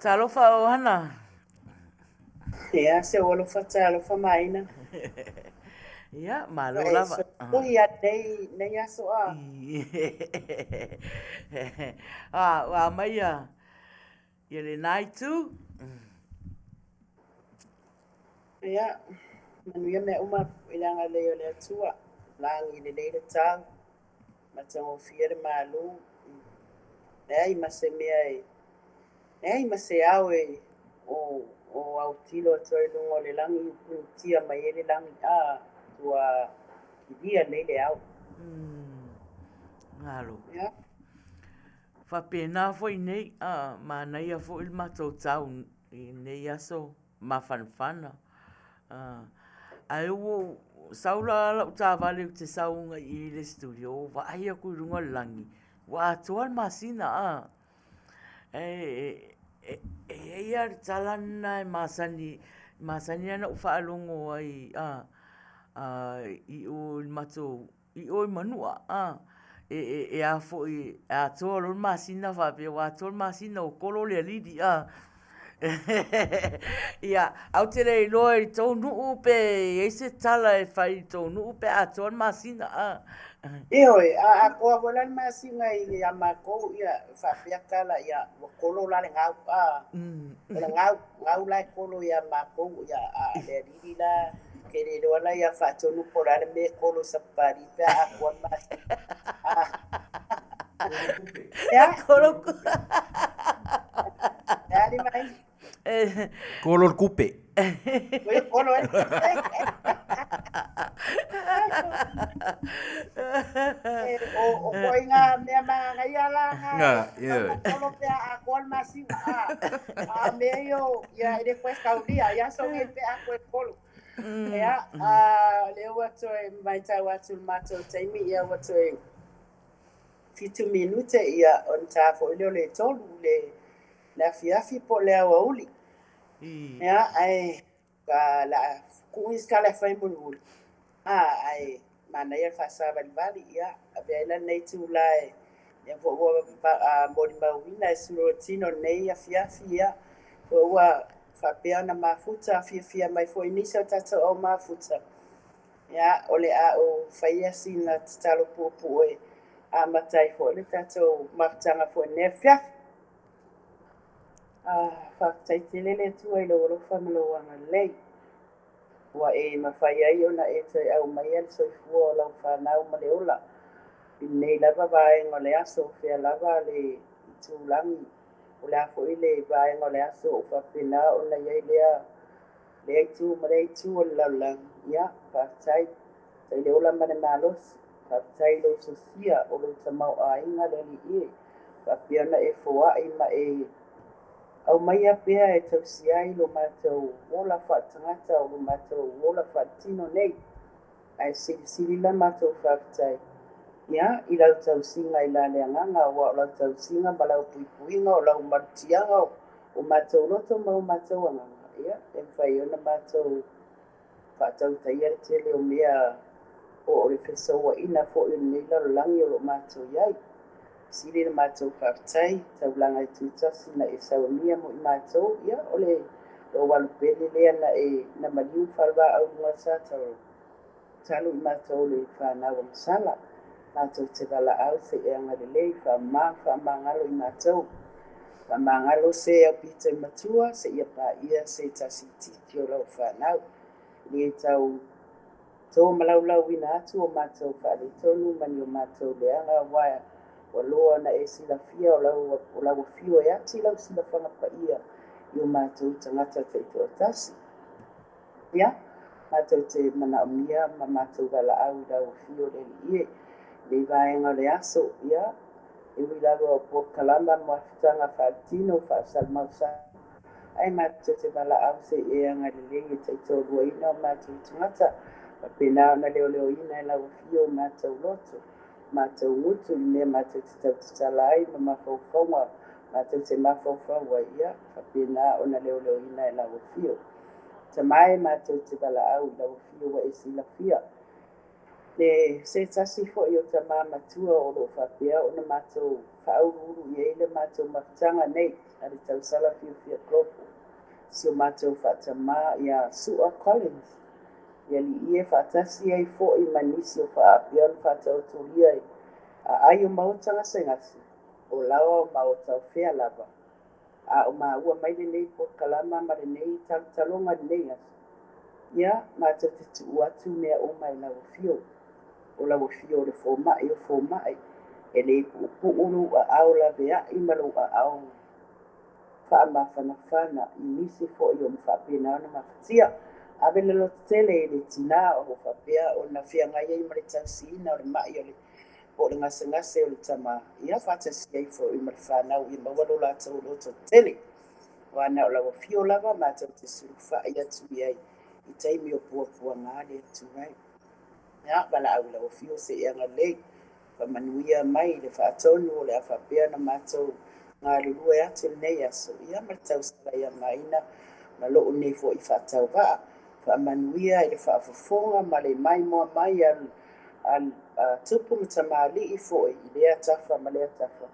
Talofa o Hana. Ia, se ua alofa talofa maina. Ia, malo lava. Ui a nei, nei aso a. A, ua mai ia, ia lena itu. Ia, manuia mea uma i le agalelei o le Atua, lagi lelei le tau, matagofie le malu, leai ma se mea e leai ma se ao e o o autilo atu ai i luga o le lagi e punitia mai ai le lagi a ua kilia lelei le ao. Malo. Ia. Faapena foi nei, a manaia foi le matou tau i nei aso mafanafana. Ae ua ou sau la lau taavale ou te sau agai i le studio, ua vaai atu i luga o le lagi, ua atoa le masina a. E i ai lava le tala lena e masani, masani lava ona ou faalogo ai a i o i le matou i o i Manua, a, e a foi, e atoa loa le masina faapea ua atoa le masina ua kolo le alili, a. Ia, ae ou te le iloa i tou nuu pe i ai se tala e fai i tou nuu pe a atoa le masina, a. Ioe, a atoa foi la le masina ia matou, ia, faapea tala, ia, ua kolo la le gau, a. O le gau, gau la e kolo ia matou, ia, a o le alili la, ke le iloa la ia faatonu po o le a le mea e kolo i Sapapalii pe a atoa le masina. Ia. Kolo. Ia, ali mai. Kolo le kupe. Oi, kolo e. O, o koe ngā mea māngaia la ngā. Ngā, ia. Kolo pe a atoa le masina. A, a mea io, ia e le koe kaulia, ia so ngai pe a koe kolo. Ia, a, lea ua toe matau atu i le matou taimi, ia ua toe 7 minute, ia, ona ta foi lea o le 3 le, le afiafi po o le aoauli. Ia, ae a la tuu isi tala e fai mulimuli, a, ae manaia le faasavalivali, ia, avea ai la lenei itula e lea foi ua molimauina e sulu o le tino i lenei afiafi, ia, foi ua faapea ona mafuta fiafia mai foi nisi o tatou au mafuta, ia, o le a ou faia sina tatalo puupuu e amata ai foi le tatou mafutaga foi i lenei afiafi. Ah, faafetai tele le Atua i lou alofa ma lou agalelei, ua e mafai ai ona e toe aumaia le soifua o lau fanau ma le ola i lenei lava vaega o le aso, o fea lava le itulagi, o le a foi le vaega o le aso o faapena ona i ai lea lea itu ma lea itu o le lalolagi. Ia, faafetai. Faafetai i le ola ma le malosi. Faafetai i lou sosia o lou tamaoaiga le Alii e, faapea ona e foai ma e aumaia pea e tausi ai lo matou ola faaletagata, o lo matou ola faaletino nei. Ae silisili la matou faafetai, ia, i lau tausiga i la le agaga, aua o lau tausiga ma lau puipuiga, o lau malutiaga o matou loto ma o matou agaga, ia, e mafai ona matou faatautaia le tele o mea po o le fesouaina foi o lenei lalolagi o lo o matou i ai. Sili le matou faafetai, taulaga e tutasi na e saunia mo i matou, ia, o le lou alu pele lea na e na maliu ma falevaau i luga o le sa talu i matou le fanau agasala. Matou te valaau se i e agalelei, faamama faamagalo i matou. Faamagalo se aupito i matua, seia paia se tasi itiiti o lau fanau. Le tau tō malaulauina atu o matou faaletonu ma ni o matou leaga, aua ua loa ona e silafia o lau, o lau afio e ati lau silafaga paia i o matou tagata taitoatasi. Ia, matou te manaomia ma matou valaau i lau afio le Alii e, lenei vaega o le aso, ia, e ui lava o polokalama ma mafutaga faaletino faasalamausau, ae matou te valaau se i e agalelei e taitoaluaina o matou tagata, faapena ona leoleoina e lau afio o matou loto, matou gutu i mea matou te tautatala ai ma mafaufauga matou te mafaufau ai, ia, faapena ona leoleoina e lau afio. Tama e matou te valaau i lau afio ua e silafia. Le se tasi foi o tamā matua o lo o faapea ona matou faauluulu i ai le matou mafutaga nei a le tausala fiafia Global, si o matou faatamā ia Su'a Collins, i alii e faatasi ai foi ma nisi o faapea ona faataotolia i aai o maota gasegase, o laoa o maota o fea lava, a o maua mai lenei polokalama ma lenei talotaloga i lenei aso, ia, matou te tuu atu mea uma i lau Afio, o lau Afio o le Fomai o Fomai, e le puupuu lou aao laveai ma lou aao faamafanafana i nisi foi o faapena ona mafatia. Ave le lototele i le tinā o lo o faapea ona feagai ai ma le tausiina o le mai o le po o le gasegase o le tama, ia faatasi ai foi ma le fanau ia maua lo latou lototele. Aua na o lau afio lava matou te sulufai atu i ai i taimi o puapuaga a le Atua e. Ia, valaau i lau afio se i agalelei, faamanuia mai i le faatonu o le a faapea ona matou galulue atu i lenei aso, ia ma le tausala ia Maina ma lou nei foi faatauvaa. Faamanuia i le faafofoga ma le maimoa mai a tupu ma tamalii foi i lea tafa ma lea tafa,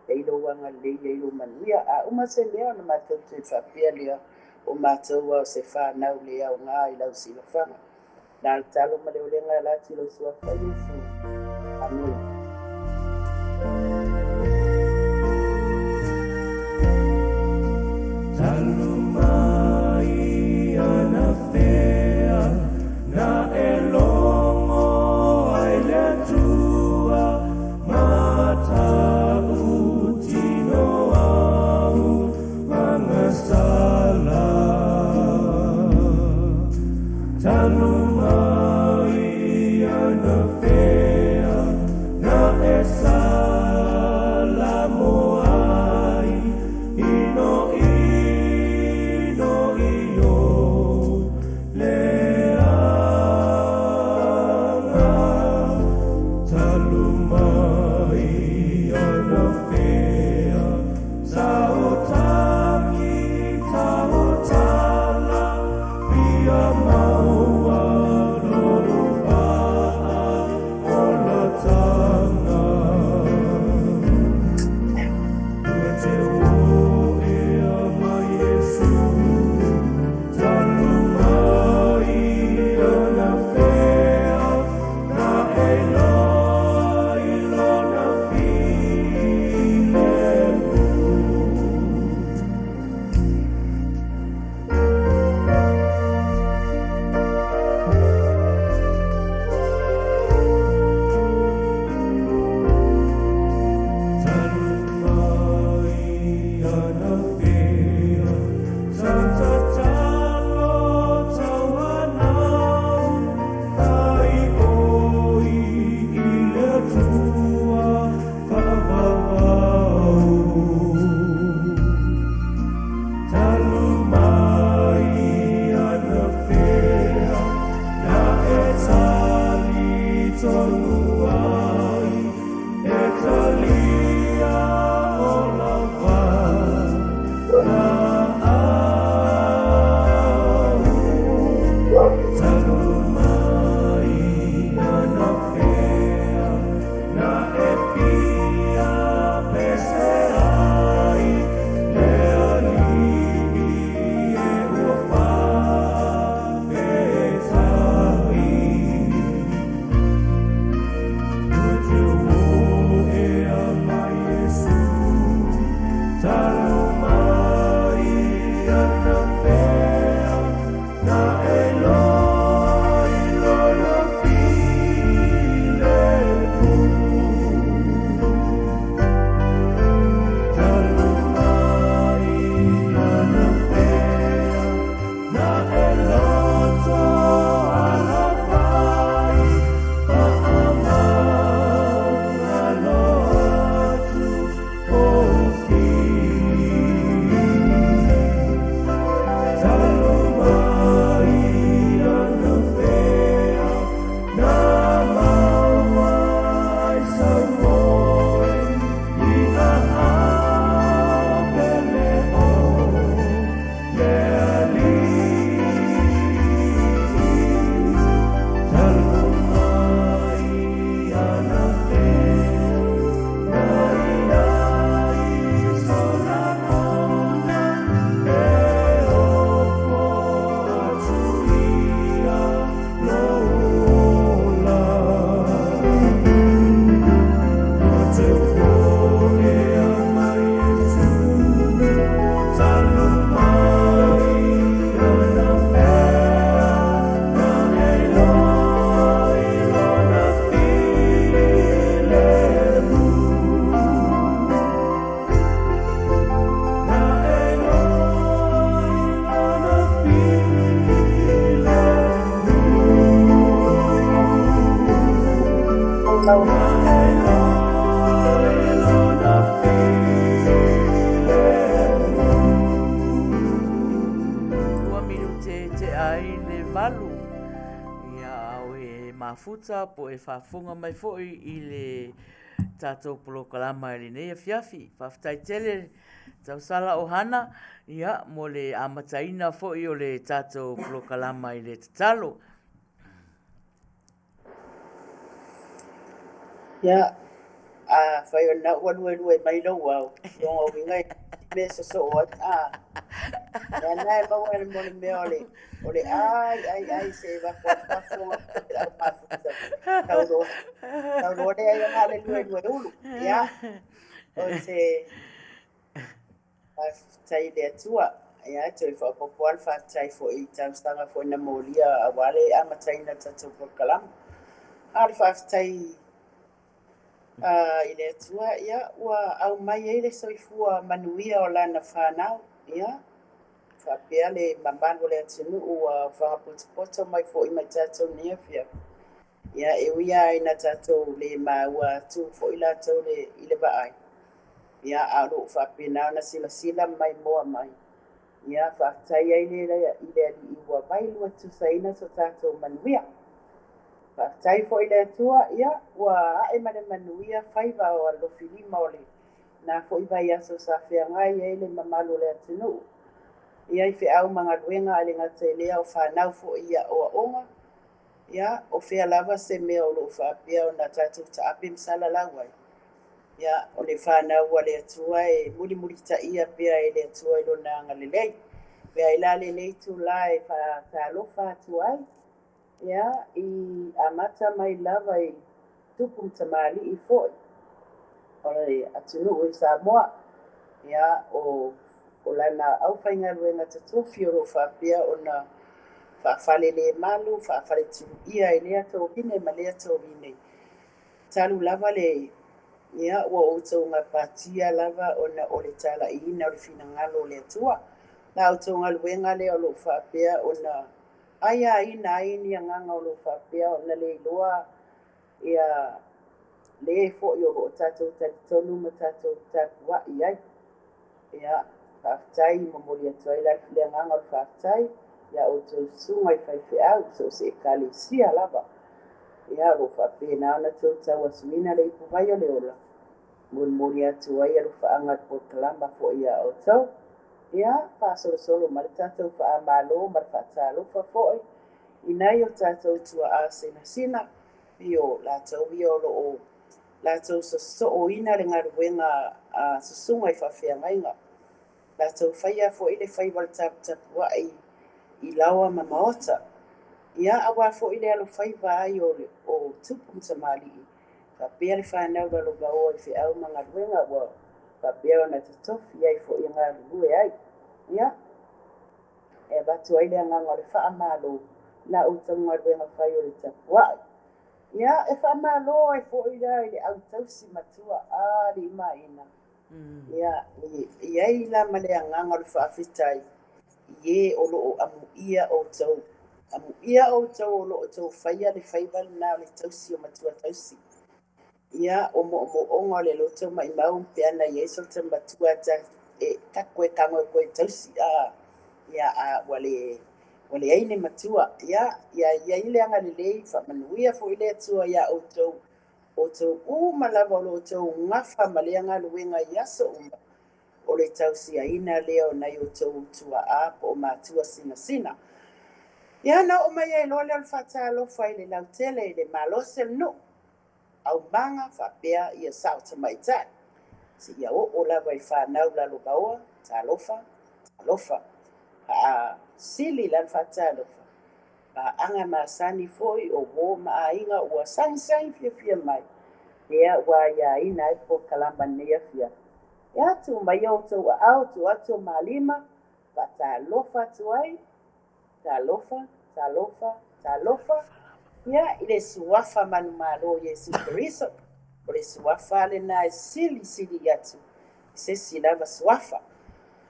e i ai lou agalelei, e i ai lou manuia. A uma se mea ona matou toe faapea lea, o matou lava o se fanau le aoga i lau silafaga. Na le talo ma le olega e ala atu i lou Suafa Iesu. Amene. Talu mai anafea na e logo ai le Atua matautino au magasala. Talu mai anafea na e salamo ai ino ino i ou leaga. Talu mai anafea sa o tagi tautala fia maua lou faaolataga. Ua te oea mai Iesu, talu mai anafea na e iloa i lona filemu. Talu mai anafea sa tatalo tauanau ai oi i le Atua faavavau. Talu mai anafea na e talitonu ai e talia o lava laau. Talu mai anafea na e fia pese ai le Alii e ua faafetai. lau. Ua minute tea ai le 8. Ia, a o e mafuta po o e faafofoga mai foi i le tatou polokalama i lenei afiafi. Faafetai tele Tausala Ohana, ia, mo le amataina foi o le tatou polokalama i le tatalo. Ia, afai o lena ua luelue mai lou ao, lona uiga e mea sosoo ai. A, lea na e maua mo le mea o le o le ai ai ai se vafu atu faafofoga le au mafuta. Tau loa, tau loa lea ia na le luelue ulu. Ia, o se Faafetai i le Atua. Ia, e toe faaopoopo lava le faafetai foi i talosaga foi na molia aua le amataina o le tatou polokalama. A o le faafetai i le Atua, ia, ua aumai ai le soifua manuia o lana fanau, ia, faapea le mamalu o le atunuu ua aofaga potopoto mai foi ma i tatou i lenei afiafi. Ia, e ui lava ina tatou le maua atu foi latou i le vaai, ia, a o lo o faapena ona silasila ma maimoa mai. Ia, faafetai ai i le Alii ua vailuatusaina so tatou manuia. Faafetai foi i le Atua, ia, ua ae ma le manuia faiva o alofilima o lena foi vaiaso sa feagai ai le mamalu o le atunuu. Ia, i feau ma galuega, ae le gata i lea o fanau foi i aoaoga. Ia, o fea lava se mea o lo o faapea ona tatou taape ma salalau ai, ia, o le fanau a le Atua e mulimulitaia pea e le Atua i Lona agalelei. Avea ai la lenei itula e faatalofa atu ai, ia, i amata mai lava i tupu ma tamalii foi o le atunuu i Samoa, ia, o o lana aufaigaluega totofi o lo o faapea ona faafalelemalu, faafaletuluia i lea tovine ma lea tovine, talu lava le, ia, ua outou gapatia lava ona o le talaiina o le finagalo o le Atua. La outou galuega lea o lo o faapea ona aiaina ai ni agaga o lo o faapea ona le iloa ia le foi o lo o tatou talitonu ma tatou tapuai ai. Ia, faafetai, momoli atu ai la le agaga o le faafetai ia outou susuga i faifeau i so o se ekalesia lava. Ia, o lo o faapena ona outou tauasuina le ipuvai o le ola, molimoli atu ai alofaaga o le polokalama foi ia outou. Ia, faasolosolo mai le tatou faamalo ma le faatalofa foi i nai o tatou tuaa sinasina, pei o latou ia o lo o latou sosooina le galuega a susuga i faafeagaiga, latou faia foi le faiva o le taputapuai i laoa ma maota, ia aua foi le alofaiva ai o, o tupu ma tamalii faapea le fanau lalovaoa i feau ma galuega ua faapea ona totofi ai foi e galulue ai. Ia, e avatu ai le agaga o le faamalo i la outou galuega fai o le tapuai. Ia, e faamalo ai foi la i le au tausi matua a alii ma ina. Ia, e i ai la ma le agaga o le faafetai i e o lo o amuia outou. Amuia outou o lo o outou faia le faiva lena o le tausi o matua tausi. Ia, o moomooga o le loto maimau pe ana i ai so ta matua ta e taku e tago e koe tausi a ia a ua le ua leai ni matua. Ia, ia i ai le agalelei, faamanuia foi le Atua iā outou, outou uma lava o lo o outou gafa ma lea galuega i aso uma, o le tausiaina lea o nai outou tuaa po o matua sinasina. Ia, ona oo mai ai loa lea o le faatalofa i le lautele, i le malosi o le nuu, aumaga faapea ia sao tamaitai, seia oo lava i fanau lalovaoa, talofa, talofa. Faasili la le faatalofa, paaga masani foi o uo ma aiga ua sagisagi fiafia mai, lea ua aiaina ai le polokalama i lenei afiafi. Ia, tuu maia outou aao, tuu atu o malima, faatalofa atu ai, talofa, talofa, talofa, ia, i le suafa manumalo o Iesu Keriso, o le suafa lena e silisili atu i se isi lava suafa.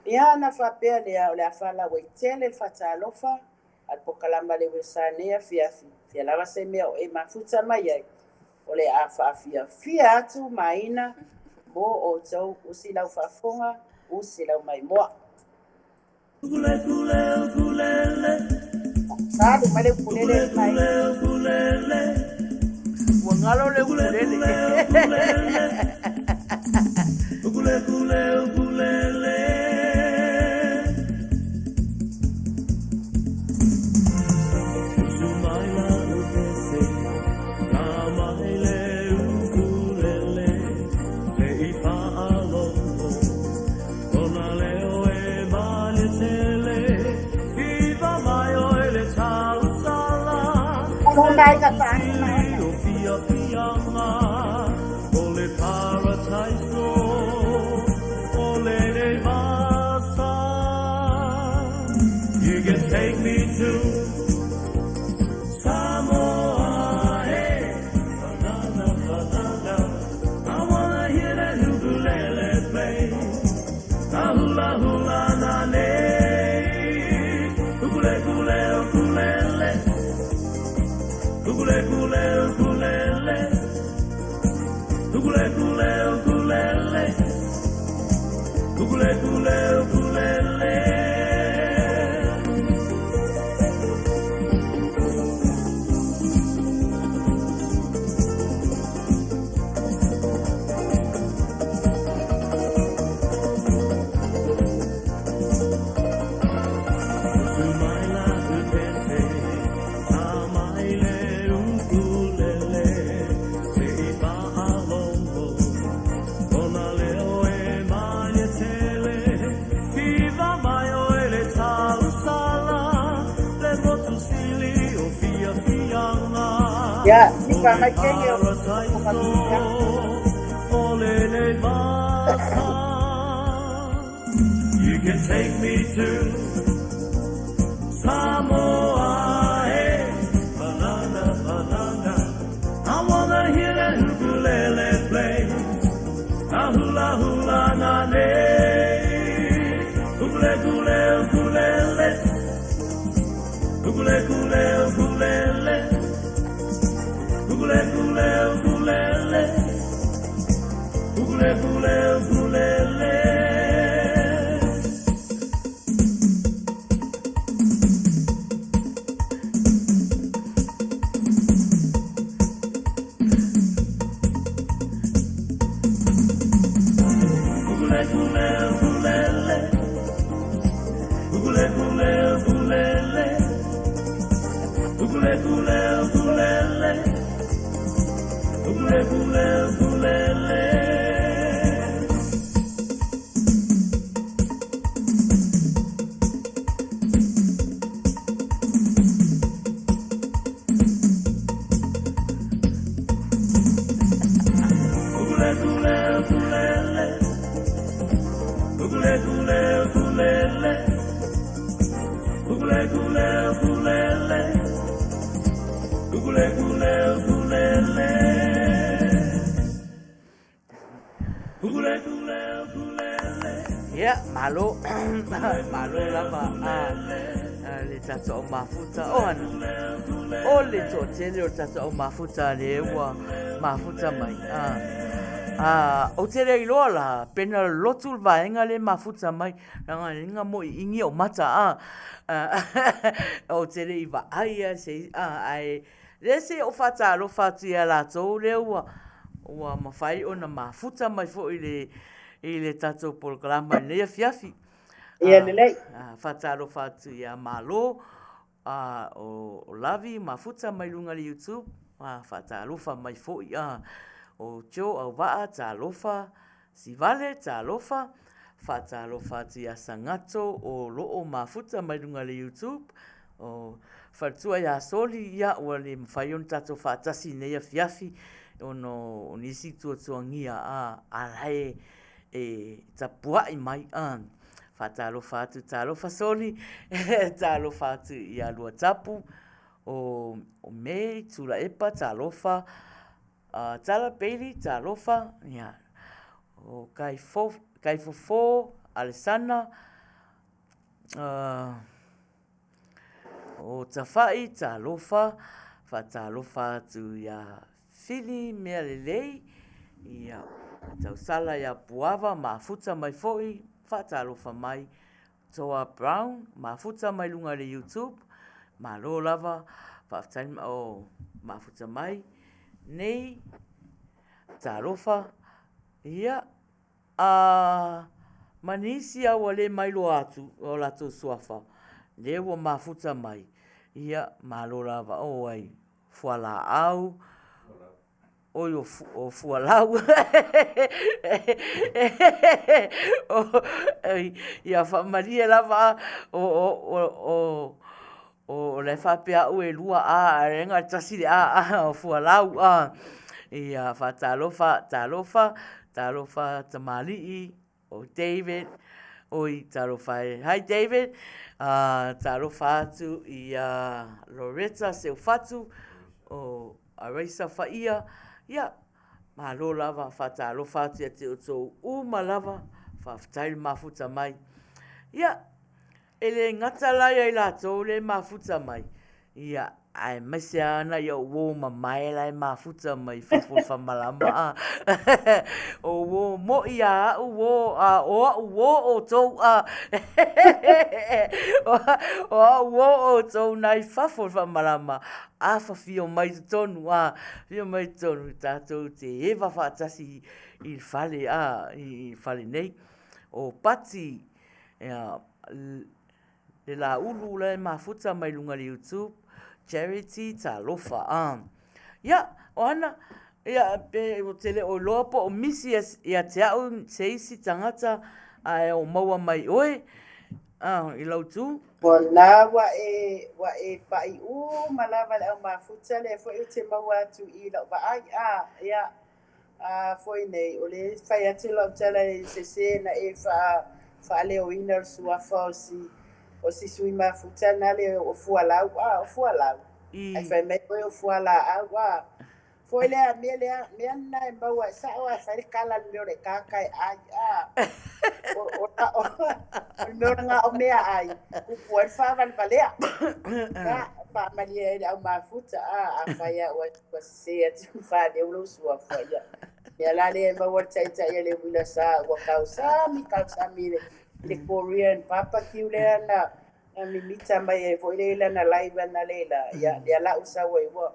Ia, ona faapea lea, o le a faalauaitele le faatalofa a le polokalama a le USA i lenei afiafi, fea lava se mea o e mafuta mai ai. O le a faafiafia atu Maina mo outou, usi lau faafofoga, usi lau maimoa. Alu mai le ukulele Maina. Ua galo le ukulele. Maina faanu Maina. You can take me to Samoa, hey, banana, banana. I wanna hear that ukulele play. A hula hula na nei. Ukule kule ukulele. Ukule kule ukulele. Ukule kule ukulele. Ukule kule ukulele. Ia, sipa mai kenge o o You can take me to Samoa, hey, banana, banana. I wanna hear that ukulele play. A hula hula na ne. Ukule kule ukulele. Ukule kule ukulele. Ukule kule ukulele. Ukule kule ukulele. Ukule kule ukulele. Ukule kule ukulele. Ukule kule ukulele. Ukule kule ukulele. Ukule kule ukulele. Ukule kule ukulele. Ukule kule ukulele. Ukule kule ukulele. Ukule kule ukulele. Ia, malo, malo lava a le tatou au mafuta. O ana, o le toatele o le tatou au mafuta lea ua mafuta mai. A, ou te le iloa la, pena lotu le vaega lea e mafuta mai, leaga e liga moi i igi ou mata, a, ou te le i vaai lava i se isi, a, ae lea se i ou faatalofa atu ia latou lea ua, ua mafai ona mafuta mai foi i le, i le tatou polokalama i lenei afiafi. Ia lelei. Faatalofa atu ia Malo, a o Lavi mafuta mai luga i le YouTube, a faatalofa mai foi a o Joe Auvaa, talofa, Sivale, talofa, faatalofa atu ia Sagato o loo mafuta mai luga i le YouTube, o Faletua ia Soli, ia ua le mafai ona tatou faatasi i lenei afiafi ona o nisi tuatuagia a la e e tapuai mai a. Faatalofa atu, talofa Soli, talofa atu ia Luatapu, o May, Tulaepa, talofa, Tala Bailey, talofa, ia, o Kaifofo, Alesana, o Tafai, talofa, faatalofa atu ia filifili mea lelei, ia, tausala ia Puava, mafuta mai foi, faatalofa mai, Toa Brown, mafuta mai luga i le YouTube, malo lava, faafetai o mafuta mai, nei, talofa, ia, a, ma nisi lava ua le mailoa atu o latou suafa, lea ua mafuta mai, ia, malo lava, o ai, fualaau, oi o fualau, ia faamalie lava, o la e faapea au e 2 A, ae na o le tasi le A, o fualau, ia faatalofa, talofa, talofa tamalii, o David, oi talofa e. Hi David, talofa atu ia Loretta Seufatu, o Araisa Faia, ia, malo lava, faatalofa atu ia te outou uma lava, faafetai le mafuta mai. Ia, E le gata la ia i latou le mafuta mai, ia, aemaise lava nai au uo mamae la e mafuta mai fafo i Famalama a. O uo moʻi a aʻu uo, a o aʻu uo ʻoutou a. O aʻu uo ʻoutou nai fafo i Famalama, afafio mai totonu a, afio mai totonu tatou te eva faatasi i le fale a, i le fale nei. O Pati Ia, le Lāulu la e mafuta mai luga i le YouTube, Charity Talofa, a. Ia, o ana, ia, pe ou te le o iloa po o misi ia te au se isi tagata ae o maua mai oe, a, i lau tu. O la ua e, ua e paʻi uma lava i le au mafuta lea foi ou te maua atu i lau vaai, a, ia, A foi nei, o lea e fai atu lau tala i sese na e faa, faaleoina o le suafa o si, o si sui mafuta na le o Fualau, a, o Fualau. Ae fai mai oe o Fualaau, a. Foi lea, mea lea, mea na e maua, e sao a fai le kala le mea o le kaka e ai, a. O, o, o, o le mea o le ngā o mea ai, kupu ai le whaawalevalea. Ia, faamalie ai le au mafuta, a, a fai a ua, ua sese atu faaleo lou suafa, ia. Mea la lea e maua le taitai a le uila sa, ua kausami, kausami le, le Korean barbecue lea na, na mimita mai ai foi le lana live ana le la, ia, lea la u sau ai ua,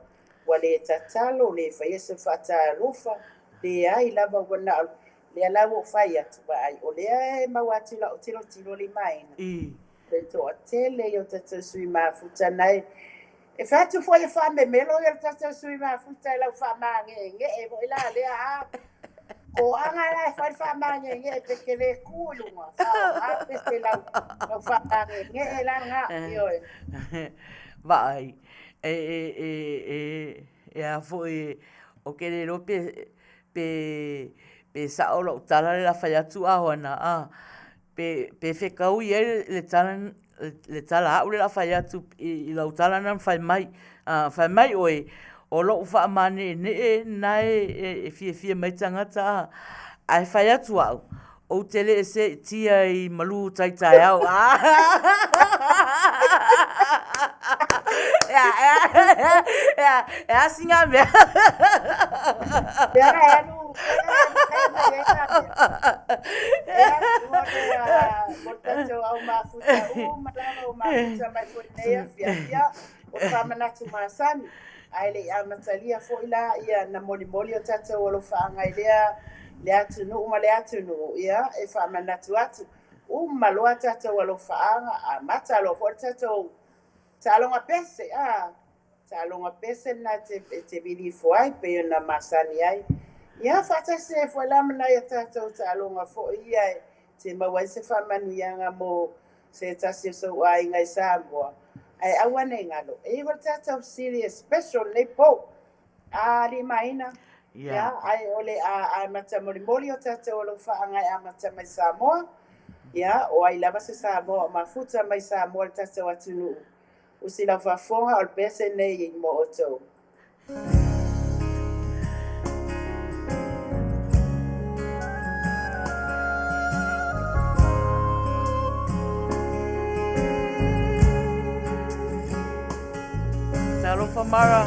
ua le tatalo, le faia se faatalofa, leai lava ua na o, lea la ua ou fai atu, vaai, o lea e maua atu i lau tilotilo limaina. Le toatele ia o tatou sui mafuta na e e fai atu foi e faamemelo ia le tatou sui mafuta i lau faamagegee foi la lea a koaga la e fai le faamagegee pe te le ku i luga faaaoga pese lau lau faamagegee la lena ioe. Vaai e e e e e a foi o ke le iloa pe pe pe sao lau tala le la fai atu a hoana a pe fekaui ai le tala le tala a a'u lea o le a fai atu i lau tala lena na fai mai. Fai mai ʻoe, o loʻu faamaneʻeneʻe na e fiafia mai tagata a, ae fai atu aʻu, ou te le seʻetia i malū tai taeao. E a sina mea? Pea e alu, pea e alu kai mai ai nā mea. Ia, mo le, mo le tatou au mafuta uma lava ua mafuta mai foi nei afiafi, ia, o le faamanatu masani. Ae le i amatalia foi la ia na molimoli o tatou alofaaga i lea le atunuu ma le atunuu, ia, e faamanatu atu, uma loa tatou alofaaga, amata loa foi le tatou taaloga pese, a. Taaloga pese lena e te vili ifo ai pei ona masani ai. Ia, faatasi ai foi la ma nai a tatou taaloga foi ia e te maua ai se faamanuiaga mo se tasi o sou aiga i Samoa. Ae aua ne i galo, e iho le tatou fesili e special lenei po. A, Limaina, ia, ae o le a amata molimoli o tatou alofaaga e amata mai Samoa. Ia, o ai lava se Samoa o mafuta mai Samoa i le tatou atunuu. Usi lau faafofoga o le pese nei mo outou. Talofa Mara.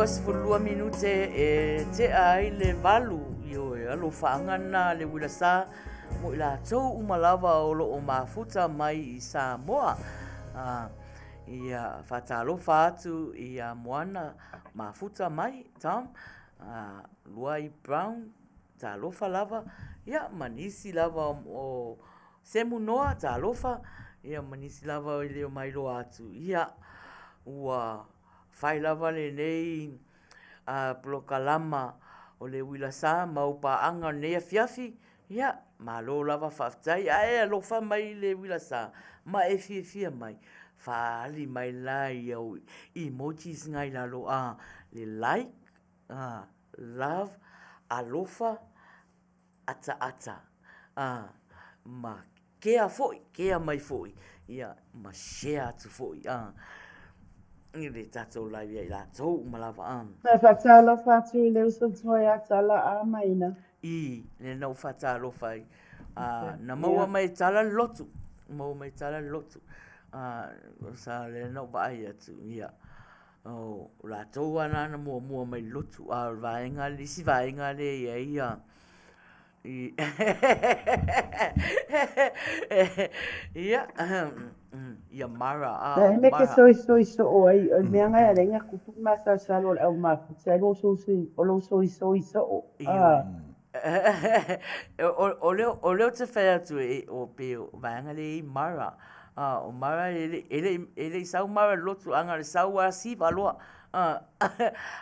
22 minute e tea ai le 8, ioe, alofaaga lena a le uila sa mo i latou uma lava o lo o mafuta mai i Samoa. Ia faatalofa atu ia Moana mafuta mai, Tom, Luai Brown, talofa lava, ia ma nisi lava o Semu Noa, talofa, ia ma nisi lava e le o mailoa atu, ia, ua fai lava lenei polokalama o le uila sa ma ou paaga o lenei afiafi, ia, malo lava faafetai. A e alofa mai i le uila sa ma e fiafia mai, faaali mai la i au emojis na i lalo, a, le like, a, love, alofa, ataata, a, ma kea foi, kea mai foi, ia, ma share atu foi, a, i le tatou live ia i latou uma lava, a. E faatalofa atu i le uso tuai ia Tala a Maina. I, lea na ou faatalofa ai. A, na maua mai e Tala le lotu, maua mai e Tala le lotu. A, sa lea na ou vaai atu, ia, o latou lava na na muamua mai i le lotu, a o le vaega, le isi vaega lea e i ai ia, ia, ia Mara, a, o Leai mea Mara. ke soisoi soo ai, o le mea lena e ala ai ona tupu le masalosalo o le au mafuta ai o lou soisoi soo. Ioe. O lea ou te fai atu e o pei o vaega lea e i ai Mara. A, o Mara e le i sau Mara i le lotu, a na o le sau lava siva loa. A,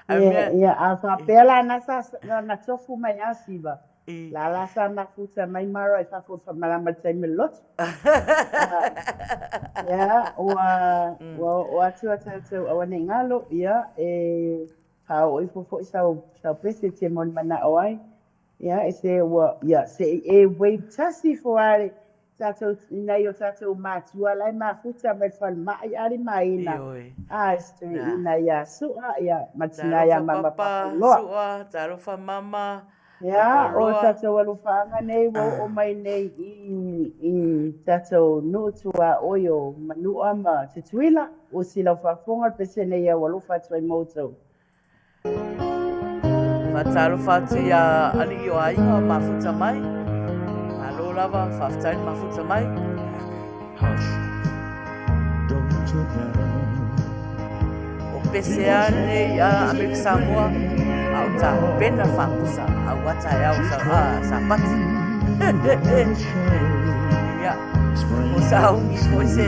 a mea... Ia, a faapea la na sa na tofu mai lava siva, la la sa mafuta mai Mara i fafo i malama i le taimi o le lotu. Ia, ua ua oo atu a tatou auaneʻi galo, ia, e faaoo ifo foi sau sau pese e te monimanao ai. Ia, e se ua, ia, se i e wave tasi ifo lava le tatou, i nai o tatou matua la e mafuta mai le falemai a le maina. Ioe. A, e se Na. ina ia Su'a, ia, ma le tina ia Talofa Mama Papa, Papaloa. Su'a, talofa Mama, Ia, o Papaloa. tatou alofaaga nei ua oo mai nei i i tatou nuu tuaoi o Manua ma Tutuila, ua silau faafofoga le pese nei au alofa atu ai ma outou. Faatalofa atu ia alii o aiga o mafuta mai. Malo lava, faafetai le mafuta mai. Hush, don't you know? O pese a nei a Amerika Samoa, a o tapena faapusa aua taeao sa, a, Sapati. Ia, o sauni foi se,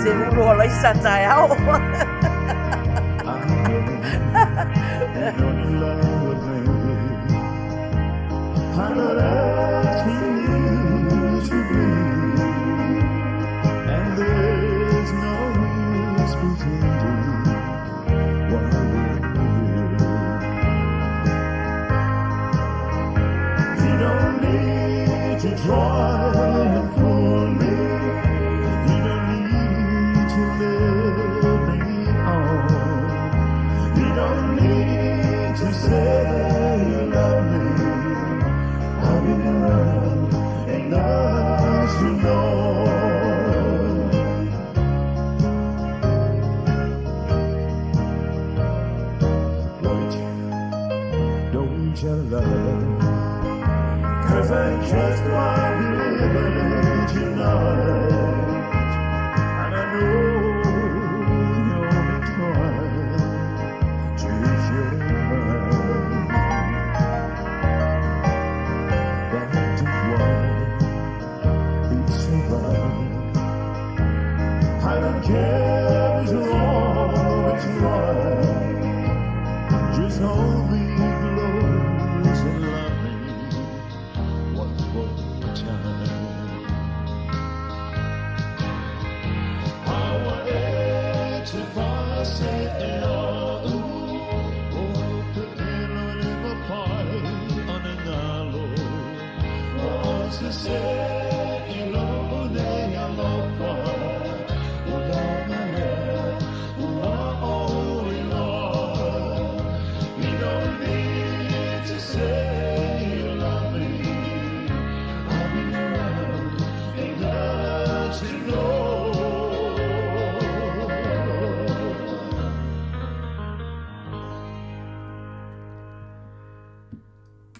se ulo alaisa taeao.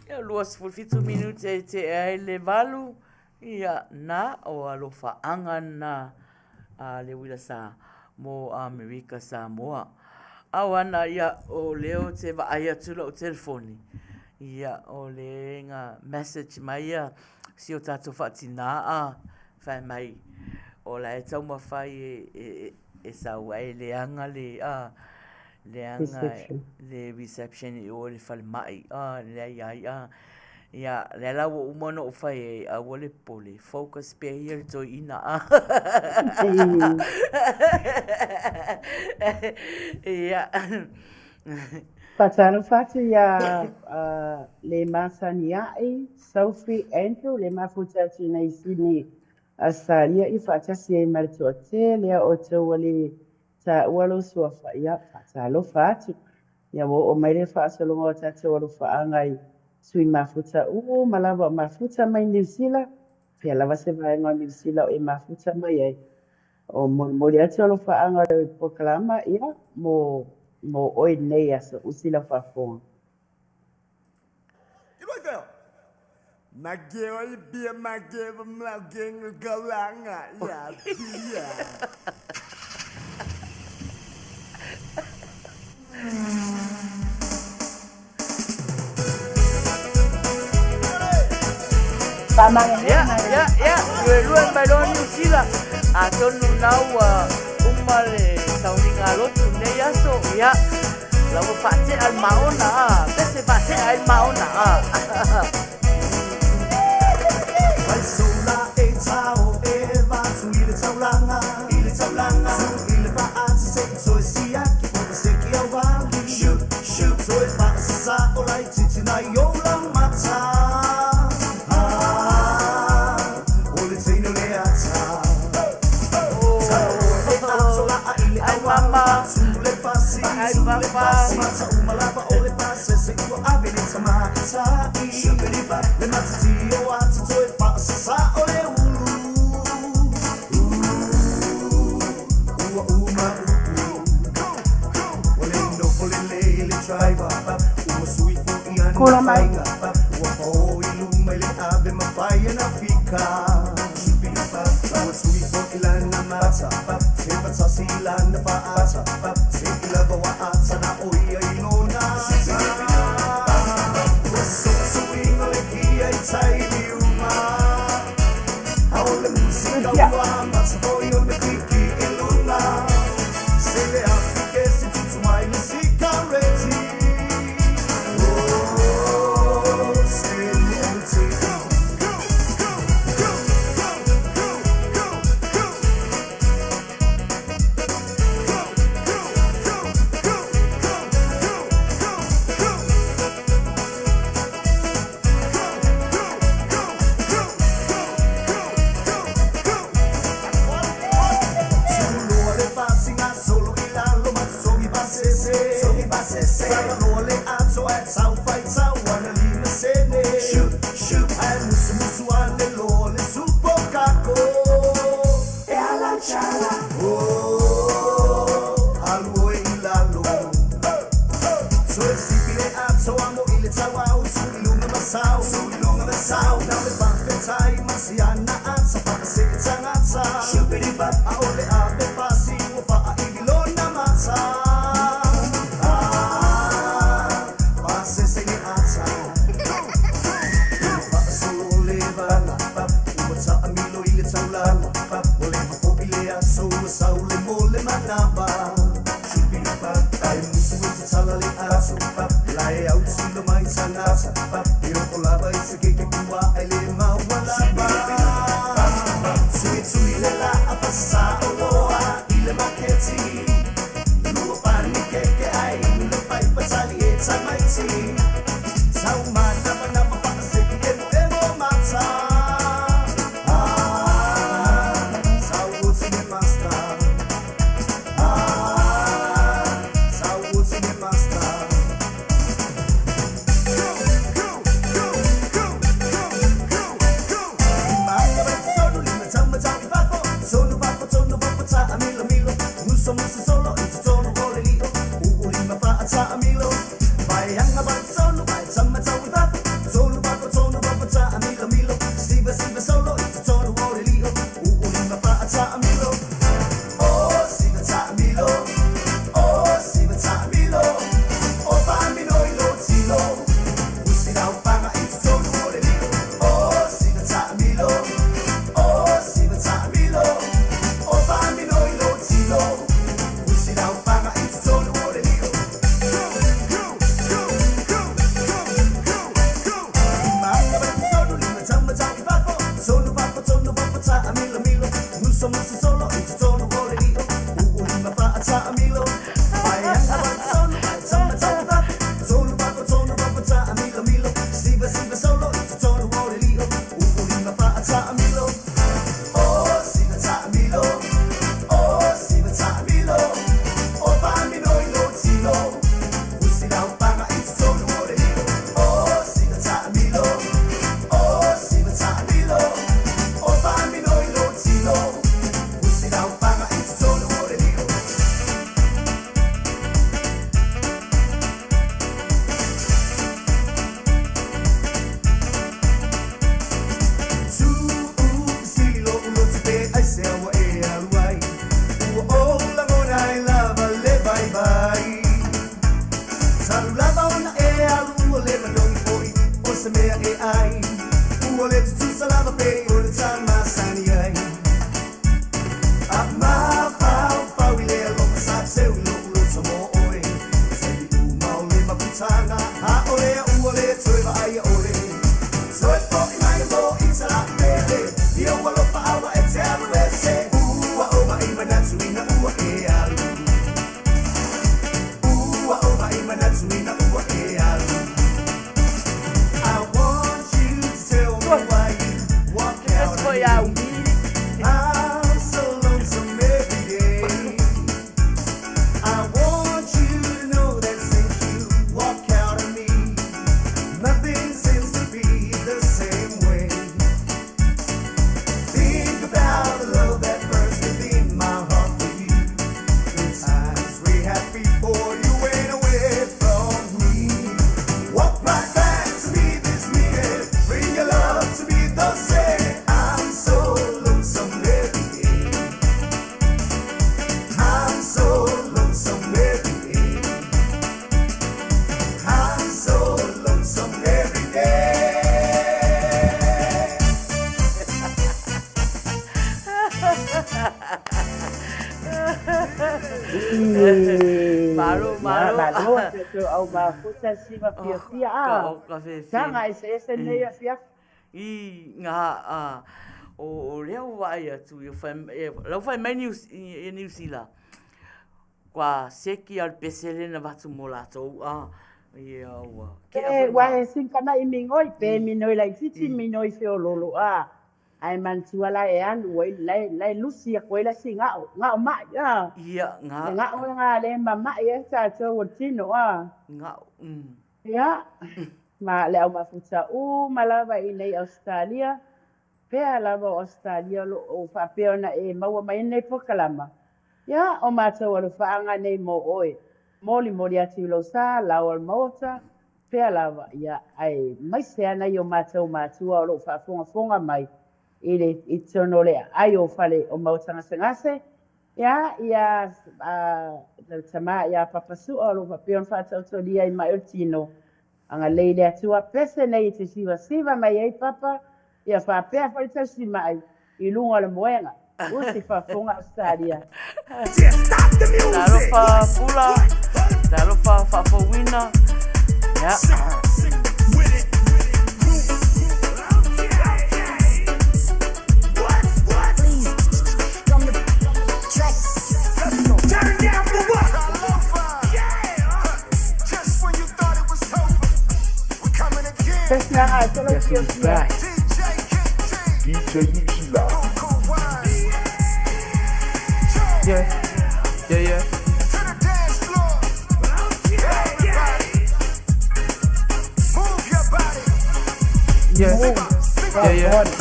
Ia, 27 minute e tea ai le 8, ia, na o alofaaga na a le uila sa mo Amerika Samoa. Ao ana, ia, o lea ou te vaai atu lau telefoni, ia, o le ga message mai ia si o tatou faatinā a fai mai, o la e taumafai e sau ae leaga le, a, leaga le reception i o i le falemai, a, leai ai, a. Ia, lea la ua uma ona ou fai ai, aua le popole, focus pea ia i le toeaina, a. Ia. Faatalofa atu iā Lemasania'i Sophie Andrew, le mafuta atu i nei Sydney, Ausetalia i faatasi ai ma le toatele a outou ua le taua lou suafa, ia, faatalofa atu. Ia ua oo mai le faasologa o tatou alofaaga i sui mafuta uma lava o mafuta mai Niu Sila, fea lava se vaega o Niu Sila o e mafuta mai ai. O molimoli atu alofaaga o le polokalama, ia, mo, mo oe i lenei aso. Usi lau faafofoga. Ia, ia, ia, luelue mai loa Niu Sila. Atonu na ua uma le sauniga lotu i lenei aso, ia, la ua faatea le maona, a, pese faatea ai le maona, a. Ai mama, ai papa. Kula mai. Ia. Talu lava ona e alu ua le manogi foi o se mea e ai. Ua le tutusa lava pei o le ta masani ai. A mafaufau i le alofa sa seu i lo'u loto mo oe. Taimi uma o le mafutaga, a o lea ua le toe vaaia oe. Toe fo'i mai mo i tala'u pele, i ou alofa a ua e te alu ese. Ua ou ma'i manatu ina ua e alu. Ua ou ma'i manatu ina ua e alu. I want you to tell me why you walk out Ese on foi me. a umili. I'm so lonesome every day. I want you to know that since you walk out on me, nothing seems to be the same way. Think about the love that burns within my heart for you. The times we had before you went away from me. Walk right back to me this minute. Bring your love to me the same. I'm so lonesome every day. I'm so lonesome every day. I'm so lonesome every day. Malo, Ia, malo. malo te au mafuta siva fiafia Ka a. o ka fefe. Taga eseese nei afiafi. I ngā a o lea ua vaai atu i fai e, lau fai mai New, i New Zealand. Kua seki al pesele na vatu mo latou a ia ua. Ke a E, foi ua ma. e sinkana i migoi, pe minoi laitiiti, minoi feoloolo a. Ae manatua la e alu ai, lae lae lusi aku ai la si ga'o, ga'o ma'i a. Ia Le ngā ga'o lagā lea e mama'i ai tatou o le tino a. ngā. Ia, ma le aumafuta uma lava i nei Ausetalia, pea lava o Ausetalia o lo'o faapea ona e maua mai ai lenei polokalama. Ia, o matou alofaaga nei mo oe, molimoli atu i lou sa, lao o le maota, pea lava, ia, aemaise lava nai o matou matua o loo faafogafoga mai i le i totonu o le aai o fale o maota gasegase, ia, ia le tama ia Papa Sua o loo faapea ona faataotolia ai mai o le tino, agalelei le Atua, pese nei e te sivasiva mai ai Papa, ia faapea foi le tausima'i i luga o le moega, usi faafofoga Ausetalia. Stop the music. Talofa pula, talofa faafouina. Ia. With it. What? What? Please come the track. Turn down for what? Yeah. Just when you thought it was over, we coming again. Pese aga e tolo Guess who's fiafia. back? DJ King T. DJ Nutila. Cool Wine. Yeah, yeah, yeah. To the dance floor. Everybody, move your body. Yeah, Siva, yeah, yeah. Bora.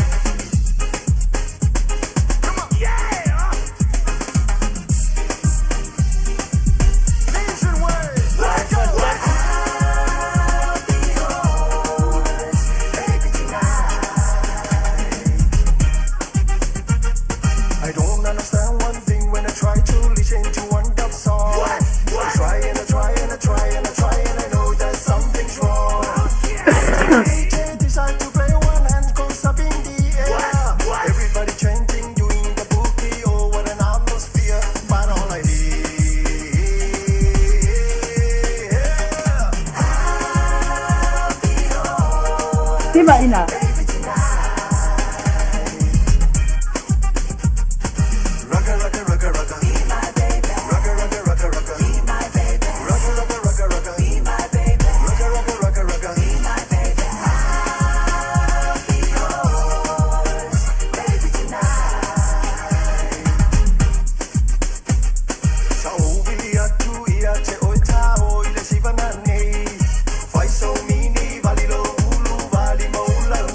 Come on. Yeah. Legion Way. Let's go. I'll be yours, baby, tonight. I don't understand one thing when I try to listen to one dub song. What? What? I try and I try and I try and I try and I know that something's wrong. DJ decide to play one hand goes up in the air. What? Everybody chanting, doing the boogie. Oh, what an atmosphere! But all I hear, I'll be yours, Siva ina. baby, tonight. Rugga, rugga, rugga, rugga. Be my baby. Rugga, rugga, rugga, rugga. Be my baby. Rugga, rugga, rugga, rugga. Be my baby. Rugga, rugga, rugga, rugga. Be my baby. I'll be yours, baby, tonight. Sa atu ia te oe tao i le siva nane. Fai so mini vali lo ulu vali mo lau.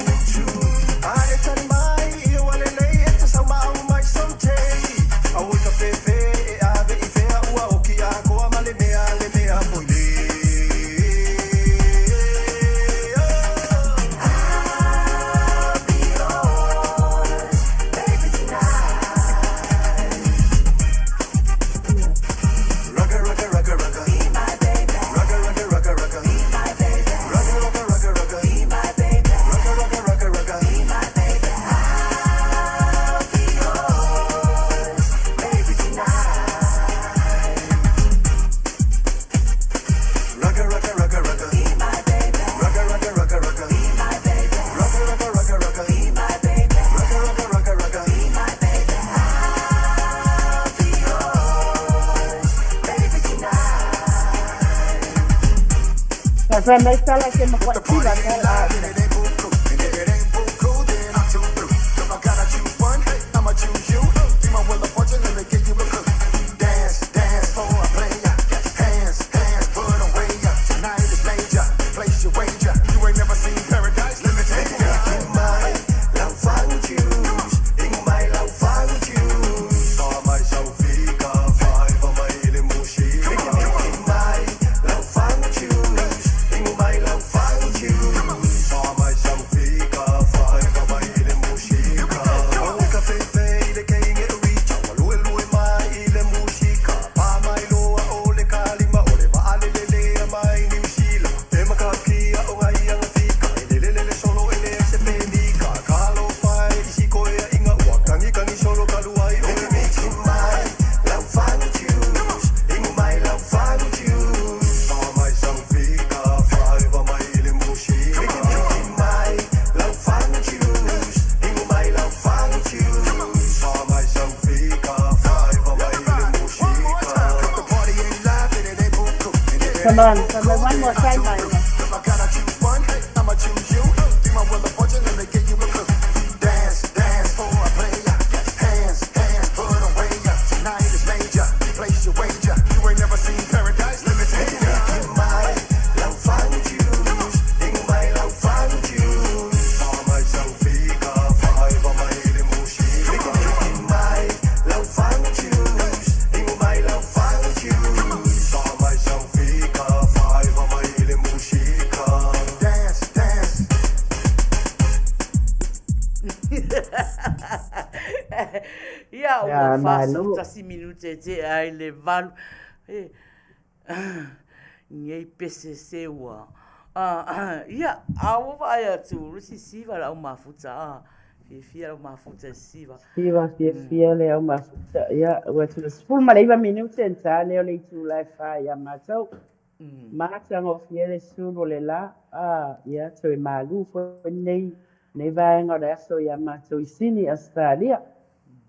Fai mai tala ke makuai tiva tala. Come on, come on, one more time, Maina. Ia, ua Ia, malo. 41 minute e tea ai le 8. E, nei pese se ua. Ia, a ua vaai atu, le sisiva le au mafuta, fiafia le au mafuta e sisiva. Siva fiafia le au mafuta. Ia, ua tula 19 minute na ta lea o le itula e 4 ia matou. Matagofie le sulu o le la. Ia, toe malu foi lenei vaega o le aso ia matou i Sini, Ausetalia.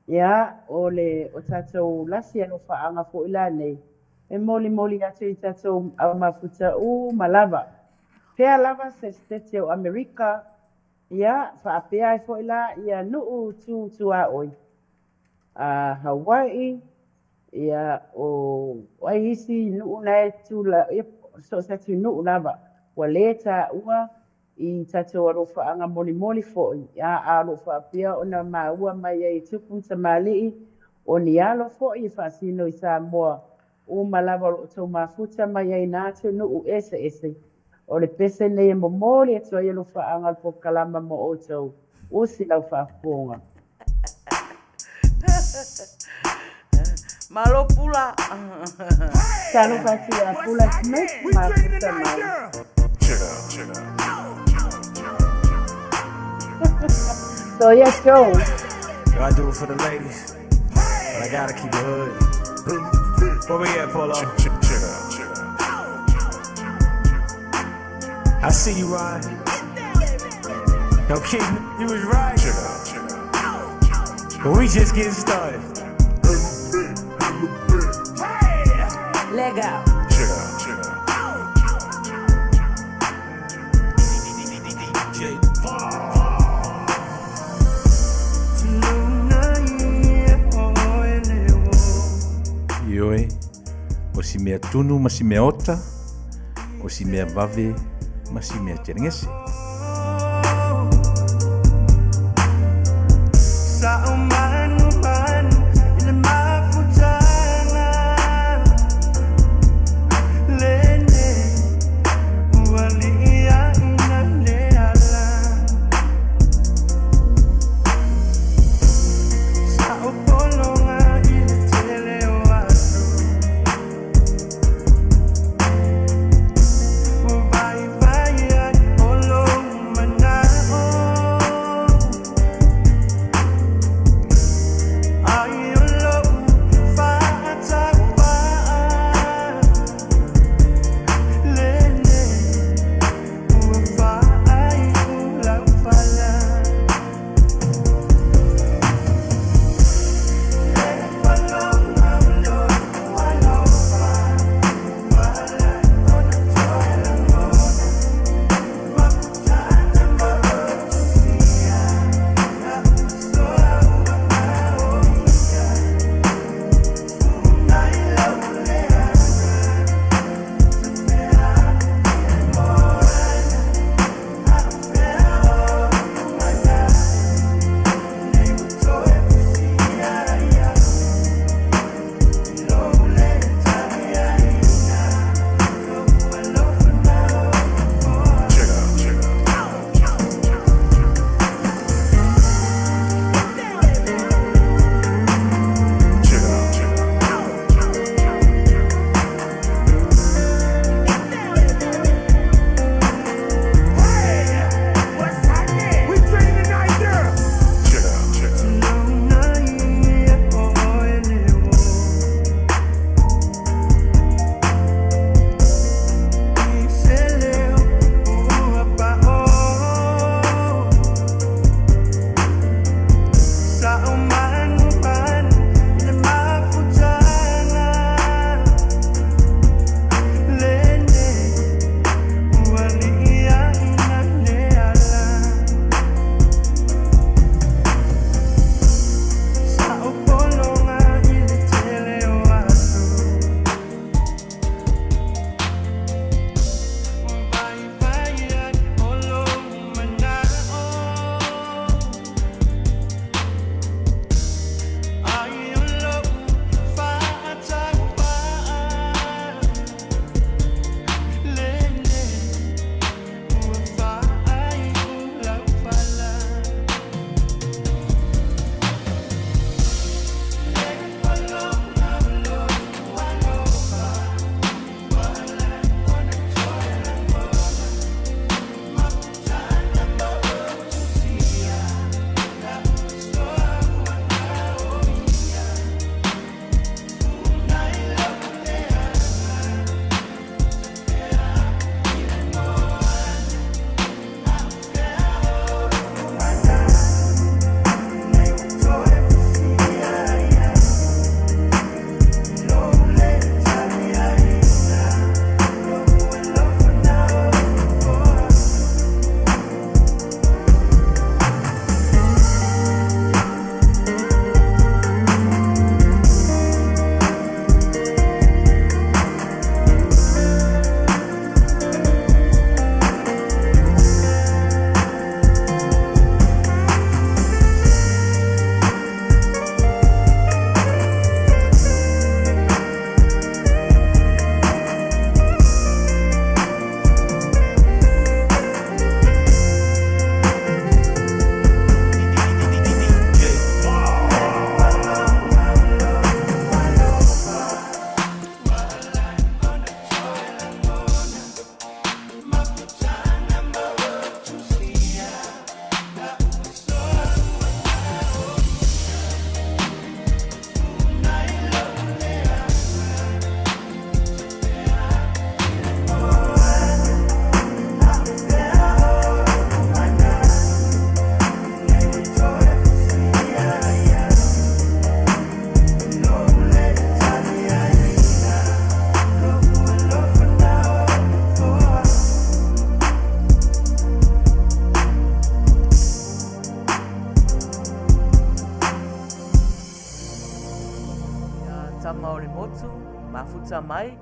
Ia, o le o tatou lasi alofaaga foi lanei, e molimoli atu i tatou au mafuta uma lava. Pea lava se Setete o Amerika, ia, faapea ai foi la ia nuu tu tuaoi. Hawaii, ia, o ai isi nuu na e tula, ia, so se atu nuu lava. Ua le taua i tatou alofaaga molimoli foi, ia, a o loo faapea ona maua mai ai e tupu ma tamalii, o ni alo foi e faasino i Samoa, uma lava o loo tou mafuta mai ai na atunuu eseese. O le pese nei e momoli atu ai alofaaga o le polokalama mo outou, usi lau faafofoga. Malo Pula. Talofa atu ia Pula Smith, mafuta mai. So yeah, show. I do it for the ladies, but I gotta keep it hood. Where we at, Polo? I see you, Ryan. Yo, Keith, you was right. But we just getting started. Leg out. Ioe, o si mea tunu ma si mea ota, o si mea vave ma si mea telegese. mafuta mai.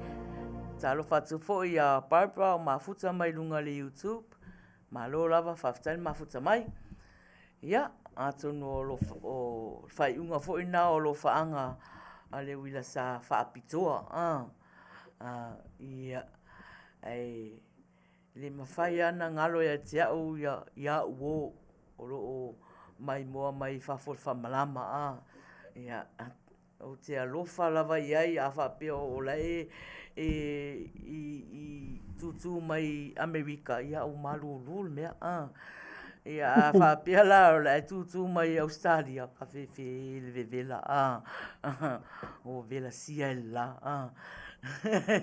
Talofa atu foi ia Barbara o mafuta mai luga le YouTube. Malo lava, faafetai le mafuta mai. Ia, atonu o lo o le faaiuga foi lena o alofaaga a le uila sa faapitoa, a, a, ia, ae le mafai lava ona galo ia te au ia, ia au uo o lo o maimoa mai i fafo i le faamalama, a, ia, Ou te alofa lava i ai a faapea o la e i tūtū mai i Amerika, ia ua malūlū le mea. Ia a faapea la o la e tūtū mai i Ausetalia, ka fefe le vevela, ua velasia e le lā.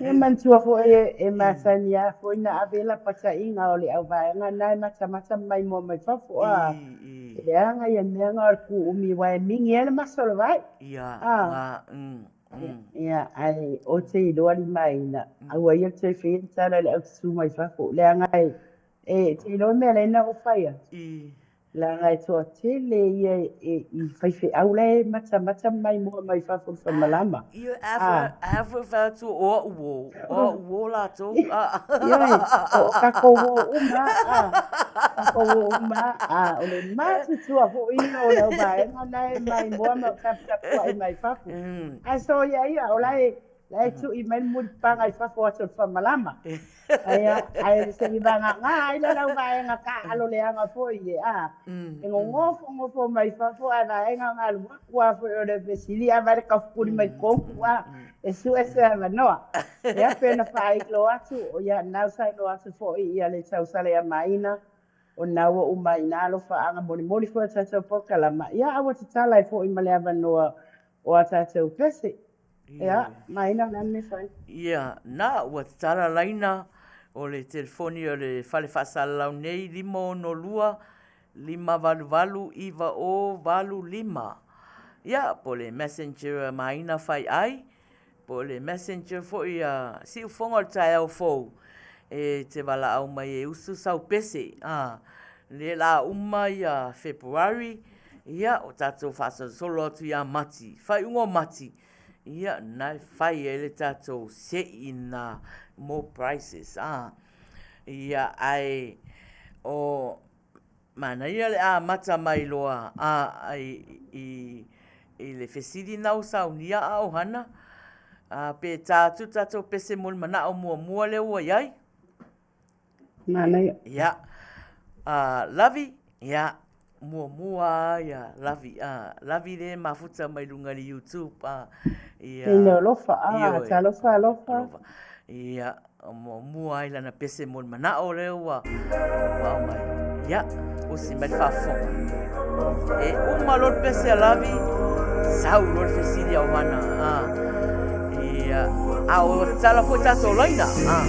Ia manatua foi e masani lava foi na ave lapataiga o le auvaega na e matamata ma maimoa mai fafo a e leaga ia mea na o le kūʻumi aua e mingi ai le maso o le vai. Ia, a nga, mm, mm. Ia, ae ou te iloa limaina, aua ia le toe faia ni tala i le au tutū mai fafo, leaga e, e te iloa le mea lea na ou fai atu. I. Leaga e toatele ia e, i faifeau la e matamata ma maimoa mai fafo i le falemalama. Ioe, a foi, a foi e fai atu o au uo, o au uo latou. Ioe, o tatou uo uma, a, tatou uo uma, a, o le matutua foi ia o le auvaega na e maimoa ma taputapuai mai fafo. Ae soia ia, o la e, la e tui mai le mulipapaga i fafo atu o le faamalama. Ae, ae se i vagana ai la lau vaega taaalo leaga foi e, a, e gogofo gofo mai fafo ae vaega na alu atu lava foi o le fesili a vai le taufukuli mai totonu a, e sue se avanoa. Ia pei ona faailoa atu, ia na ua saunoa atu foi ia le tausala ia Maina, o lena ua uma i ina alofaaga molimoli foi o tatou polokalama, ia a ua tatala ai foi ma le avanoa o a tatou pese. Ia, Maina o le a le mea e fai? Ia, na ua tatala laina o le telefoni o le fale faasalalau nei, 562 588 9085. Ia, po o le messenger a Maina Faiai, po o le messenger foi a Siufogoga o le Taeao Fou e te valaau mai e usu sau pese. A, lea la uma ia February, ia, o tatou faasolosolo atu ia Mati, faaiuga o Mati, ia, na e fai ai le tatou se'i na more prices. A, ia, ae o Manaia le amata mai loa a i i le fesili na ua saunia a o hana, a pe ta atu tatou pese mo le manaʻo muamua lea ua iai. Manaia. Ia. A Lavi, ia, muamua a ia Lavi, a Lavi le mafuta mai luga i le YouTube, a ia. Teine alofa, a, talofa alofa. Ia. Muamua ai lana pese mo le manaʻo lea ua aumai. Ia, usi mai le faafofoga. E uma loa le pese a Lavi, sau loa le fesili a Ohana. Ah. Ia, a o tatala foi tatou laina. Ah.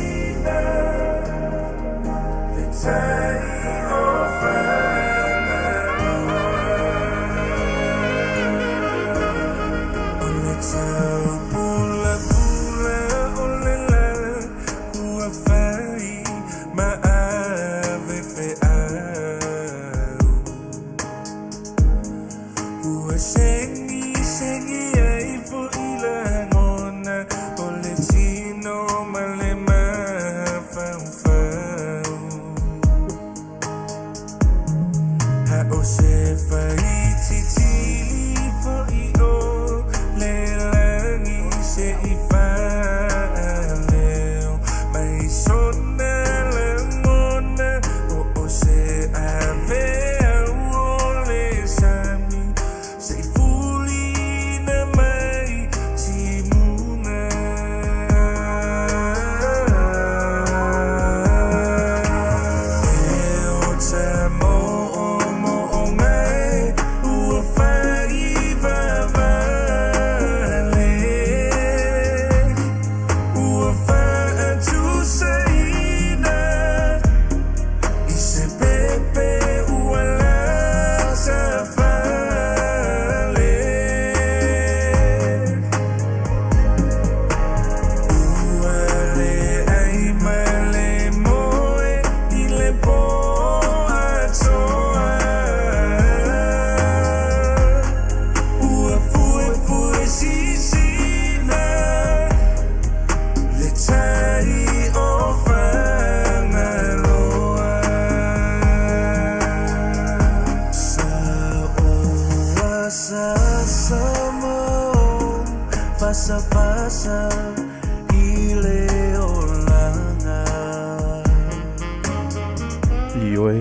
Ioe,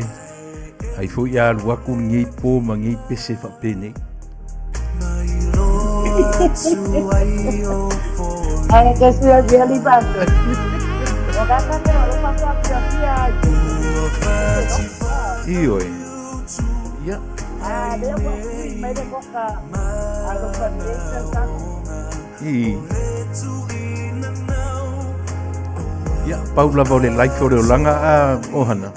ai foi a alu atu lenei po ma nei pese faapenei. Ae ke sua via li paso. O ka ka te alo pa pa pia pia. Ioe. Ia. A le ua fui mai le koka alo pa te sa. I. Ia, pau lava o le life o le olaga a ohana.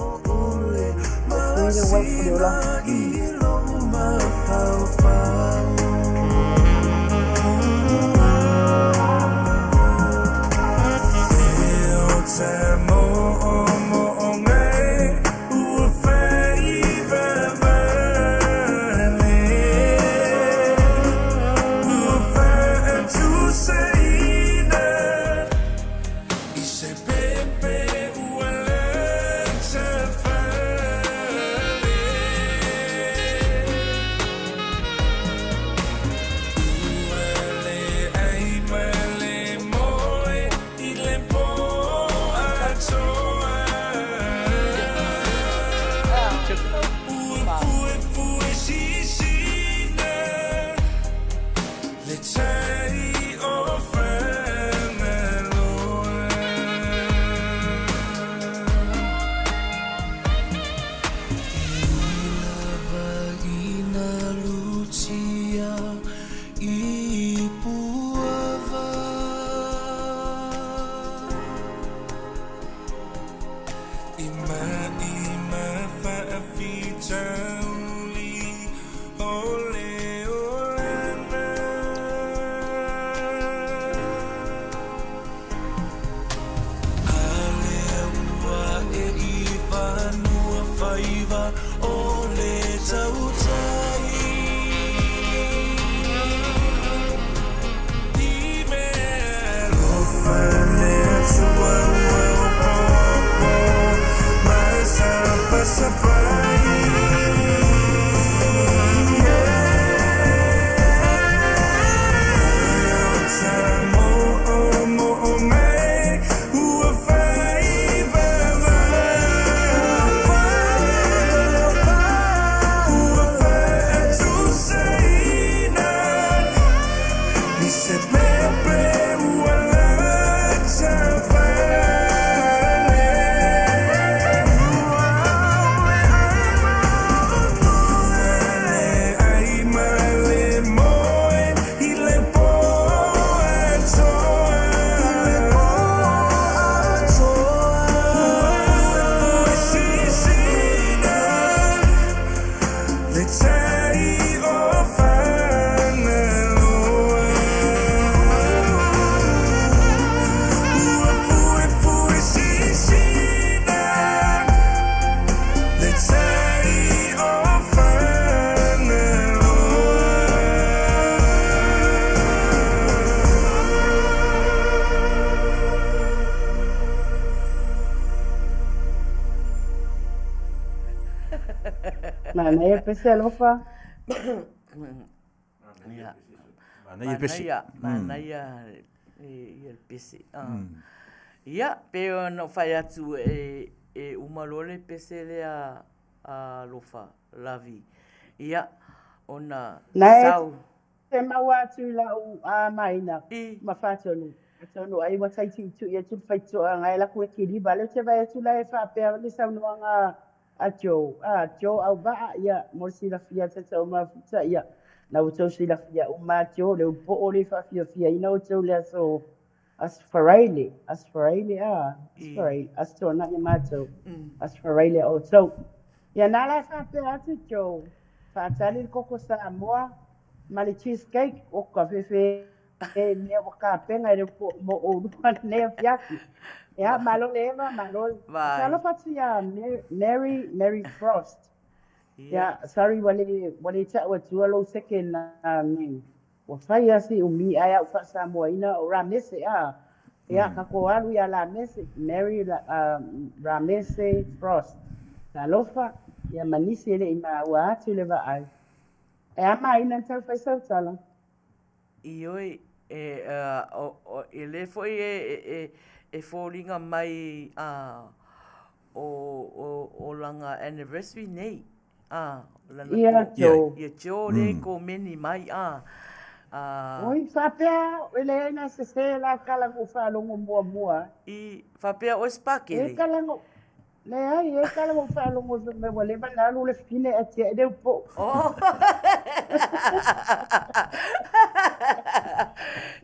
Manaia le pese alofa. Ia. Manaia le pese. Manaia, manaia ia le pese. Ia, pei ona ou fai atu e, e uma loa le pese lea a alofa, Lavi. Ia, ona Nae sau. te maua atu i lau a maina I. ma Fatonu. Atonu ai ua tai tuitui atu le faitoaga e laku e kiliva. Lea ou te vaai atu la e faapea le saunoaga a Joe, a Joe Auvaa, ia, mo le silafia e tatou mafuta, ia, na ua outou silafia uma a Joe, le ulu poo le faafiafiaina outou i le aso, Aso Faraile, Aso Faraile, a, Aso Faraile, Aso Toonai a matou, Aso Faraile a outou. Ia, na la e faapea atu Joe, faatali le koko Samoa ma le cheese cake, oka fefe e mea ua kapena e le po mo oulua lenei afiafi. Ia, malo le Eva, malo. Vai. Talofa atu ia Mary, Mary Frost. Ia, sorry ua le, ua le tau atua lou second name. Ua fai lava si umi ae a ou faa-Samoaina o Ramese, a. Ia, tatou alu ia Ramese, Mary Ramese Frost. Talofa, ia ma nisi e le i maua atu le vaai. E a maina na tau fai sau tala? Ioe, e, o, o, e le foi e, e, e foliga mai, a, o, o, o lana anniversary nei. A, lana Ia, ko, Joe. ia Joe le komeni mai, a, a. Oi, faapea, e leai na sese la kala na ou faalogo muamua. I, faapea oe E Spakele. kala na, leai, e kala na ou faalogo fai mai ua leva na alu le fine ae tiai le upo. Oh.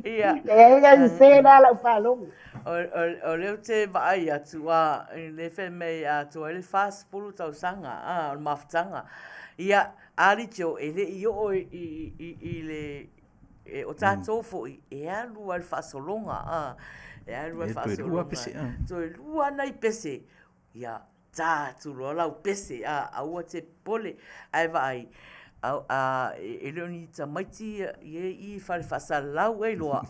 Ia. Leai na sese la lau faalogo. O lea ou te vaai atu, a, lea fai mai e atoa ai le 40 tausaga, a, o le mafutaga. Ia, Ali Joe, e le i oo i le, o tatou foi, e alu lava i le faasologa, a, e alu lava i le faasologa. Toe lua pese, a. Toe lua nai pese. Ia, tā atu loa lau pese, a, aua te popole. Ae vaai, a, a, e le o ni tamaiti ia e i fale faasalalau e iloa.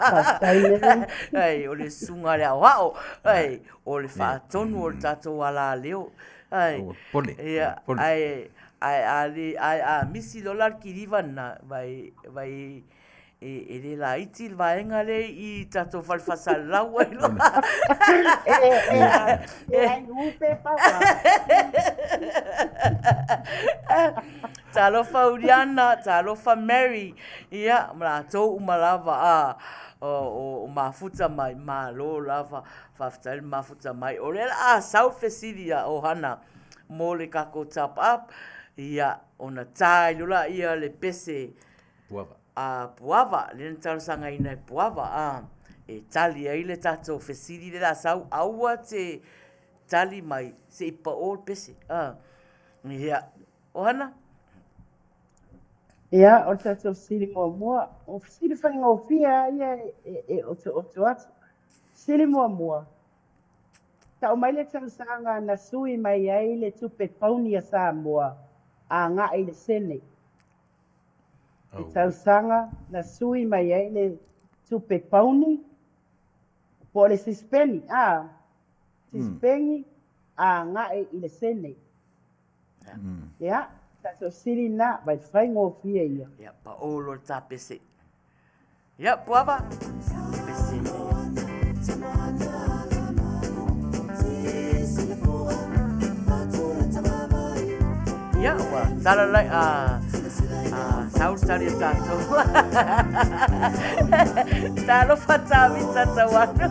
Faafetai lea. Ai, o le susuga a le aoao, ai, o le faatonu o le tatou alaleo. Ai, Aua popole, ia, aua popole. ae, ae a le, ae a misi loa la le kiliva lena, vai, vai, E le laiti le vaega lea i tatou fale faasalalau ai loa. E ai upe pawa. Talofa Uriana, talofa Mary, ia, ma latou uma lava a o mafuta mai, malo lava, faafetai le mafuta mai. O lea o le a sau le fesili a Ohana mo le kakou top up, ia, ona ta ai loa lea le pese Puava. A Puava, lea na talosagaina e Puava, a, e tali ai le tatou fesili lea o le a sau, aua te tali mai se i pao le pese. A, ia, Ohana? Ia, o le tatou fesili muamua, o fesili faigofie lava ia e otooto atu. Fesili muamua, tau mai le tausaga na sui mai ai le tupe pauni a Samoa agai i le sene. Le tausaga na sui mai ai le tupe pauni, po o le sisipeni, a, sisipeni agai i le sene. Ia, tatou fesili lena, vai faigofie ia. Ia, pao loa le tapese. Ia, Puava. Pese. Ia, ua tala lai, a, a, sau le tali a tatou. Talofa Tavita Tauanu.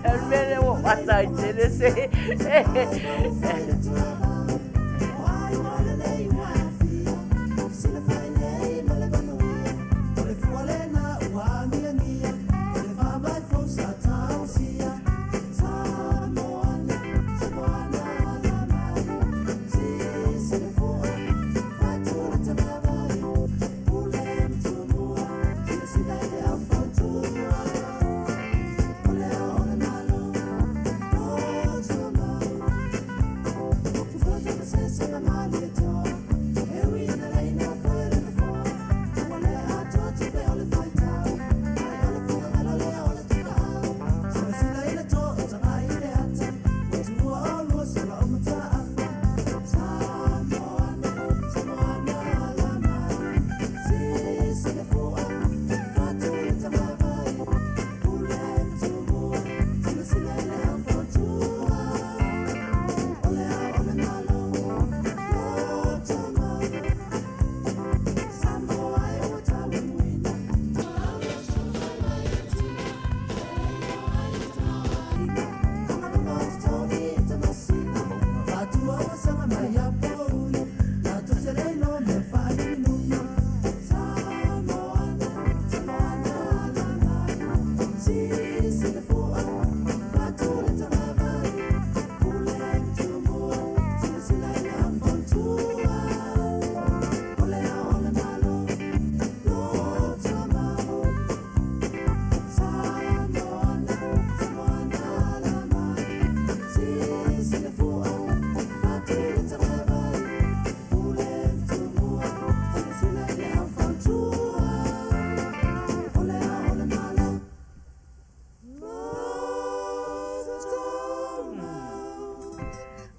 O le mea lea ua ata ai tele se.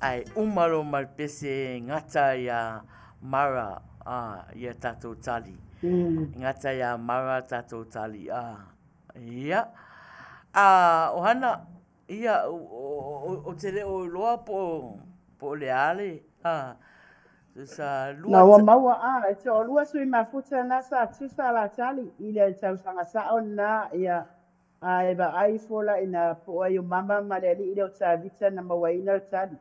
Ae uma loa ma le pese gata iā Mara a ia tatou tali. Gata iā Mara tatou tali a. Ia. A Ohana, Ia, ou te le o iloa po o le a le, a, sa lua. Na ua maua, a, e toalua sui mafuta na sa tusa la tali i le tausaga sao lena, ia, a e vaai ifo la ina po o ai o mama ma le alii lea o Tavita na mauaina le tali.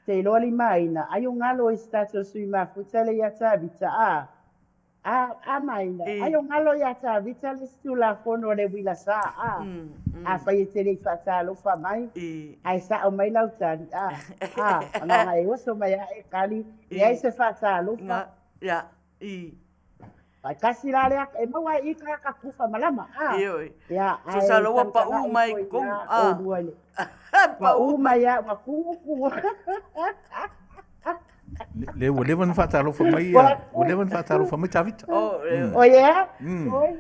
Te iloa limaina, ai o galo i se tatou sui mafuta lea ia Tavita, a. A, a Maina, ai o galo iā Tavita le isi Tulafono a le uila sa, a, afai e te le i faatalofa mai, ae sao mai lau tali, a, a, na ona e oso mai lava e tali, leai se faatalofa. Ia, i. Ae tasi la lea, e maua ai i i tagata tufa malama, a. Ioe. Ia, ae Tusa la ua pau mai ifo i totonu, ina a. oulua i le. Pau mai lava, ua tumu. Le ua leva ona faatalofa mai ia, ua leva ona faatalofa mai Tavita. Oh, Oh yeah. Oi.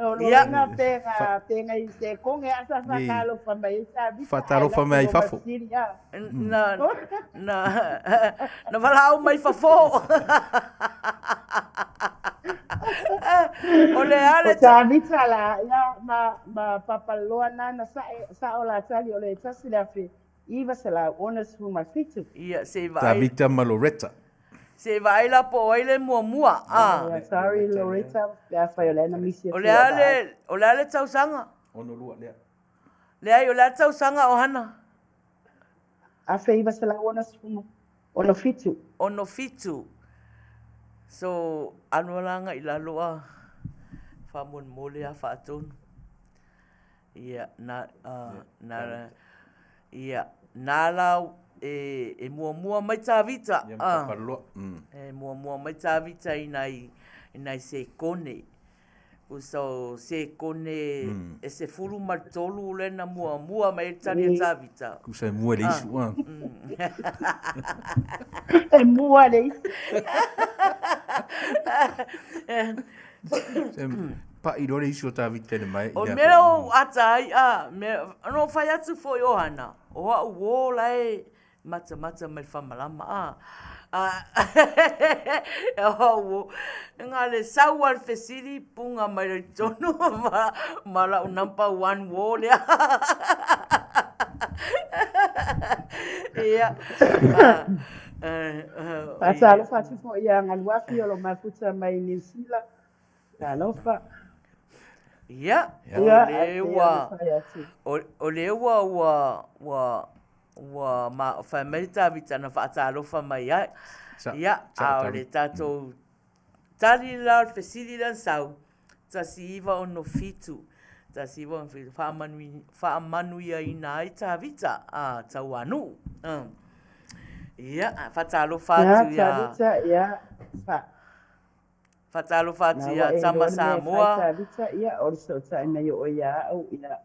O lona pega pega i se konge a sa faatalofa mai ai Tavita. Faatalofa mai ai fafo. Na na na valaau mai fafo. O le a le O Tavita la ia ma ma Papaloa na na sa sa o la tali o le 1000 967. Ia, se i vaai. Tavita ma Loretta. Se i vaai la po o ai le muamua, a. Yeah, sorry Loretta, pe afai o lea na misi atu lau vaai. O le a le tausaga? 62 lea. Leai, o le a le tausaga o Hana? 1967. 67. So, alu ala agai i lalo a faamolemole a faatonu. Ia, na, na, ia, na la e, e muamua mai Tavita. Ia, ma Papaloa. E muamua mai Tavita i nai, i nai sekone. So, sekone e 13 lea na muamua mai ai le tali a Tavita. Kusa e mua i le isu. E mua i le isu. Paʻi loa le isu o Tavita i le mae. O mea o ata ai, a, mea, no fai atu foi o hana, o au uō la e matamata mai le whamalama, a, a, o au uō, nga le sau a le fesili, punga mai loa i totonu ma, ma lau number one uō lea. Ia, a, Faatalofa atu foi ia Galuafi o lo o mafuta mai i Niu Sila. Talofa. Ia, o le ua, o le ua, ua, ua, ua ma, fai mai Tavita na faatalofa mai ai. Ia, a o le tatou tali la o le fesili lea na sau, 1967, 1967, faamanui, faamanuiaina ai Tavita, a, Tauanuu. Ia, faatalofa atu ia. Tavita, ia, fa. Faatalofa atu ia Tama Samoa. Tavita, ia, o le fesootai mai o oe ia au, ia.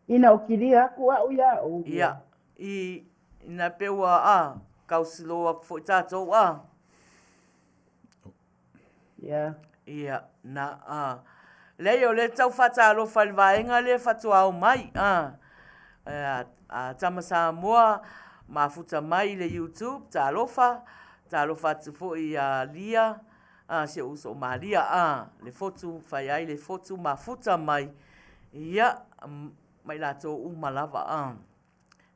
Ina o kilia aku au ia ou. Ia, i, ina pe ua, a, kau slow aku foi tatou, a. Ia. Ia, na, a. Leai, o lea tau faatalofa i le vaega lea faatoa ao mai, a. A, a Tama Samoa, mafuta mai i le YouTube, talofa, talofa atu foi ia Lia, a, si ou uso o Malia, a, le fotu, fai ai le fotu mafuta mai, ia, ma i latou uma lava, a.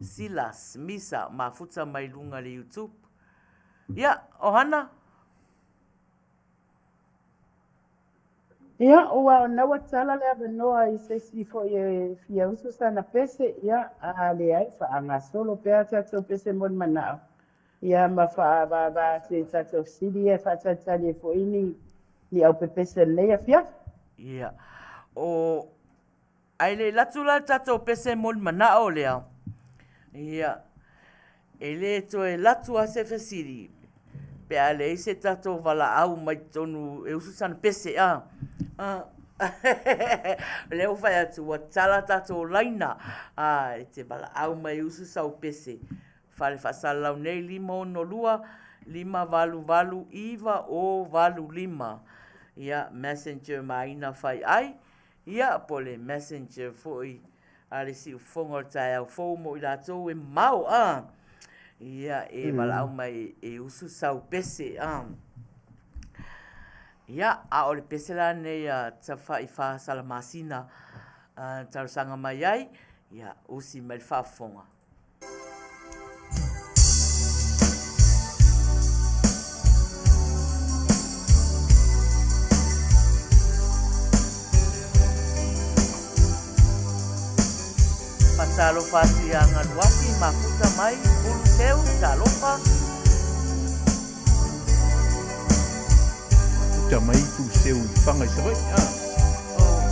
Silas, Misa, mafuta mai luga i le YouTube. Ia, Ohana? Ia, ua o na ua tala le avanoa i se isi foi e fia usu sana pese, ia, a leai, faagasolo pea tatou pese mo le manao, ia, ma faaavava atu i tatou fesili ia e faatalitali ai foi ni, ni aupepese o lenei afiafi. Ia, o, Ae le i latu la le tatou pese mo le manao lea, ia, e le toe latu lava se fesili pe a leai se tatou valaau mai totonu e usu sana pese, a. A, o lea ua fai atu ua tala tatou laina, a, e te valaau mai e usu sau pese. Fale faasalalau nei 562 588 985. Ia, messenger maina fai ai. Ia, po o le messenger foi a le siufofoga o le taeao fou mo i latou e mamao, a. Ia, e valaau mai e usu sau pese, a. Ia, a o le pese la lenei a Tafaifa Salamasina na talosaga mai ai, ia, usi mai le faafofoga. Faatalofa atu ia Galuafi, mafuta mai, Pulu Seu, talofa. Mafuta mai Pulu Seu i Faga i Savaii, ah. Oh.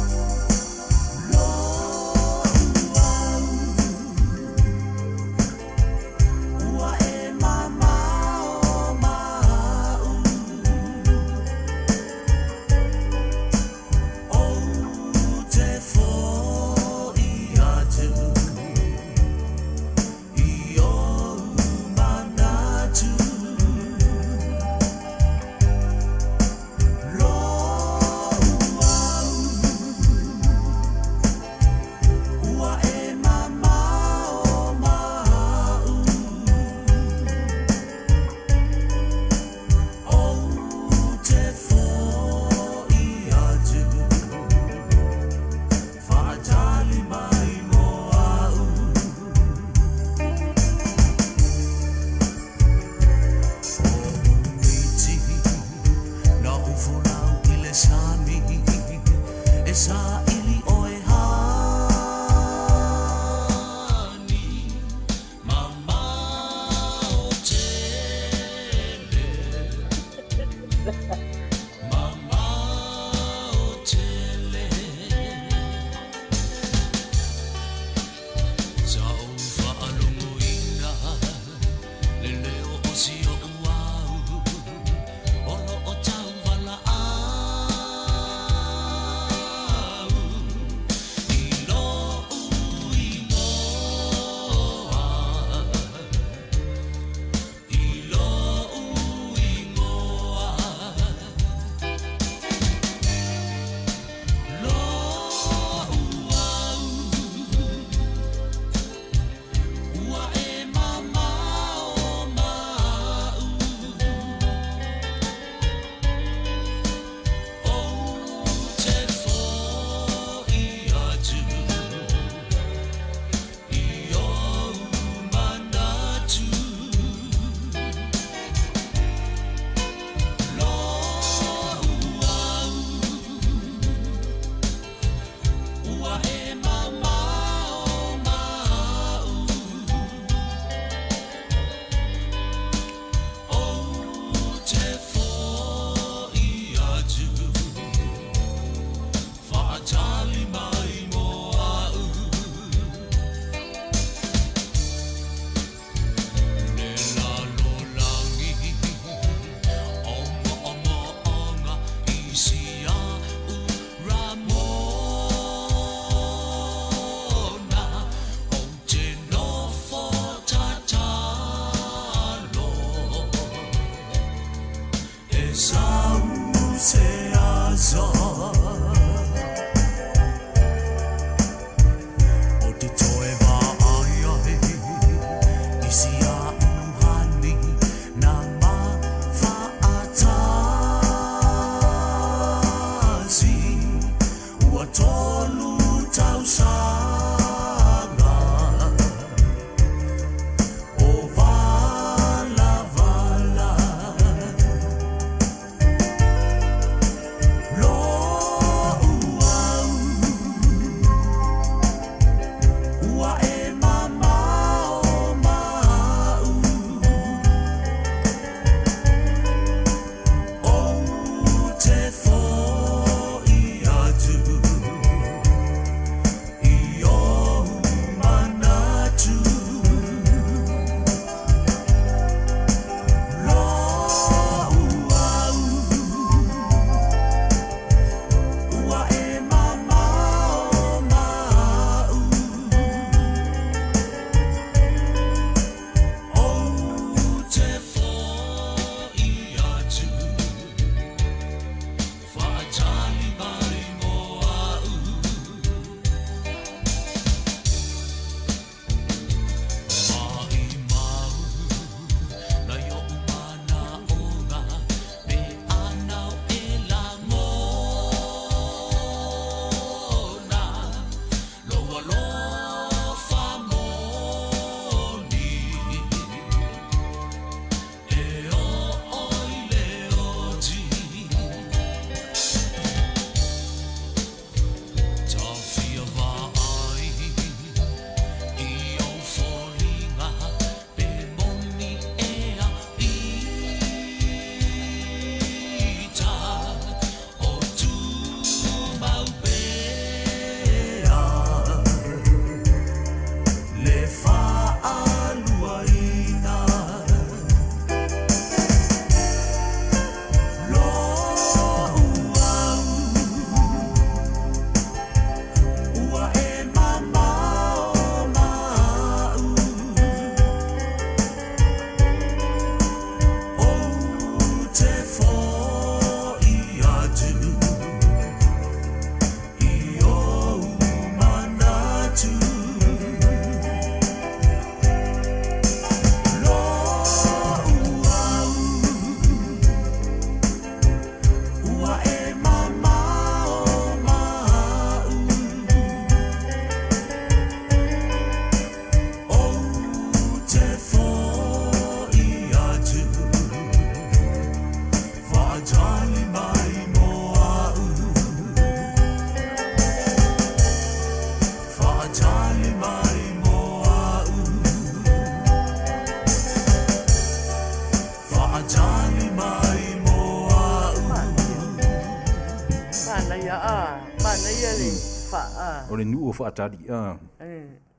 Manaia le fa a. O le nuu o Faatali a.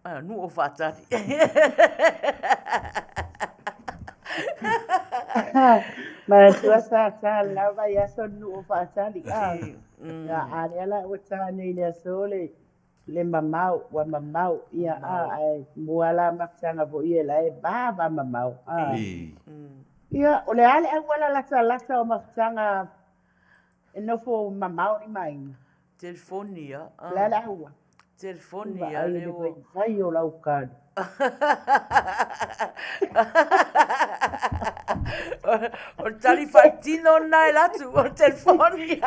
A nuu o Faatali. Manatua sa ta le la vaiaso le nuu o Faatali a. Ia a lea la ua ta nei i le aso le le mamao ua mamao ia a ae mua la mafutaga foi ia la e va va mamao a. Ia o le a le auala latalata o mafutaga e nofo mamao limaina? Telefoni ia. O le a le auala? Telefoni ia le ua. Vaivai o lau kali. O le tali faatino lena e latu, o le telefoni.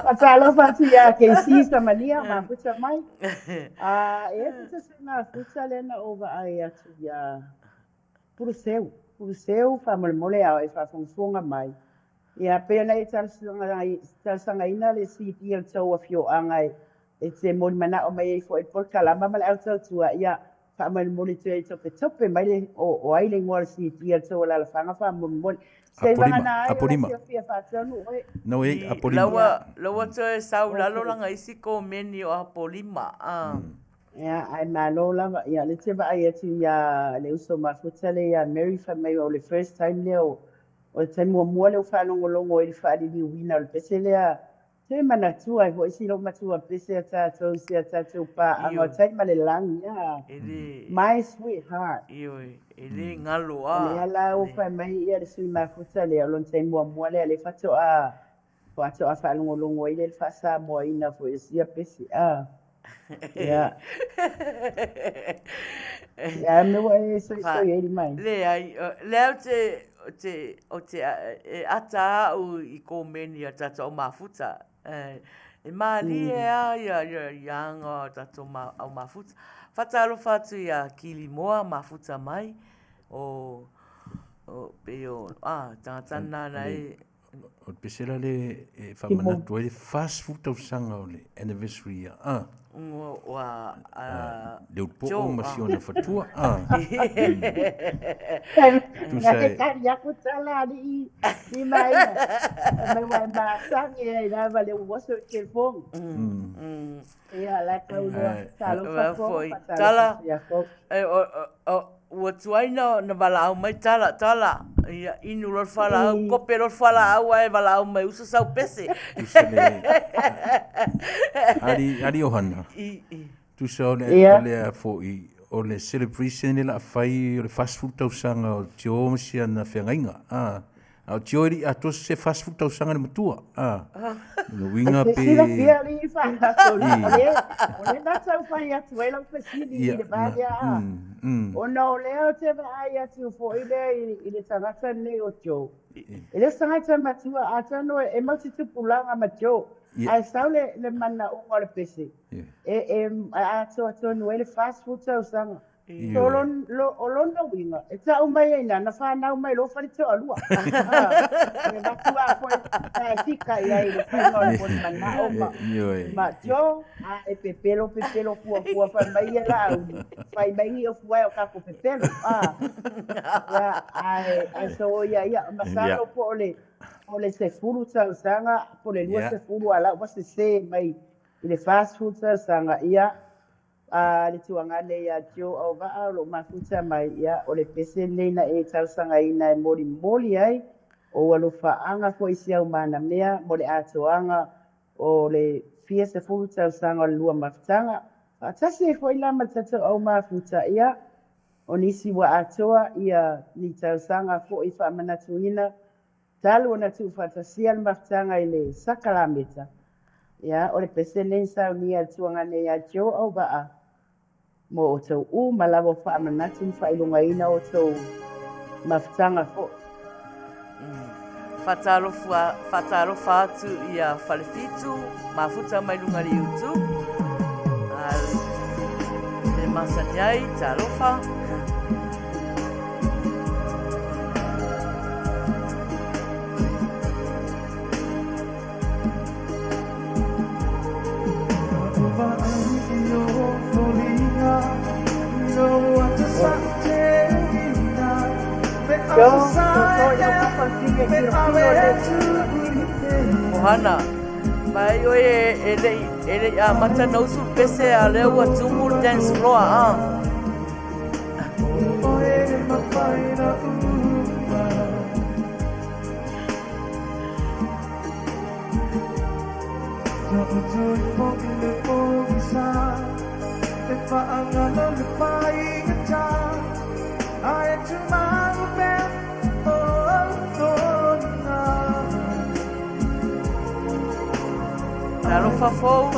Faatalofa atu ia KC Samalia, mafuta mai. A e te se mafuta lea na ou vaai atu ia Puluseu, Puluseu faamolemole a e faafogafoga mai. Ia pei ona e talosagaina le CD o le tou afioaga e te molimanao mai ai foi i le polokalama ma le au tautua, ia faamolemole toe topetope mai le o ai le igoa o le CD a le tou alalafaga faamolemole. Seiavagana ai o la fiafia faatonu oe. No ei, Apolima. La ua toe sau lalo langa isi komeni o Apolima. Ia, ae malo lava. Ia, lea te vaai atu ia le uso mafuta lea ia Mary fai mai o le first time lea o o le taimi muamua lea ua faalogologo ai i le faaliliuina o le pese lea. Toe manatua ai foi si lou matua pese a tatou i si a tatou paaga o tai ma le lagi, a. My sweetheart. Ioe, e le galo a. O lea la ua fai mai ia le sui mafuta lea o lona taimi muamua lea lea faatoa Faatoa faalogologo ai lea i le faa-Samoaina foi o sia pese, a. Ia. Ia, me ua e soisoi ai mai. Leai, lea ou te, ou te, ou te, e ata au i komeni a tatou au mafuta. E mālie lava ia, ia, ia aga o tatou au mafuta. Faatalofa atu ia Kilimoa mafuta mai, o, o, pei o, a, tagata na na e, O le pese la lea e faamanatu ai le 40 tausaga o le anniversary ia. A. Ua a Le Ulupo'o ma si ona fatua. A. Tusa e. Tali aku tala alii i maina. Mai ua e masagi ai lava le uoso i telefoni. Ia la tau loa. Talofa foi. Tala. Ua tuai na valaau mai tala, tala, ia inu loa le fualaau, kope loa le fualaau ae valaau mai uso sau pese. Tusa le Ali, Ali Ohana. Tusa o le, o le a foi, o le celebration le la fai o le 40 tausaga o Tio ma si ana feagaiga. Ah. A o tio e lii atoa se 40 tausaga le matua. A. Lona uiga pe... Silafia alii faagasolo. O le, o le na tau fai atu ai lau fesili i le va lea a. Ona o lea ou te vaai atu foi lea i le tagata lenei o Joe. E le o se tagata matua, atonu e mau te tupulaga ma Joe. Ae sau le, le manaoga o le pese. E, e atoa tonu ai le 40 tausaga. So o lon, lo, o lona uiga, e tau mai ai na, na whanau mai lo whare toalua. E matua foi, ta e fika i ai le whainga o le moni manao ma, ma tio, a e pepelo, pepelo, fua, fua, whai mai ia la auli, whai mai ngi o fua e o kako pepelo. A, ia, ai, ai so ia, ia, masalo po o le, o le sefulu tausaga, po le 20 a lau ua sese mai i le 40 tausaga, ia, A le tuagane ia Joe Auvaa o lo o mafuta mai, ia, o le pese lenei na e talosagaina e molimoli ai ou alofaaga foi i si au manamea mo le atoaga o le fia sefulu tausaga o le lua mafutaga. Faatasi ai foi la ma le tatou au mafuta, ia, o nisi ua atoa ia ni tausaga foi faamanatuina Talu ona tuufaatasia le mafutaga i le sakalameta, ia, o le pese lenei na saunia e le tuagane ia Joe Auvaa mo outou uma lava o faamanatu ma faailogaina outou mafutaga foi. Faatalofa atu ia Falefitu, mafuta mai luga i le YouTube. Le masani ai, talofa. Ohana. Mai oe e le'i e le'i amata na usu le pese a o lea ua tumu le dance floor a. Talofa fou.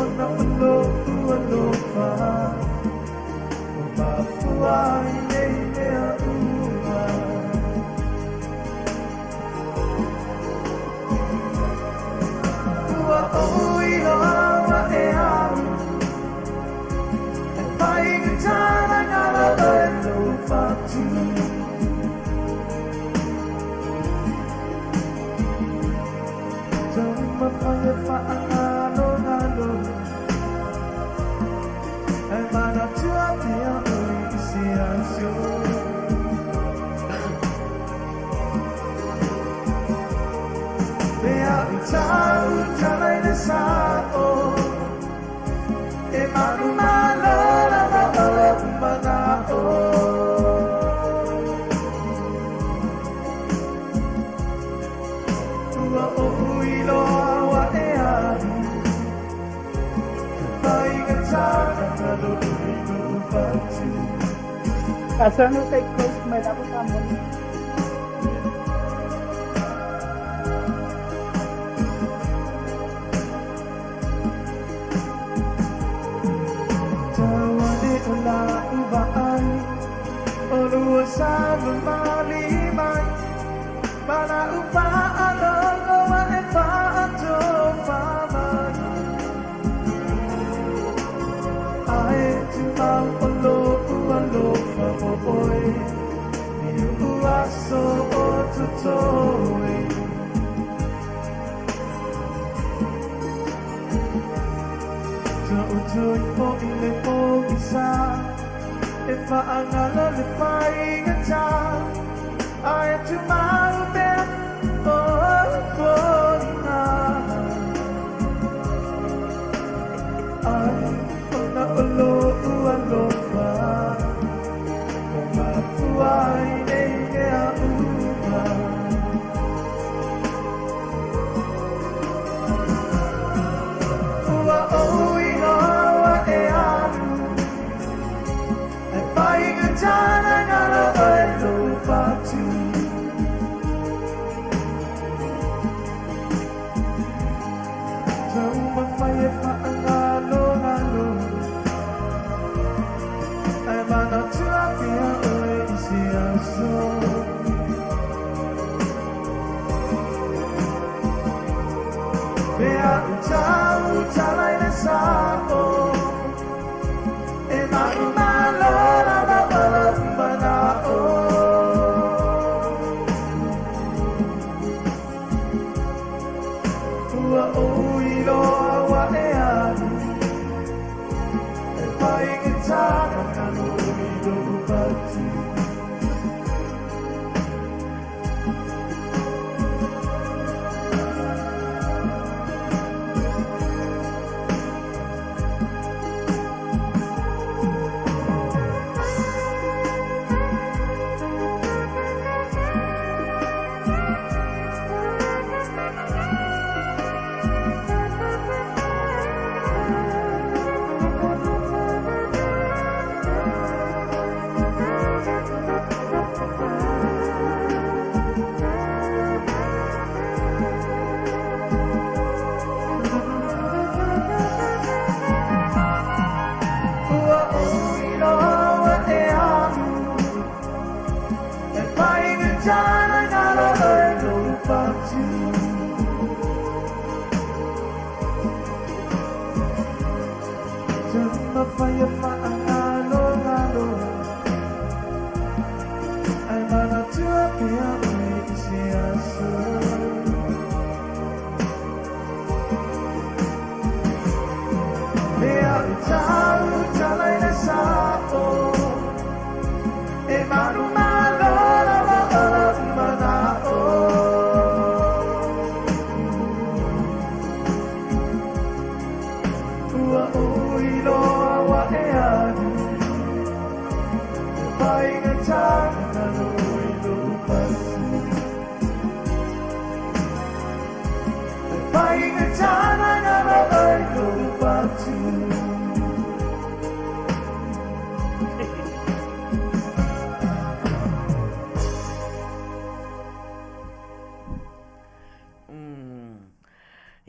Faasano tai close mai lava sa moni.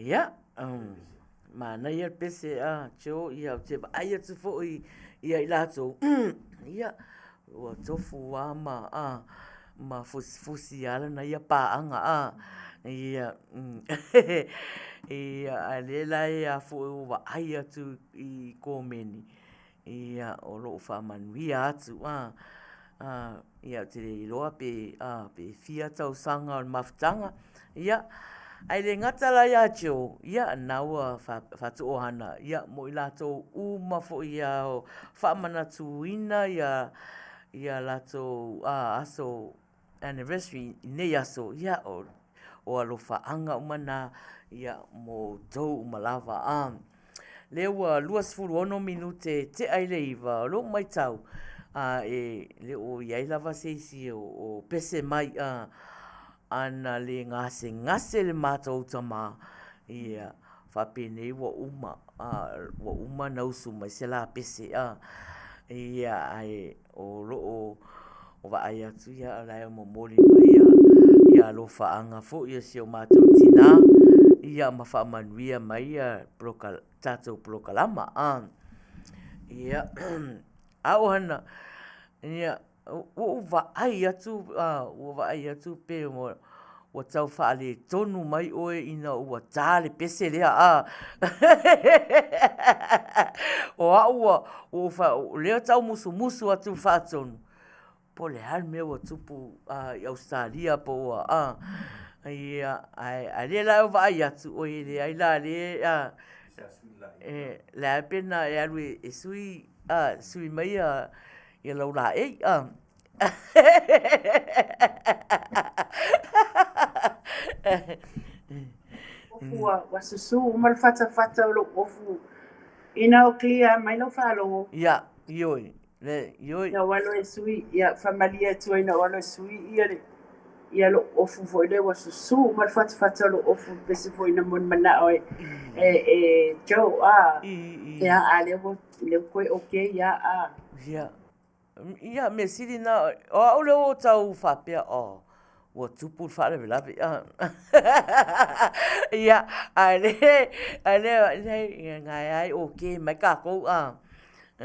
Ia, manaia le pese a Joe, ia ou te vaai atu foi ia i latou, ia, ua tofu lava ma, a, ma fusifusi lava lana ia paaga, a, ia, ia, a o lea la e a foi ua vaai atu i komeni, Ia, o lo o faamanuia atu, a, a, ia, ou te le iloa pe, a, pe fia tausaga o le mafutaga, ia, ae le gata la ia Joe, ia, lena ua faatooana, ia, mo i latou uma foi lava o faamanatuina ia, ia latou, a, aso anniversary i nei aso, ia, o alofaaga uma na, ia, mo outou uma lava. A, lea ua 26 minute tea i le 9, o lou matau, a, e le o i ai lava se isi o pese mai, a, ana le gasegase le matou tama, ia, faapenei ua uma, a, ua uma ona usu mai se lapese, a, ia, ae o lo o vaai atu ia o la e momoli mai ia alofaaga foi a si o matou tina ia ma faamanuia mai ia tatou polokalama. Ia, a o hana, ia, ua ou vaai atu, ua vaai atu pe ua Ua tau faaletonu mai oe ina ua ta le pese lea, a. O au ua, ua ou, lea e taumusumusu atu i le faatonu, po o le a le mea ua tupu i Ausetalia po ua, a. Ia, ae lea la e vaai atu, oi e leai la lea, a, leai pe na e alu e sui, a, sui mai lau laei, a. Ofu ua susu uma le fatafata o lou ofu ina o clear mai lau faalogo. Ia, ioe, le, ioe. Ina ua alu e sui, ia, faamalie atu ai ina ua alu e sui ia le, ia lou ofu foi lea ua susu uma le fatafata o lou ofu pese foi ina mo manao e, e, e Joe, a, ia, a lea ua, lea ua toe okay, ia, a. Ia. Ia, mea sili na, o au lea ua tau faapea, oh, ua tupu le faalavelave. Ia, a le, a le, le, ngai ai okay mai kākou, a. E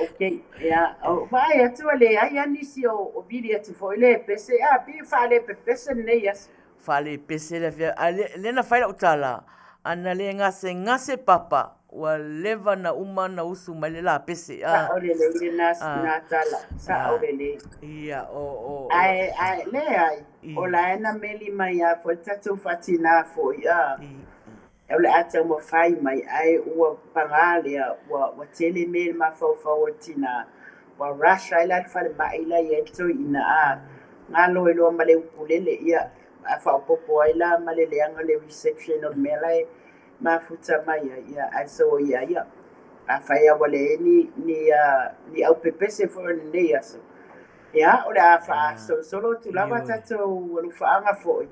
okay, ia, o, vaai atu a leai a nisi o, o vili atu foi le pese, a, pei e faalepepese lenei aso. Faalepese le afiafi, a le, lea na fai lau tala, ana le gasegase papa, ua leva na uma na usu mai le lapese. Sao lelei lena na tala, sao lelei. Ia, o, o, Ae, ae, leai, o la e na meli mai lava foi le tatou faatinā foi, a, o le a taumafai mai, ae ua pagā lea, ua, ua tele mea i le mafaufau o le tinā, ua rush ai la i le falemai la e i ai le toeaina, a, galo ai loa ma le ukulele, ia, a faaopoopo ai la ma le leaga o le reception o le mea la e mafuta mai ai, ia, ae soia ia, afai lava ua leai ni, ni, ni aupepese foi o lenei aso, ia, o le a faasolosolo atu lava tatou alofaaga foi,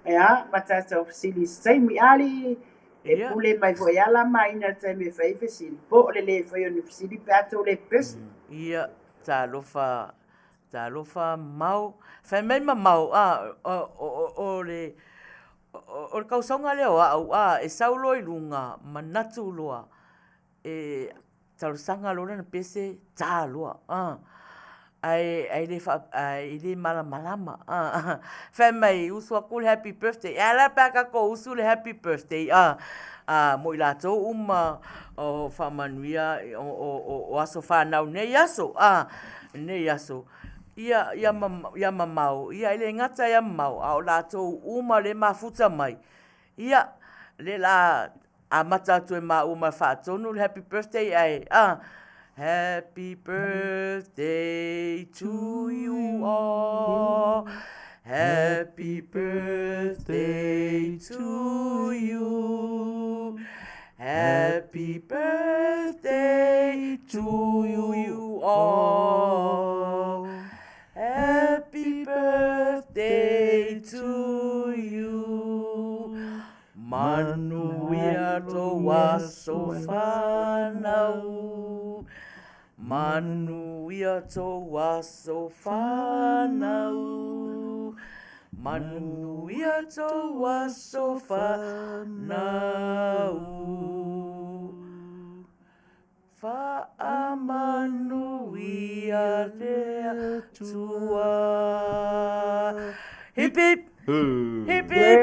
ia, ma tatou fesili i se taimi. Alii, e pule mai foi lava la Maina i le taimi e fai ai fesili, po o le le faia o ni fesili pe a tou le pepese. Ia, talofa Talofa Mao. Fai mai mamao, a, o, o, o le, o le kausaga lea o au, a, e sau loa i luga, manatu loa, e talosaga loa lana pese, ta loa, a. Ae, ae le faa, ae le malamalama, a. Fai mai, usu aku le happy birthday. E a la pe a tatou usu le happy birthday, a. A, mo i latou uma o faamanuia o, o, o, o aso fanau nei aso, a. Nei aso, ia, ia, ia mamao, ia e le gata ia mamao, a o latou uma le mafuta mai, ia, le la amata atu e maua ma faatonu le happy birthday ae, a, Happy birthday to you all, happy birthday to you, Happy birthday to you all. Happy birthday to you. Manuia tou aso whanau. Manuia tou aso whanau. Manuia tou aso fanau. Faamanuia le Atua. Hip hip! Hip hip!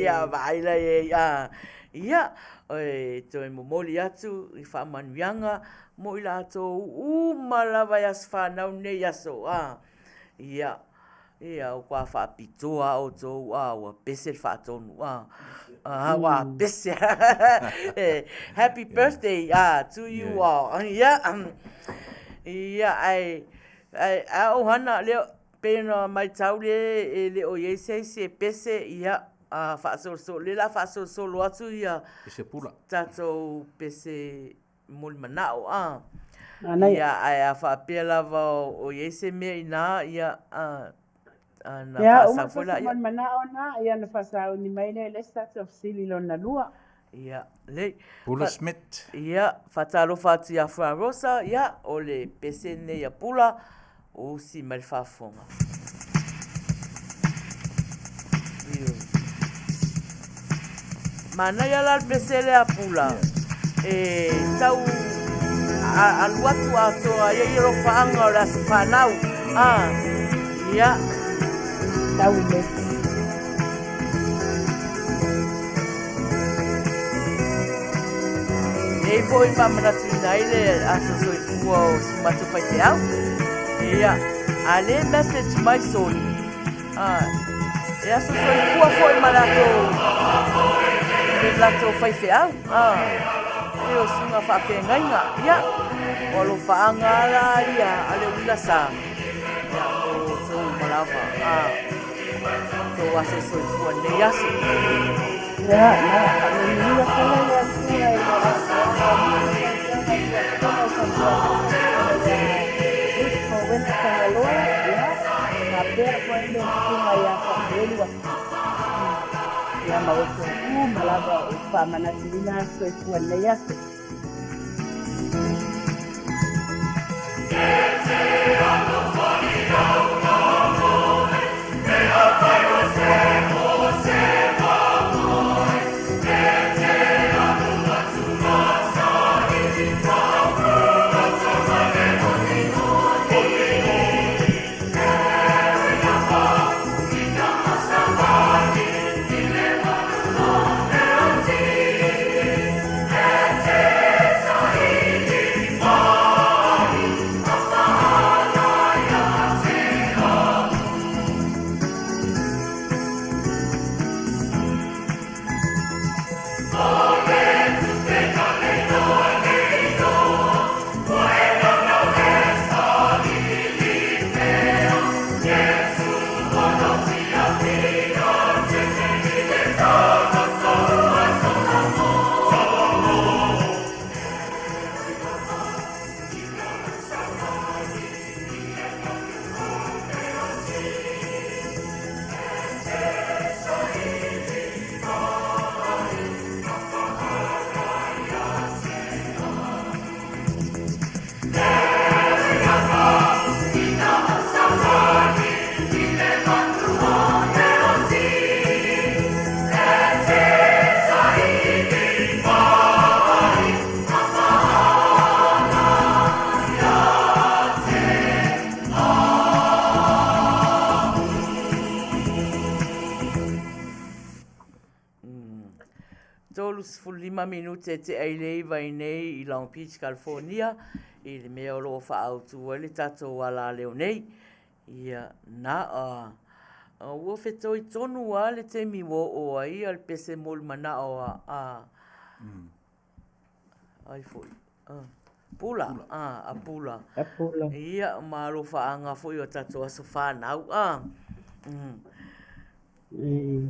Ia, vaai la e, a. Ia, e toe momoli atu i faamanuiaga mo i latou uma lava i aso fanau nei aso, a. Ia, ia ua toa faapitoa a outou a ua pese le faatonu a. A ua pese. Happy birthday a to you all. Ia. Ia ai ai a o hana lea pei ona matau le e le o i ai se isi e pese ia a faasolosolo lea la faasolosolo atu ia pese pula tatou pese molimanao a. Manaia. Ia, ae a faapea lava o i ai se mea inā, ia, a, a, na Ia, uma faasau foi pese laia. molimanao na, ia ona faasauni mai lea i le isi tatou fesili lona lua. Ia, lelei. Pula Fa, Smith. ia, faatalofa atu ia Fra Rosa, ia, o le pese lenei a Pula, o usi mai le faafofoga. Ioe. Manaia la le pese lea a Pula. E tau alu atu atoa ia i alofaaga o le aso fanau. A, ia. Tau i le. Nei foi faamanatuina ai le aso soifua o si matou faifeau. Ia, a le message mai soli. Ah, e aso soifua foi ma latou le latou faifeau. Ah, e o suga faafeagaiga. Ia, o alofaaga ala ia a le uila sa. Ia, mo outou uma lava. Ah, tou aso soifua nei aso. Ia, na, faamanuia tele le Atua i le atoaga o lenei tausaga i le afioga i Fatuamoa ma ia Ruth Mowena Tagaloa, ia, faapea foi le susuga ia Fanuelu Aki. Ia, ma outou uma lava o faamanatuina aso soifua i lenei aso. 35 minute te ai le iva i nei i Long Beach, California, i le mea o lo o faaautu ai le tatou alaleo nei. Ia, na, a, ua fetoi tonu a le taimi ua oo ai a le pese mo le manao a, a, ai foi, a, pula, a, a pula. A pula. Ia, ma alofaaga foi o tatou aso fanau, a. Mm. E,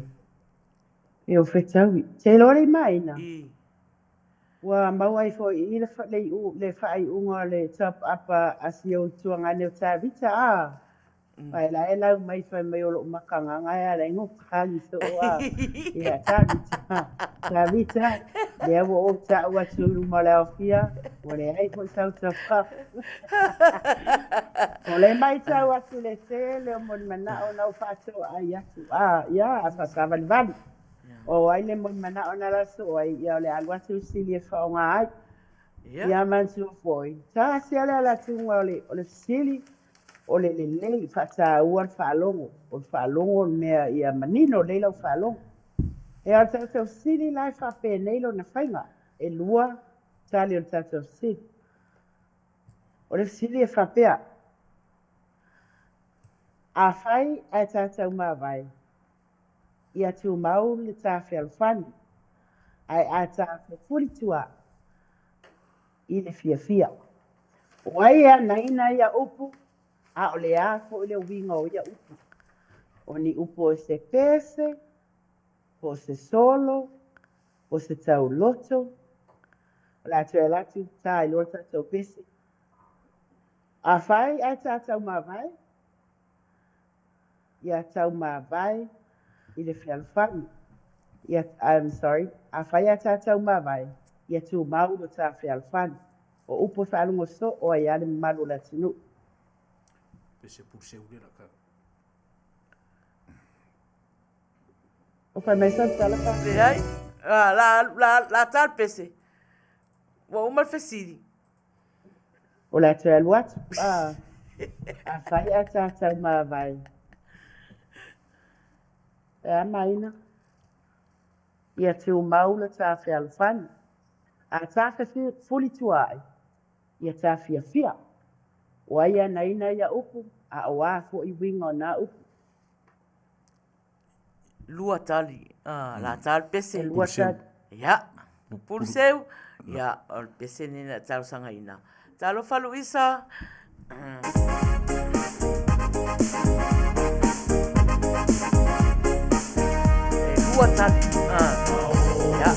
e o fetaui. Te iloa le maina. I. Ua maua ai foi i i le, le, iu, le faaiuga o le top up a si ou tuagane o Tavita, a. Ae la e lau mai fai mai o lou maka agaga e ala ai ona tagi soo a. Ia, Tavita, Tavita, lea ua ou tau atu i luma o le aofia, ua leai foi sau tapa. O le matau atu i le tele o molimanao na ou faatoai atu, a, ia, a faasavalivali. O ai le molimanao na la soo ai, ia o le alu atu le fesili e faaaoga ai. Ia manatua foi, tasi lava le alatuga o le fesili, O le lelei, faataua le faalogo, o le faalogo le mea ia manino lelei lau faalogo. Ea o le tatou fesili la e faapenei lona faiga, e lua tali o le tatou fesili. O le fesili e faapea, Afai ae tatou mavae, ia tumau le ta fealofani, ae a ta fefulitua i le fiafia. O ai e anaina ia upu, a o le a foi le uiga o ia upu? O ni upu o se pese, po o se solo, po o se tauloto? O le a toe ala atu, ta ai loa le tatou pese. Afai ae ta taumavae, ia taumavae i le fealofani. Ia, I'm sorry, afai ae ta taumavae, ia tumau lo ta fealofani. O upu e faalogo soo ai lava le mamalu o le atunuu. Pese pulseu le la ka. O fai mai sau tala fa. Leai, la, la, la, la ta le pese. Ua uma le fesili. O le a toe alu atu, a, afai ae ta taumavae. E a Maina? Ia tumau le ta fealofani. A ta fefulitua ai, ia ta fiafia. O ai e anaina ia upu, a o a foi uiga o na upu? Lua tali, a, la ta le pese. E lua tali. Ia, pulseu, ia, o le pese lenei na talosagaina. Talofa Luisa. E lua tali. Ia.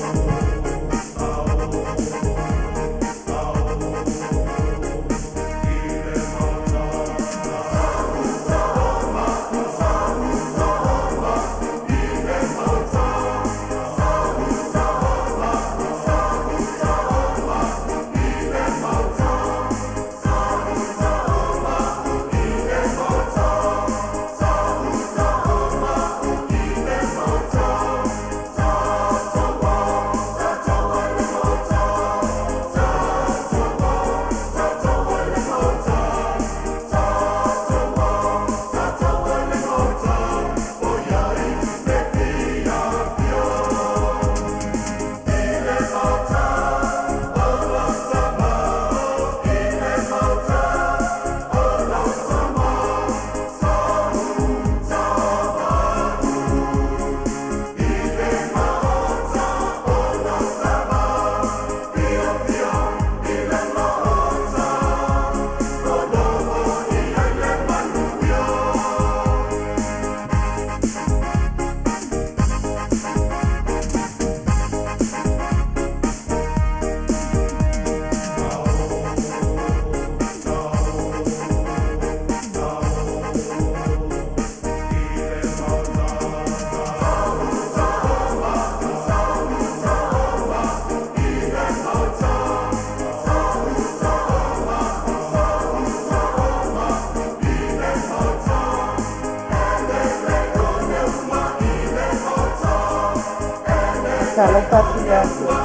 Talofa atu ia te oe.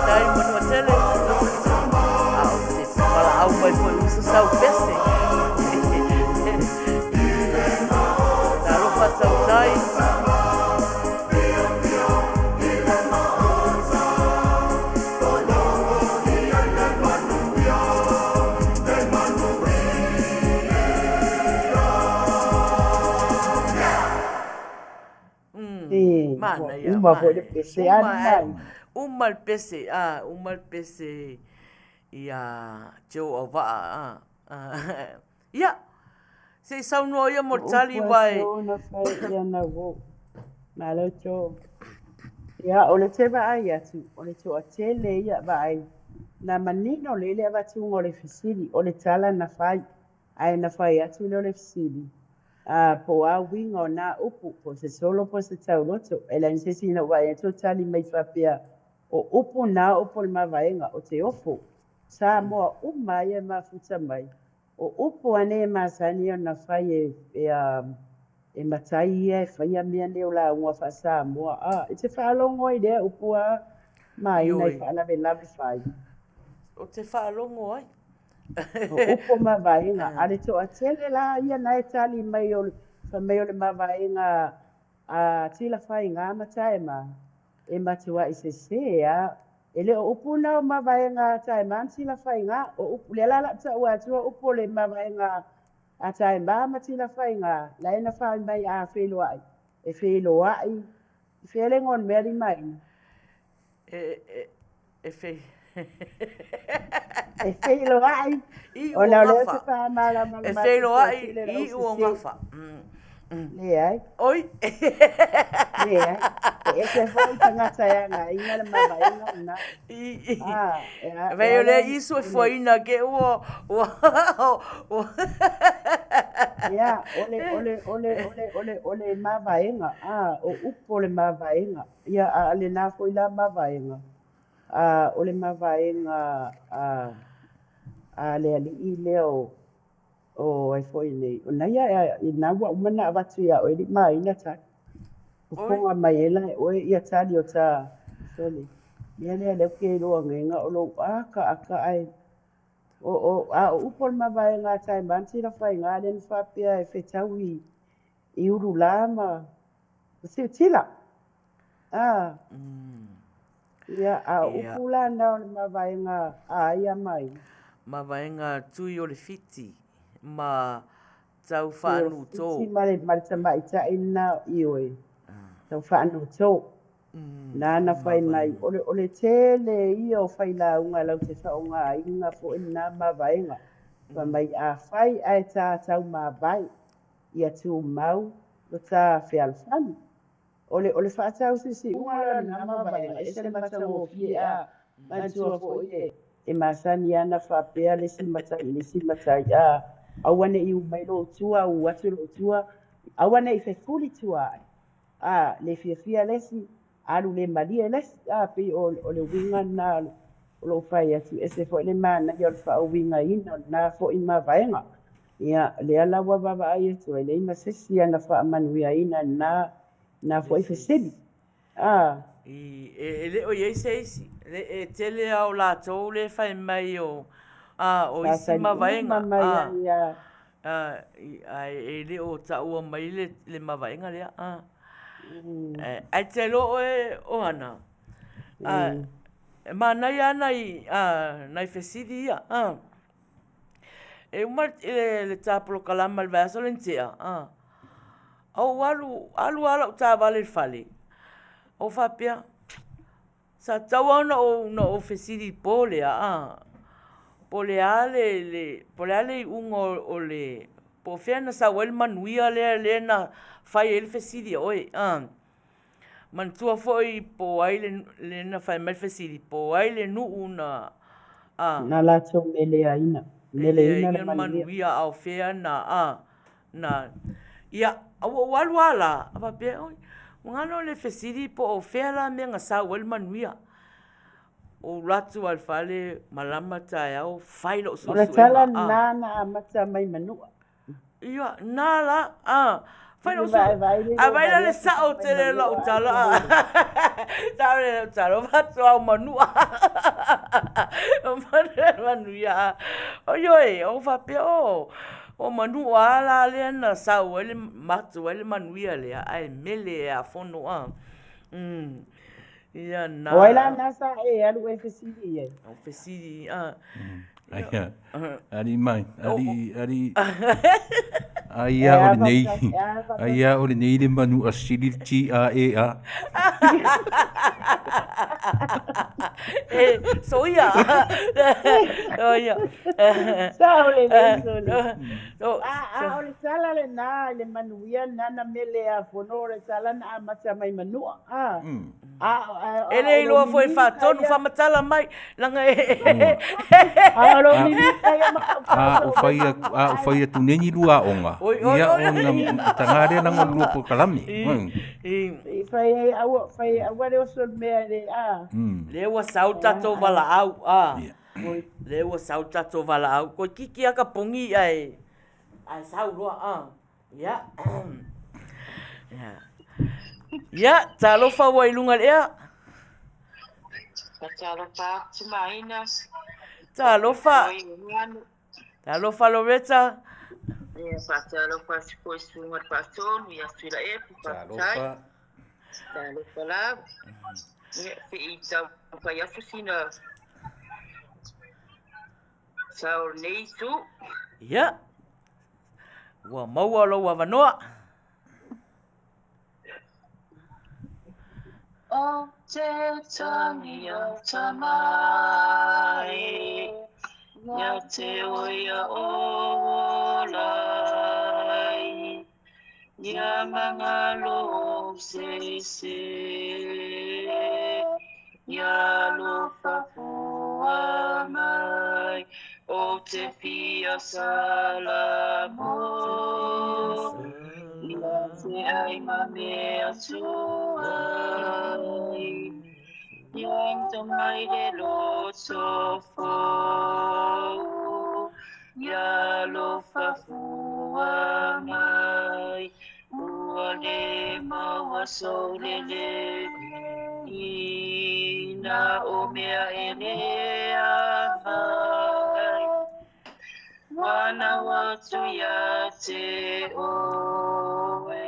Tai Manuatele. A o te valaau mai foi uso sau pese. Talofa tautai. Manaia. Uma foi le pese a mai. Uma le pese, a, uma le pese ia Joe Auvaa, a. Ia, se i saunoa ia mo le tali wa e. Ona fai ia na wo. Malo Joe. Ia, o le te vaai atu, o le toatele ia vaai. Na manino lelei le avatuga o le fesili, o le tala na fai, ae na fai atu lea o le fesili, a, po o a uiga o na upu, po o se solo po o se tauloto. E leai ma se isi na ou vaai atu o tali mai faapea, o upu na o upu o le mavaega, o te ofo. Samoa uma lava ia e mafuta mai, o upu lava nei e masani ona fai e, e, a, e matai ia e faia mea nei o lauga faa-Samoa. A, e te faalogo ai i lea upu a Maina i faalavelave fai. Ou te faalogo ai. O upu o mavaega. A le toatele la ia na e tali mai o, fai mai o le mavaega a Tilafaiga ma Taema, e matuai sese a. E le o upu na o mavaega a Taema ma Tilafaiga, o upu, lea la o le a ou taua atua upu o le mavaega a Taema ma Tilafaiga, la e na fai mai a feiloai, e feiloai, i fea le igoa o le mea alii Maina? E, e, e, e feiloai ona o lea ou te faamalamalama E feiloai i iu o gafa. Leai. Oi. Leai. E ese foi tagata e againa le mavaega lena. Ah, e a, Vai o lea isu e fuaina ke ua ua ua Ia, o le o le o le o le o le o le mavaega, ah, o upu o le mavaega. Ia, a lena foi la mavaega. A, o le mavaega a a le alii lea o o ai foi nei, o na ia e, na ua uma ona avatu ia oe le maina tali. Fofoga mai e la e oe ia tali o ta sole. Mea lea lea ou te iloa nei na o lou aka aka ae o o a o upu o le mavaega a Taema ma Tilafaiga lea na faapea e fetau i i Ululā ma Siutila. A. Ia, a o upu la na o le mavaega a ia mai. Mavaega tui o le Fiti ma tau faanutō. Fiti ma le, ma le tamaitai lena ioe, tau faanutō. Nāna fai mai, o le, o le tele ia o failauga lau te faaaogaina foi lena mavaega. Fai mai, afai ae ta taumavae, ia tumau lo ta fealofani. O le, o le faatausiusiuga la lena mavaega, ese le matagofie a, manatua foi e, e masani ana faapea le isi matai i le isi matai, a, aua ne i u mai lou tua, u atu lou tua, aua ne i fefuli tua ae, a, le fiafia le isi, alu le malie le isi, a, pei o, o le uiga lena o lou fai atu, ese foi le manaia o le faauigaina o lena foi mavaega. Ia, lea la ua vaavaai atu ai, leai ma se isi ana faamanuiaina i lena, lena foi fesili. A. I, e, e le o i ai se isi. Le, e tele lava o latou le fai mai o, a, o isi mavaega. Mai a, ai, a. A, i, a e le o taua mai le, le mavaega lea. A. Mm. Ae te iloa oe o Hana, a, e manaia lava nai, a, nai fesili ia. A. E uma le, le ta polokalama i le vaiaso lea na tea, a, a ou alu, alu lava lau taavale i le fale, ou faapea, sa tatau lava ona ou, ona ou fesili i le po lea, a, po o le a le, le, po o le a le iuga o, o le, po o fea na sau ai le manuia lea, lea na fai ai le fesili a oe, a. Manatua foi po o ai le, le na fai mai le fesili, po o ai le nuu na, a. Na latou meleaina, meleina le manuia. Manuia a o fea na, a, na, ia, a ua ou alu lava la, a faapea, oi, ua galo le fesili po o fea la mea na sau ai le manuia. Ou alu atu lava i le fale, malama taeao, fai lau O le suesuega, tala a. lena na amata mai Manua. Ia, na la, a, fai lou sui, a vai la le sao tele lau tala, a, sao le lau tala, o faatoa o manua, o manuia, a, o ioe, o faapea, o, o manua a la lea na sau ai le, matu ai le manuia lea, ae mele e a fono, a, mm, ia na. O ai la na sa e alu e fesili i ai? O fesili, a. Ai, alii mai, alii, alii. Ai a o lenei, ai a o lenei le manu asili le T-A-E-A. E, soia. Soia. Sao lelei sole. A o le tala lenā i le manuia lenā na mele a fono o le tala na amata mai Manua. A. E le iloa foi faatonu faamatala mai laga e. A o fai atu, a o fai atu nei ni lua aoga, ia ona taga lea laga o le lua polokalame. I fai ai aua, fai aua le oso le mea le a. Lea ua sau le tatou valaau a. Lea ua sau le tatou valaau. Toeitiiti lava ka pogi ae sau loa a. Ia. Ia, talofa ua i luga i le ea. Talofa atu Maina. Talofa. Talofa Loretta. Ia, faatalofa atu foi i susuga i le Faatonu ia Tuilaepa, faafetai. Talofa. Talofa lava. Ia, se i taumafai atu sina sao o lenei itu. Ia, ua maua lou avanoa. O te tangi a tama e, Ia te oia ola ai, Ia mangalo se se, Ia alofa fua mai, O te fia salamo, Ia te ai ma mea tuai, Ia to mai le loto fou, Ia alofa fua mai, Ua le maua sou lele, Ina o mea e lea mai, Wanau atu ia te oe,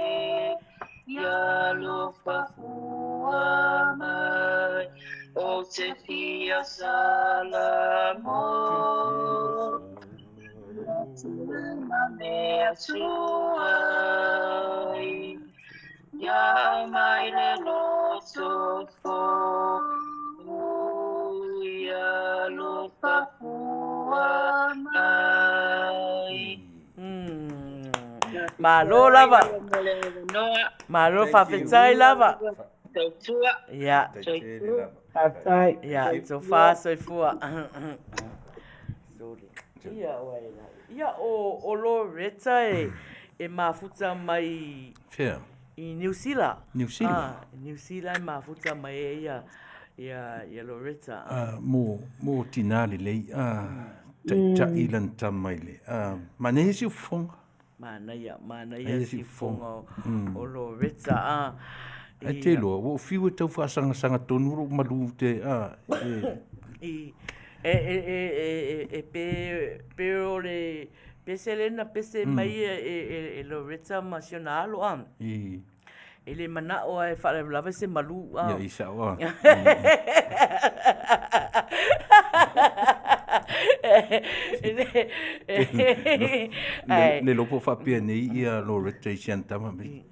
Ia alofa fua mai, O te fia salamo, Ia te ma mea tuai, Ia mai le loto fou, Ia alofa fua mai. Malo lava. Malo faafetai lava. Tautua. Ia. Faafetai. Ia, tofa soifua. Ia, oe la. Ia, o Loretta e mafuta mai Fea? i Niu Sila. Niu Sila? Ah, Niu Sila e mafuta mai ai ia Loretta. Ah, mo tinā lelei, ah, taitai lana tama i le, ah, manaia si ufofoga. Manaia, manaia si ufofoga o Loretta, ah. Ai te iloa, ua ou fiu e tau faasagasagatonu lou malu te, ah, e. I, e, e, e, e, e, pe, pe o le pese lea na pese mai e Loretta ma si ona alo, ah. I. E le manao lava e faalavelave se malu, ah. Ia, i sao, ah. Le iloa po o faapea nei ia Loretta i si ana tama, me.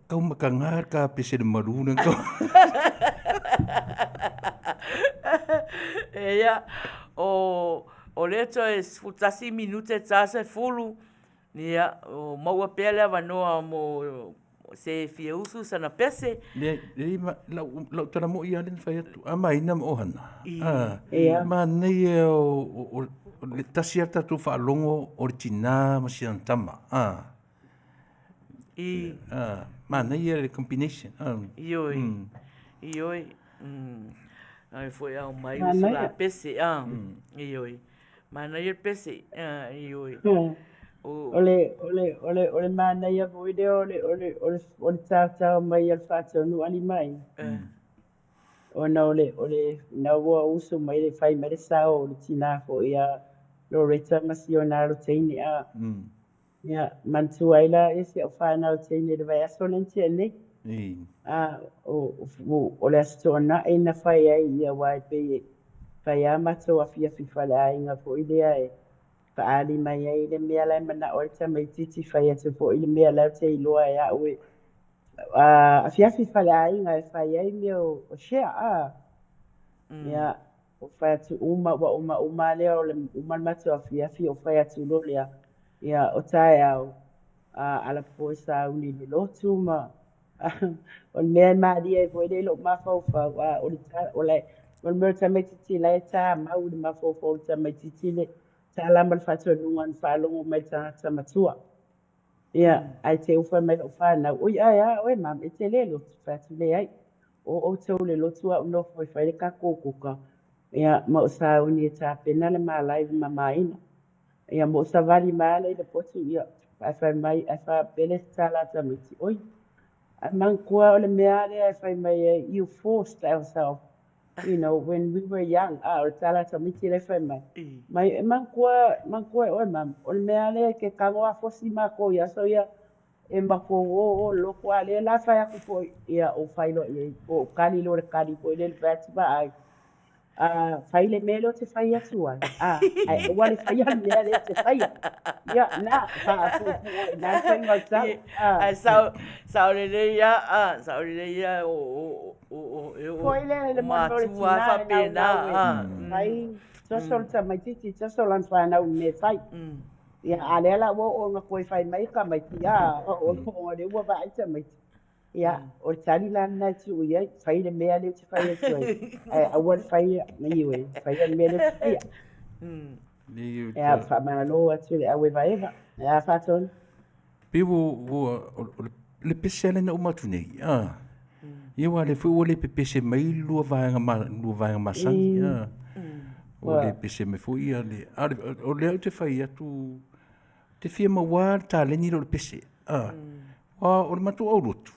Kau makaga le ka pese i le malu lena kau. Ia, o lea toe 11 minute ta 10, ia, o maua pea le avanoa mo se fia usu sana pese. Leai, lau tala moi lava lea na fai atu, a Maina ma Ohana, manaia o le tasi lava le tatou faalogo o le tina ma si ana tama. I. Manaia le combination. Ioe, ioe. Ai foi au mai usu la pese, ioe. Manaia le pese, ioe. O le manaia foi lea o le taotao mai a le faataunuuani mai. Ona o le na ua usu mai le fai mai le sao o le tinā foi ia Loretta ma si ona alo teine a. Ia, manatua ai la e si au whanau teine le vaiaso lea na tea nei. A, o le Aso Toonai na fai ai ia wā e pei e fai a matou afiafi faleaiga foi lea e. faaali mai ai le mea la e manao ai le tamaitiiti, fai atu foi le mea la ou te iloa e au e afiafi i faleaiga e fai ai mea o share a. Ia, ou fai atu uma, ua uma uma lea o le uma le matou afiafi ou fai atu loa lea, ia o taeao alapo e sauni i le lotu ma o le mea e malie ai foi lea i lou mafaufau, a o le o le o le mea o le tamaitiiti la e tamau i le mafaufau o le tamaitiiti le tala ma le faatonuga na faalogo mai i le tagata matua. Ia, ae te i ua fai mai lau fanau, oi ae a oe mama, e te le lotu? Fai atu, leai. O outou i le lotu a ou nofo e fai le tatou kuka, ia, ma ou sauni e tapena le malae i le mamaina. Ia, ma ou savali mai lava lea i le potu, ia, ae fai mai, ae faapea le tala a tamaiti, oi, ae manatua o le mea lava lea e fai mai ai, you forced ourselves, you know, when we were young, a o le tala a tamaiti la e fai mai, mai, e manatua, manatua e oe mama, o le mea lava lea e te tago lava fosi matou i aso ia, e matou o o lotu, a o lea la fai atu foi, ia ou fai loa i ai, ou tali loa i le tali foi lele, fai atu vaai, a fai le mea lea ou te fai atu ai, a, ae aua le faia le mea lea e te faia. Ia, na, faapuupuu ai i ina le faiga o le tala. A. Ae sao, sao lelei lava, a, sao lelei lava o, o, o, o, e o, Foi lea le o mea o le matua tinā e faapena, naunau e a. fai, soso le tamaitiiti, soso lana fanau i le mea e fai. Ia, a o lea la ua oo ina toe fai mai tamaiti, a, o lea ua vaai tamaiti. Ia, o le tali la lena e tuu i ai, fai le mea lea ou te fai atu ai, ae aua le faia, ioe, faia le mea lea ou te faia. Ia, faamalo atu i le auevaeva. Ia, Faatonu. Pei ua, o le pese lea na uma atu nei, a, ia aua o lea foi ua le pepese mai lua vaega, lua vaega masani, a, ua le pepese mai foi ia le, a o lea ou te fai atu, ou te fia maua lava le taleni lea o le pese, a. Aua o le matou aulotu,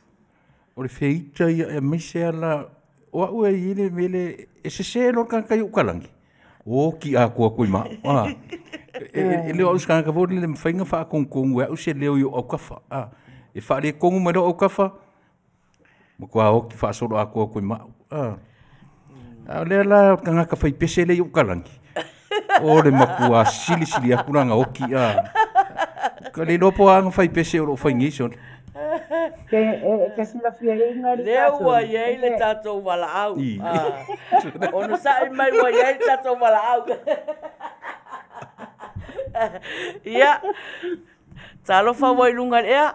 o le feita ia aemaise lava la, o au e i ai le mea lea, e sese loa le tagata i ou kalagi, oti atoa atu ai ma au. A. E le o au se tagata foi lele e mafai ona faatonutonu e au se leo i ou autafa. A. E faaletonu mai loa autafa, matua oti faasoloatoa atu ai ma au. A. A o lea la o le tagata fai pese lea i ou kalagi, o le matua silisili atu la ona oti, a. Ka le iloa po o a ana fai pese o lo o fai nei sole. Ke, e, ke silafia i ngā li Lea ua i ai le tatou valaau. Onosai mai ua i ai le tatou valaau. Ia, talofa ua i luga i le ea.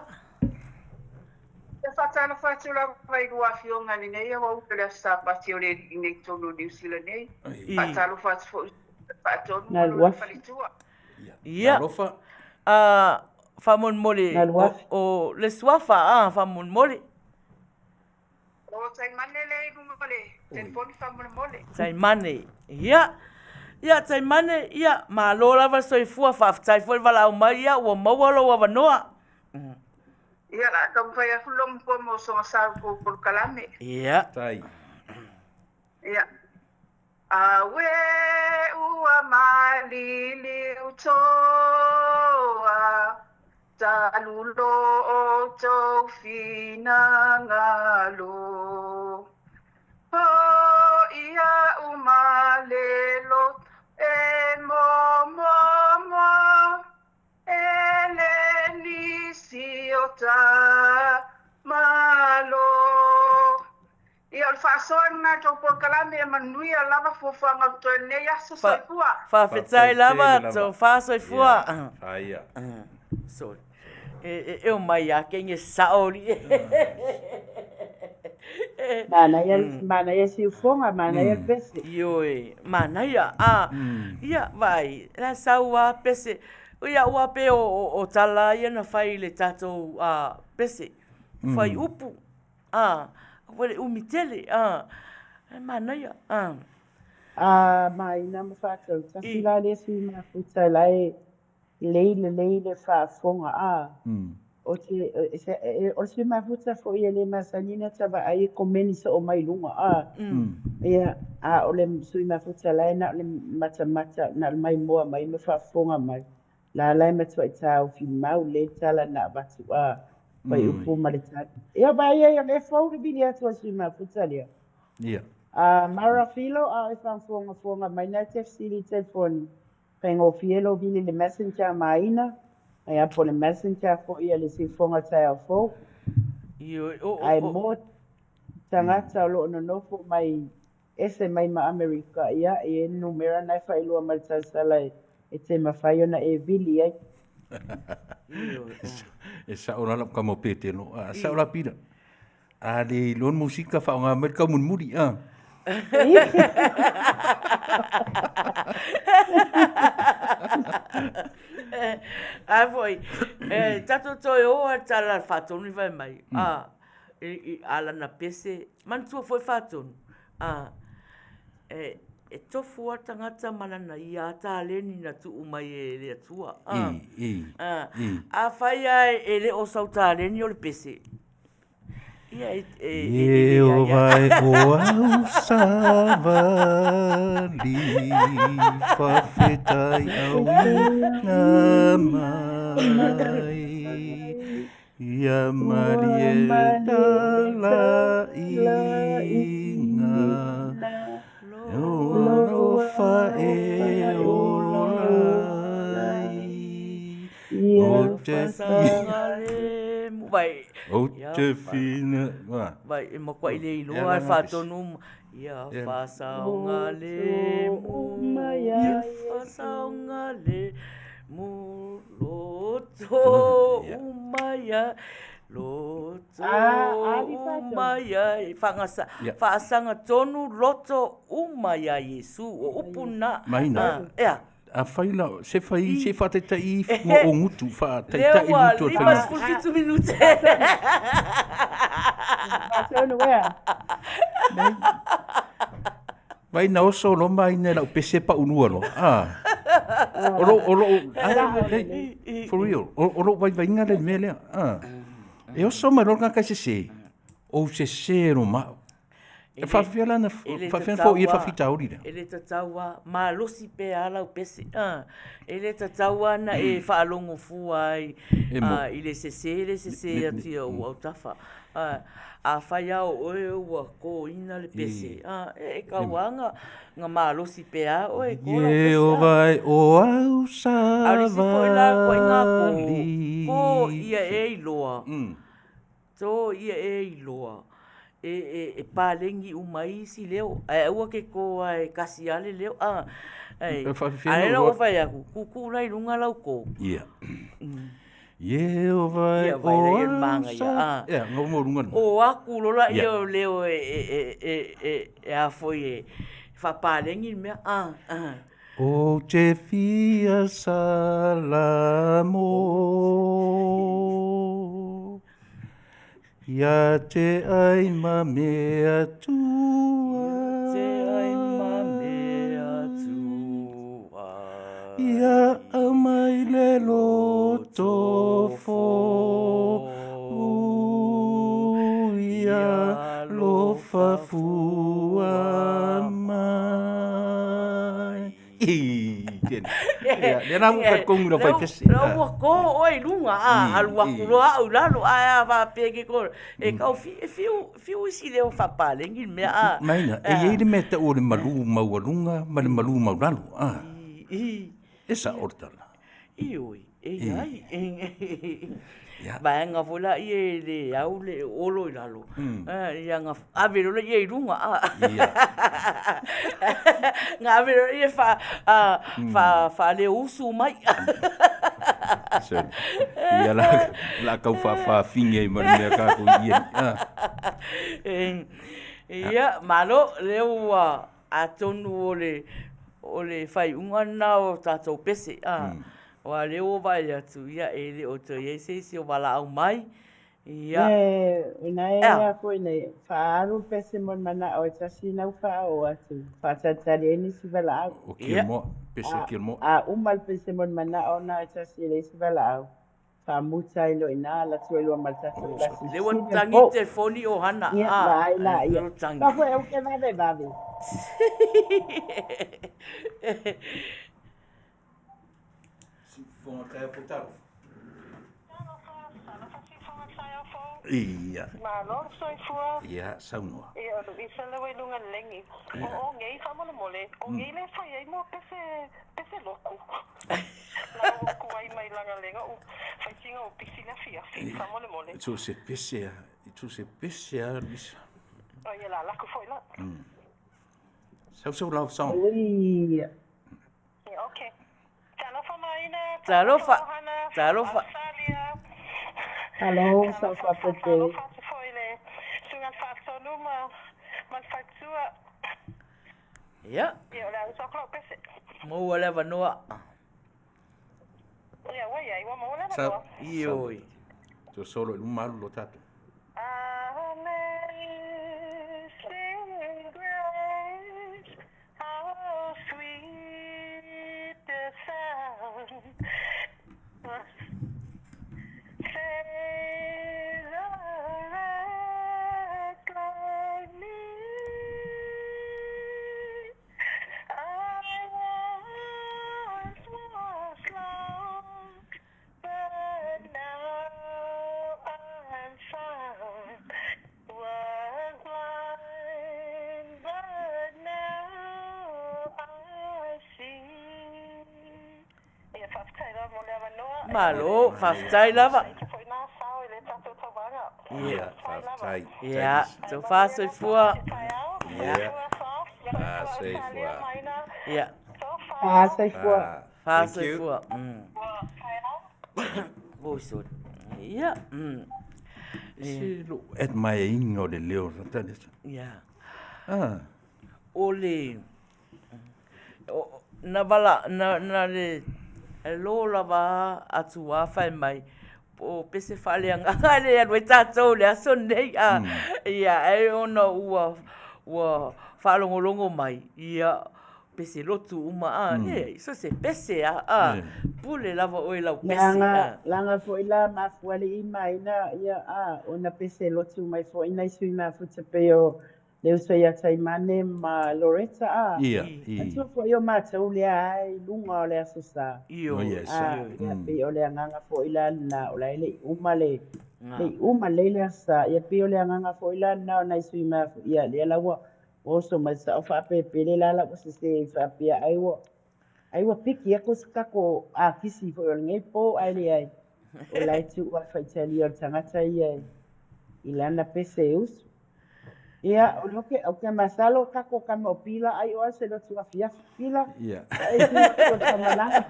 E faatalofa atu lava i lua afioga i lenei aoauli o le Aso Sapati o le Alii nei i totonu o Niu Sila nei. Faatalofa atu foi i le Faatonu ma lona faletua. Ia, faamolemole o le suafa a, faamolemole. O Taimane lea i luga o le telefoni faamolemole. Taimane, ia. Ia Taimane, ia, malo lava le soifua, faafetai foi le valaau mai, ia, ua maua lou avanoa. Ia, la taumafai atu lou matua mo soga sau kou polokalame. Ia. Tai. Ia. Auē ua maliliu toa, talu lo outou finagalo. Hoʻi aʻu ma le loto e momomo. E le nisi o ta Malo. Ia, o le faasoa lena i tou polokalame, ia manuia lava fuafuaga o totoe i lenei aso. Soifua. Faafetai lava, tofa soifua. Aia. Sorry. E o mai a kenge sao li. Manaia, manaia siufoga, manaia le pese. Ioe, manaia. A, ia, vaai, la sau a pese. Ia, ua pe o, o, o tala ia na fai i le tatou a, pese. Fai upu. A, ua le umi tele. A, e manaia. A. A, maina ma faatau. Tasi la le isi mafuta la e lei lelei le faafofoga a o te o le sui mafuta foi e le masani ona ta vaai e komeni soo mai luga a ia a o le sui mafuta la e na o le matamata na o le maimoa mai ma faafofoga mai la la e matuai taofi mau lelei le tala na avatu a fuaiupu ma le tali ia vaai ai e fou le vili atu a le sui mafuta lea ia a Mara Filo a o e faafogafoga mai na e te fesili i telefoni. Faigofie lou vili i le messenger a Maina, ia po o le messenger foi a le Siufofoga o le Taeao Fou. Ioe, o, o, Ae mo tagata o lo o nonofo mai ese mai ma Amerika, ia, e i ai le numera lena e faailoa mai i le tausala e te mafai ona e vili ai. Ioe, o. E sao la lau tama o Petelo. A sao la Pita. A le iloa le musika faaaoga mai le taumulimuli a. A foi, e tatou toe o a tala faatonu i fai mai. A, i, a lana pese, manatua foi faatonu. A, e, e tofu a tagata ma lana ia taleni na tuu mai e le Atua. A, I, i, a, i. a fai a e le o sau taleni o le pese. Ia e, e, e, e, Ieova e o au savali Faafetai auina mai Ia malie talaiga Lou alofa e ola ai Ou te Ou te fina Vai e makuai le iloa e faatonu ia faasaogalemu ia faasaogalemu loto uma ia loto uma ia faagasa faasaga tonu loto uma iā Iesu o upu na Maina ea. Afai la se fai se faataitai ma o gutu faataitai Lea ua gutu o le faiga. 57 minute. Faatonu ea. Vai na oso lo mai nei lau pese paulua loa. Ah. O lo o lo for real. O lo vaivaiga le mea lea. Ah. E oso mai loa le tagata e sese. Ou sese lo mau. E faafefea la na faafefea na foia le faafitauli lea? E le tatau lava, malosi pea lava lau pese. E le tatau lava ona e faalogo fua ai i le sese le sese atu i ou autafa. Afai lava o oe ua koina le pese, e tau lava ona malosi pea lava oe e ko lau pese. Ieova e o au A o le isi foi la ituaiga ko, savali. ko ia e iloa. To ia e iloa e e e paleni uma ai isi leo, ae aua ke kō a e kasi lava le leo, a E a faafefea lea na la ua ua fai atu, kukuu la i luga lau kō. Ia. Ieova e Ia, vai o la ia le au māgaia, sa a. Ia, na uma luga lena. O aku loa laia Ia. o leo e e e e e e a foi e faapaleni le mea, a a. Ou te fia salamo Ia te ai ma mea Ia te ai ma mea tuai. Ia aumai le loto fou Ia alofa fua mai. Ia, lea la ua fai lau fai pese. Lea ua kō oe i luga, a, alu atu loa au i lalo, ae a faapea ke kō, e kau fi, e fiu, fiu isi leo faapaleni le mea, a. Maina, e i ai le mea e tau o le malū maualuga ma le malū maulalo, a. E sao le tala. Ioe, e i ai. Vaega foi la ia e le au le olo i lalo. Ia na ave loa ia i luga. Na ave loa ia fa fa faaleusu mai. Ia la la kau faafaafine ai ma le mea kākou i ia. Ia, malo, lea ua atonu o le o le faaiuga lena o tatou pese, a. Aua o lea ua vaai atu, ia, e le o toe i ai se isi o valaau mai, ia. E, ina e Ea. a foi nei, faaalu le pese mo le manao e tasi ina ua faaoo atu, faatalitali ai nisi valaau. O Ia. Kilmoa, pese A, Kilmoa. a uma le pese mo le manao na e tasi e leai se valaau, faamuta ai loa i ina, alu atu ai loa ma le tatou lasi Lea ua sili tagi po. telefoni o Hana, Ia, a, vaai la ia. lea ua tagi. Ka foi au ke vave vave. Ia. Malo le soifua. Ia, saunoa. Ia, o Luisa lea ua i luga i le lagi. O o nei, faamolemole, o nei le e fai ai mo pese, pese loku. So se pese a, so se pese a Luisa. Sau sau lau song. Ui. Talofa. Talofa. Alo, sau faapete. Ia. Maua le avanoa. Sau. Ioi. So solo i luma alu lo tatou. Malo, faafetai lava. Ia, faafetai. Ia, tofa soifua. Ia. Ah, soifua. Ia. Ah, soifua. Fa Thank you. soifua. Oi, sorry. Ia. Se lo admire-ina o le leo. Ia. Ah. O le na vala na na le e lo lava atu a fai mai o pese faaleagaga le alu ai tatou le aso nei a ia e ona ua ua faalogologo mai ia pese lotu uma a e so se pese a a pule lava oe lau pese Leaga, a leaga foi la mafualii maina ia a ona pese lotu mai foi nai sui mafuta pei o le uso ia Taimane ma Loretta a. Ia, i. Atua foi o matou lea ai luga o le Aso Sa. Io. Oh, yes. A, ia pei o le agaga foi la lena o la e le'i uma le Nga. le'i uma lei le Aso Sa. Ia pei o le agaga foi la lena o nai sui mafu ia lea la ua oso mai sa'o faapepele la la ua sese faapea ai ua ai ua piki aku se kako akisi foi o lenei po ae leai o la e tu'u a faitalia o le tagata ia i lana pese e usu. Ia, o le oke, o ke masalo kako kama o pila ai o ase lotu afiafi pila. Ia. E tu mai tua famalama.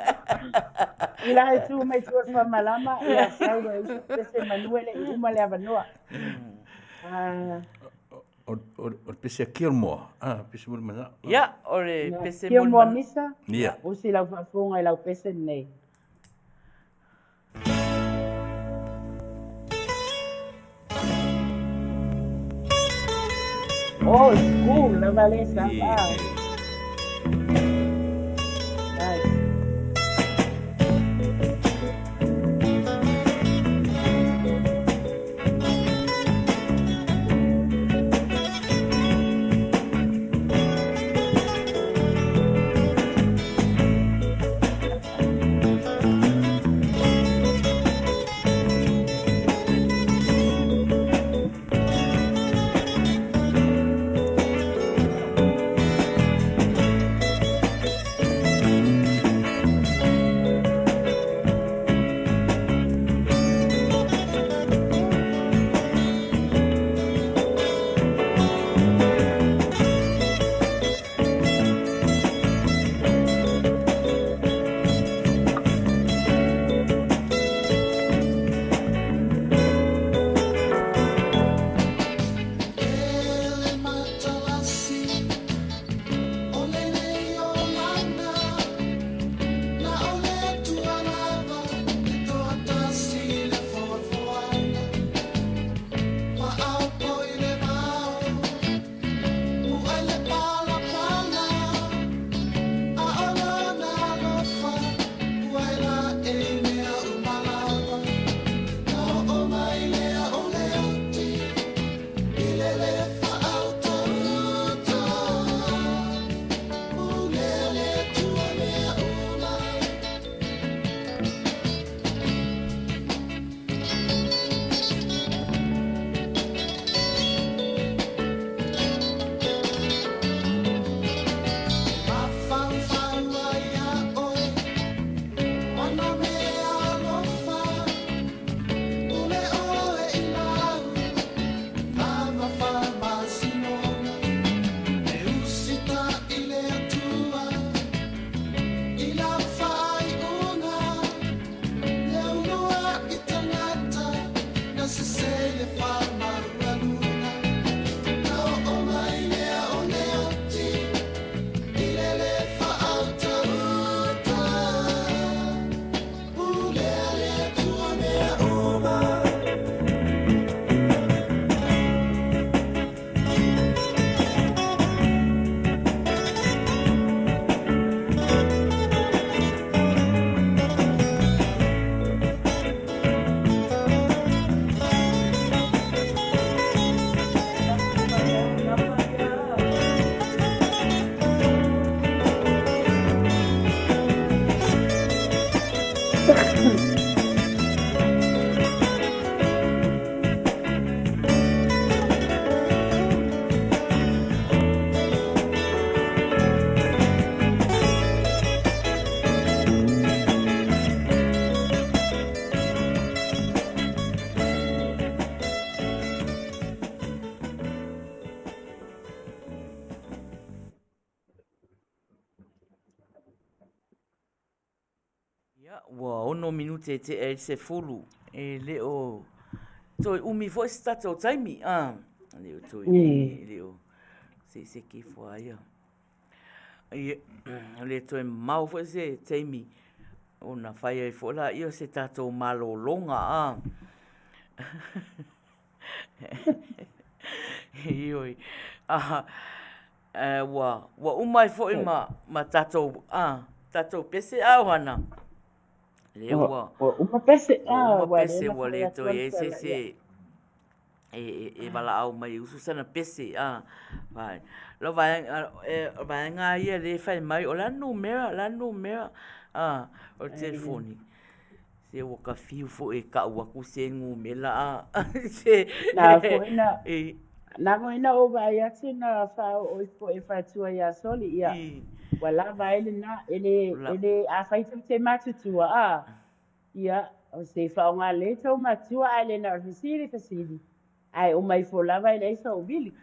Pila e tu mai tua famalama ia sau e usu pese manue le i uma le avanoa. Ah, O o o le pese a kia o le moa. Ah, pese mo le mana. Ia, o le ia, pese kia mo le moa mana. misa, Ia. usi lau faafofoga i lau pese lenei. Oh, school, lava le sa. I. Ah, nice. Ia, ua ono minute e tea ai le sefulu, e le o toe umi foi se tatou taimi, a, e le o toe umi, e le o se i seki ifo lava ia. Ia, e le toe mamao foi se taimi ona fai ai foi lea o se tatou malologa, a. Ioe, ua uma ai foi ma tatou, tatou pese a Ohana. Lea ua uma pese, ua uma pese, ua le toe i ai se isi e valaau mai e usu sana pese. O le vaega lava ia o lea e fai mai, o le a le numera, o le a le numera o le telefoni. Se ua ta fiu foi e tau atu se numera a. Na foi na, na foi na ou vaai atu na faaoo ifo e faletua ia Soli, ia, ua lava ai lena, e le, e le, afai tou te matutua, a, ia, se faaaoga lelei tou matua ae le na o le fesili fesili, ae uma ifo lava e leai sou vili.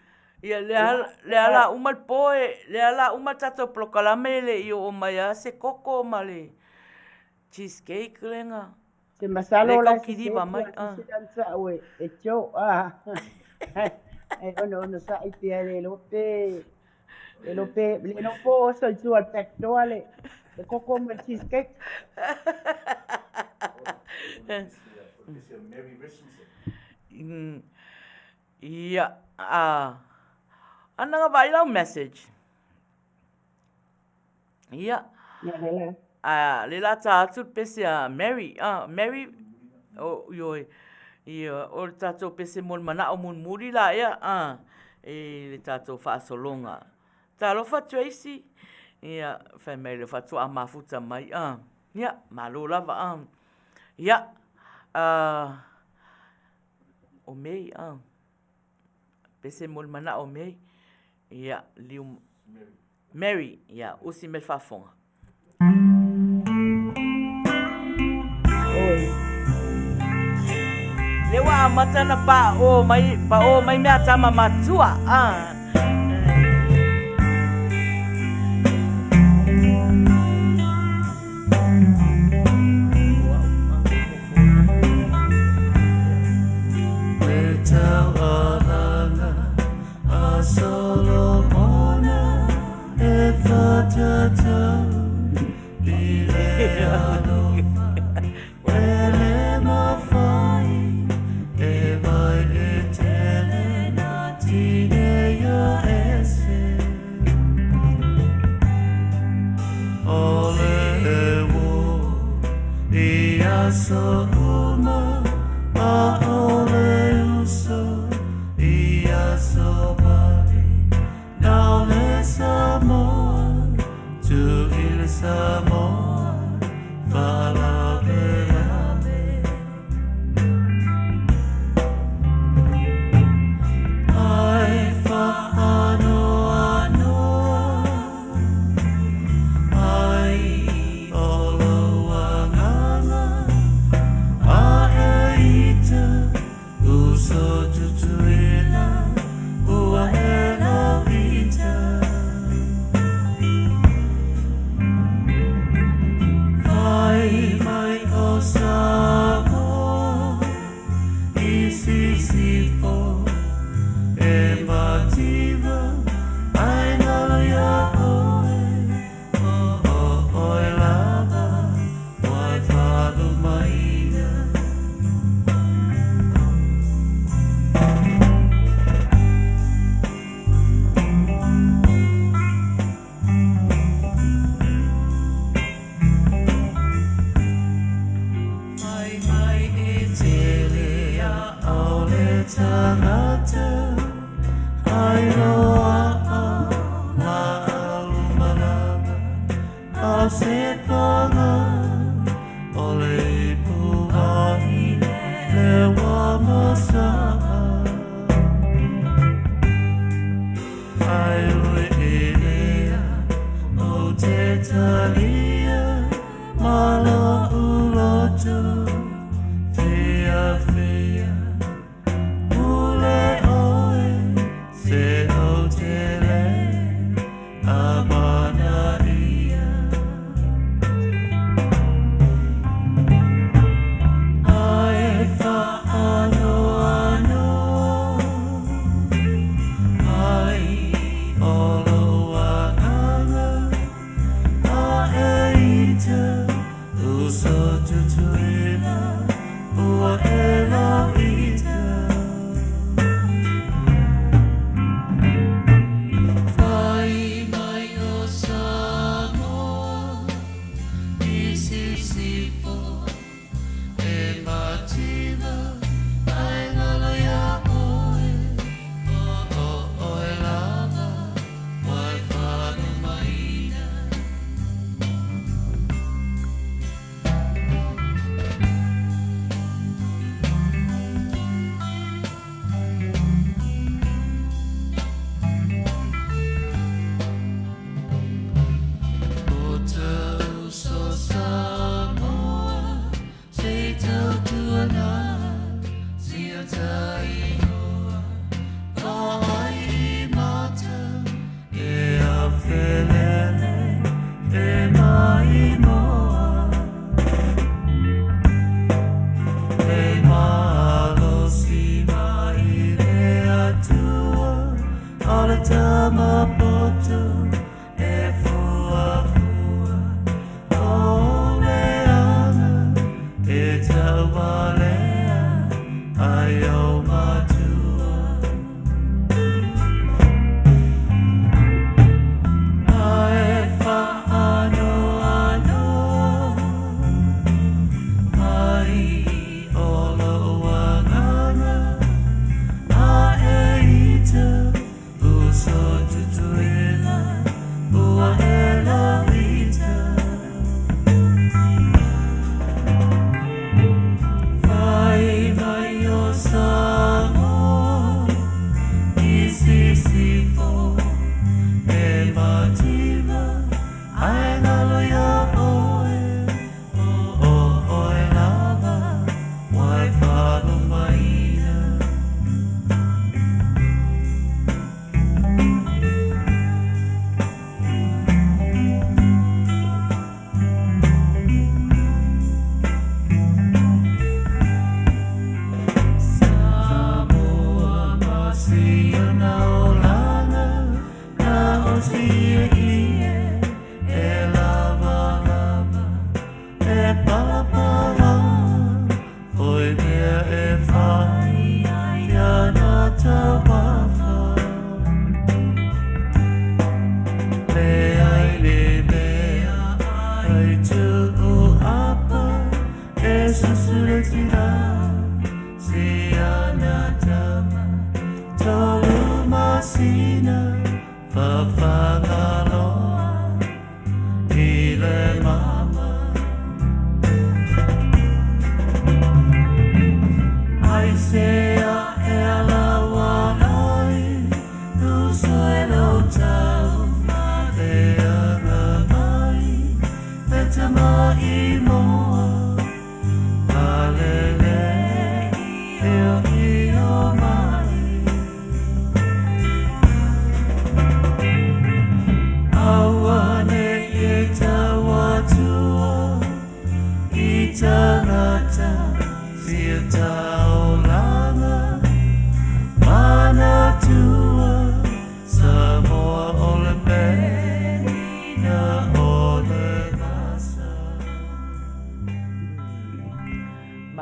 Ia, lea, lea la uma le po e, lea la uma le tatou polokalame e le i oo mai lava se koko ma le cheesecake lena. Se masalo o la e kiliva mai. A se ue e tio a. E ono ono sa i pia le lo pe le lo pe le lo po so i tua back door le le koko ma cheesecake. Ia, a ana nga vaai lau message. Ia. A le la ta atu le pese a Mary. A Mary, o ioe, ia, o le tatou pese mo le manao mulimuli la ea, a, i le tatou faasologa. Talofa Tracy, ia, fai mai le faatoa mafuta mai, a, ia, malo lava, a. Ia, a, o May, a. Pese mo le manao o May. Ia, liu, Mary, ia, usi mai le faafofoga. Lea ua amata ona paoo mai, paoo mai mea a tama matua. Ah.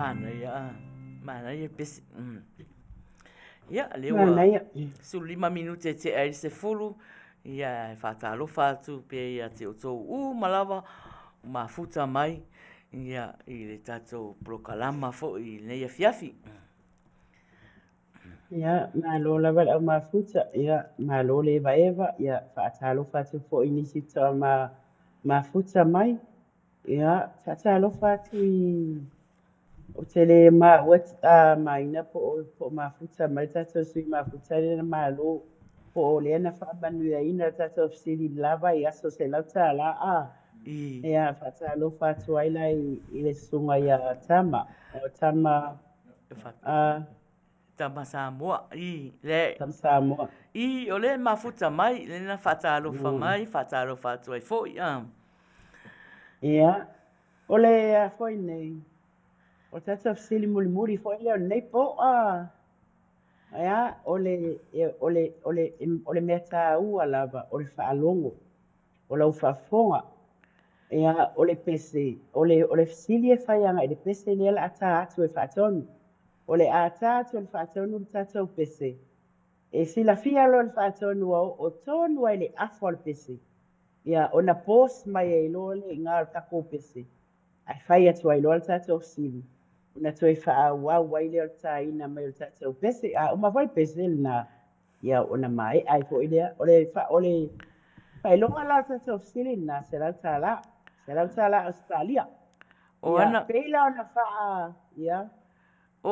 Manaia a, manaia pese. Ia, lea ua Manaia. 15 minute e tea ai le 10, ia e faatalofa atu pea ia te outou uma lava ua mafuta mai ia i le tatou polokalama foi i lenei afiafi. Ia, malo lava le au mafuta, ia, malo le evaeva, ia, faatalofa atu foi i nisi toa ma, mafuta mai. Ia, faatalofa atu i Ou te le maua maina po o, po o mafuta mai le tatou sui mafuta lea na malo, po o lea na faamanuiaina le tatou fesili i le la vaiaso $100 a. Ia, faatalofa atu ai la i, i le susuga ia Tama, o Tama a Tama Samoa, i, le. Tama Samoa. I, o lea e mafuta mai, lea na faatalofa mai, faatalofa atu ai foi a. Ia, o le a foi nei, O le tatou fesili mulimuli foi lea o lenei po a. Ia, o le, o le, o le, o le mea taua lava o le faalogo, o lau faafofoga. Ia, o le pese, o le, o le fesili e fai agai i le pese lea o le a ta atu e faatonu. O le a ta atu e le faatonu le tatou pese, e silafia loa e le faatonu ua oo tonu lava i le afa o le pese, ia, ona pause mai ai loa lea i ina o le tatou pese. Ae fai atu ai loa le tatou fesili, ona toe faaauau ai lea o le taina mai o le tatou pese. A uma foi le pese lena, ia ona maea ai foi lea. O le, o le faailoga la o le tatou fesili lena, $100, $100 Ausetalia. O Ia, ana. pei la ona faa, ia. O,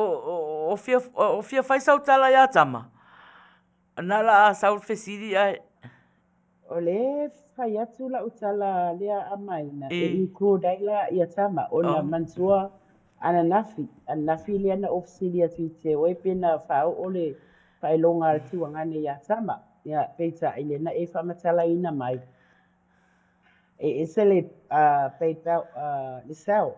o, fia, o fia fai sau tala ia Tama? Na la a sau le fesili ae. O lea e fai atu lau tala lea Amaina e include ai la ia Tama ona manatua ananafi, ananafi lea na ou fesili atu i te oe pe na faaoo le faailoga a le tuagane ia Tama. Ia, peitai lea na e faamatalaina mai e ese le PayPal le Zelle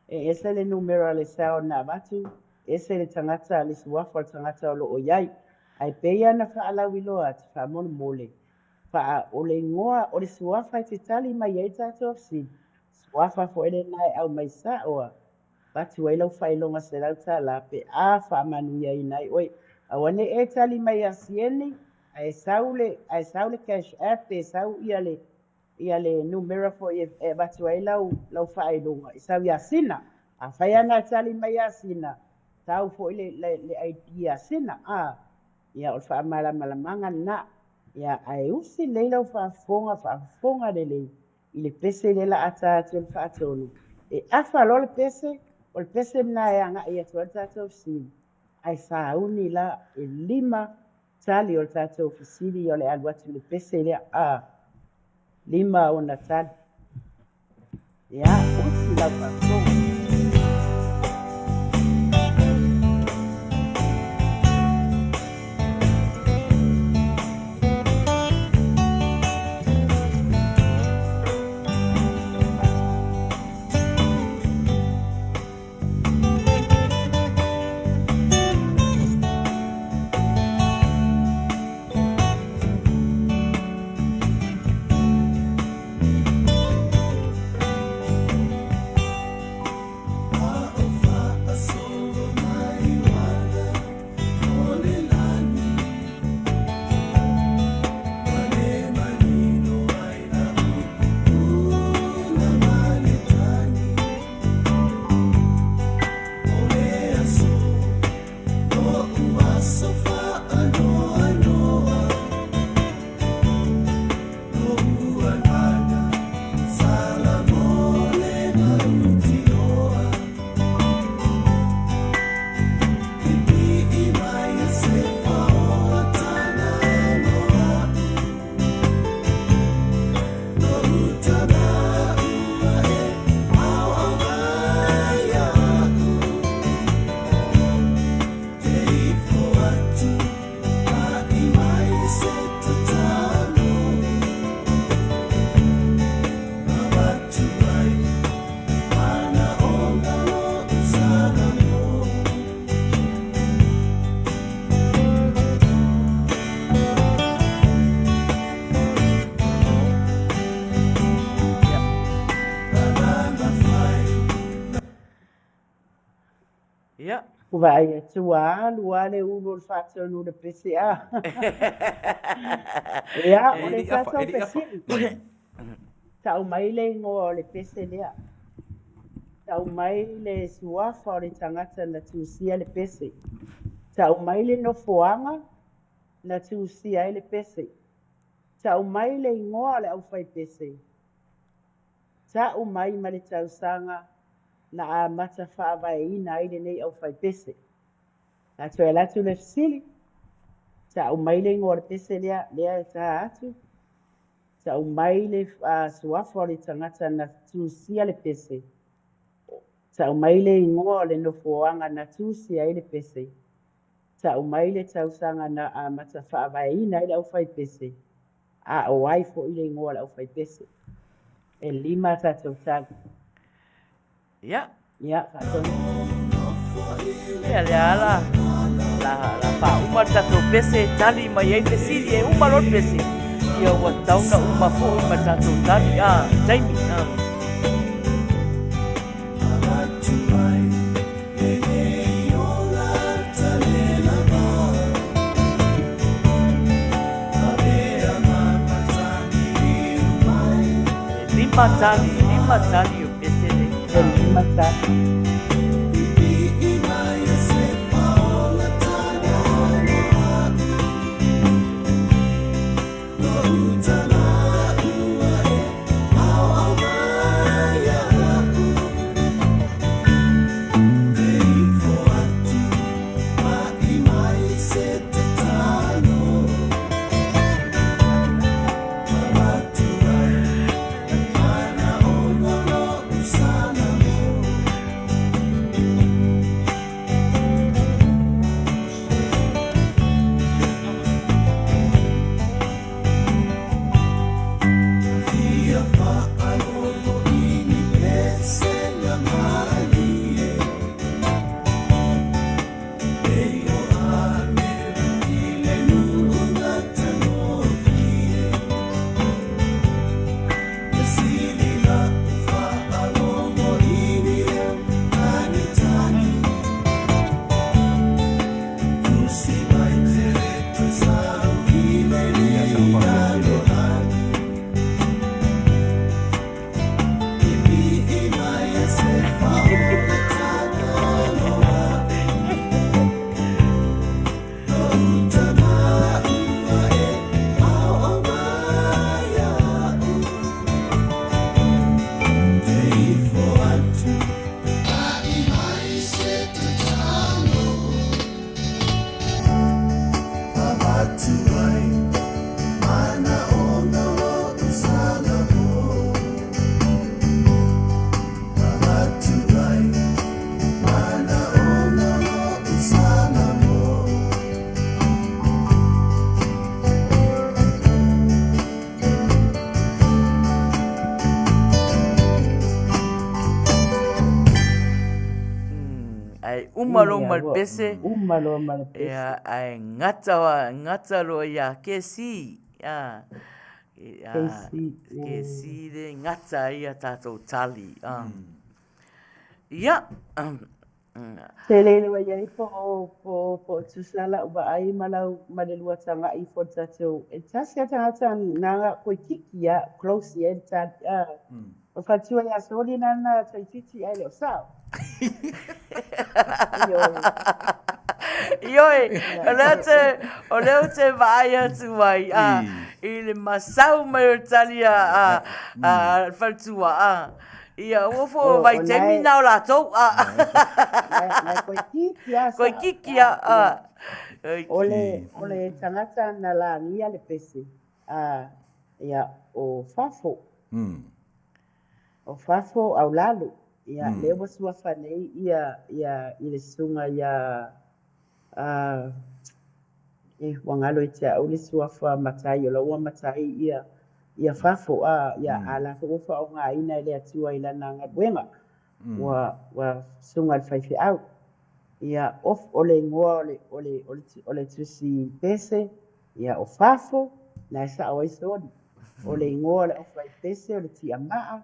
e ese le numera o le Zelle na avatu, ese le tagata, le suafa o le tagata o lo o i ai. Ae pei lava ona faalauiloa atu, faamolemole, faa, o le igoa, o le suafa e te tali mai ai tatou fesili, suafa foi lena e aumai sao lava, avatu ai lau faailoga $100 pe a faamanuiaina ai oe. Aua ne i e tali mai ia Sieni, ae sau le, ae sau le cash app pe sau ia le, ia le numera foi e avatu ai lau, lau faailoga, e sau ia Sina. Afai lava na tali mai ia Sina, sau foi le, le, le ID ia Sina. A, ia o le faamalamalamaga lena. Ia, ae usi lelei lau faafofoga, faafofoga lelei i le pese lea la a ta atu e le faatonu. E afa loa le pese, o le pese lena e agai atu ai le tatou fesili, ae sauni la e lima tali o le tatou fesili o le alu atu i le pese lea, a, lima ona tali. Ia, usi lau faafofoga. Ia. Ua vaai atu ua alu lava le ulu o le faatonu i le pese a. Ia, o le tatou fesili. Tau mai le igoa o le pese lea. Tau mai le suafa o le tagata na tusia le pese. Tau mai le nofoaga na tusia ai le pese. Tau mai le igoa o le aufaipese. Tau mai ma le tausaga na amata faavaeina ai lenei aufaipese. A toe ala atu le fesili, tau mai le igoa o le pese lea, lea e ta atu. Tau mai le suafa o le tagata na tusia le pese. Tau mai le igoa o le nofoaga na tusia ai le pese. Tau mai le tausaga na amata faavaeina ai le aufaipese, a o ai foi le igoa o le aufaipese. E lima a tatou tali. Ia. Ia, faatonu. Ia, lea la, la, la faauma le tatou pese, tali mai ai fesili, e uma loa le pese. Ia, ua tatau ona uma foi ma le tatou tali, a, taimi, a. E lima tali, lima tali o pese nei. ma tali. Ae uma loa ma le pese. Uma loa ma le pese. Ia, ae gata, gata loa ia Kesi. Kesi. Kesi le gata ai a tatou tali. Ia. Tele le ua i ai po o, po o, po o tusa lau vaai ma lau, ma le lua tagai ifo i le tatou, e tasi lava tagata na ga toeitiiti lava close i ai le tali, a. O le faletua ia Soli lana toeitiiti ae le o sao. Ioe. Ioe, o lea ou te, o lea ou te vaai atu ai, a, i le masau mai o le tali a, a, a le faletua, a. Ia, ua fo O, o vaitaimi nae- na o latou, a. Nae toeitiiti lava sao. Toeitiiti lava, a. O le, o le tagata na lagia le pese, a, ia, o fafo. O fafo Aulalu. Ia, lea ua suafa nei ia, ia, i le susuga ia, a, e, ua galo ia te au le suafa matai, o la ua matai ia, ia fafo, a, ia, a la foi ua faaaogaina e le Atua i lana galuega. Ua, ua susuga i le faifeau. Ia, of, o le igoa o le, o le, o le, o le tusi pese, ia, o fafo, na e sao ai Soli. O le igoa o le aufaipese o le tiamaa,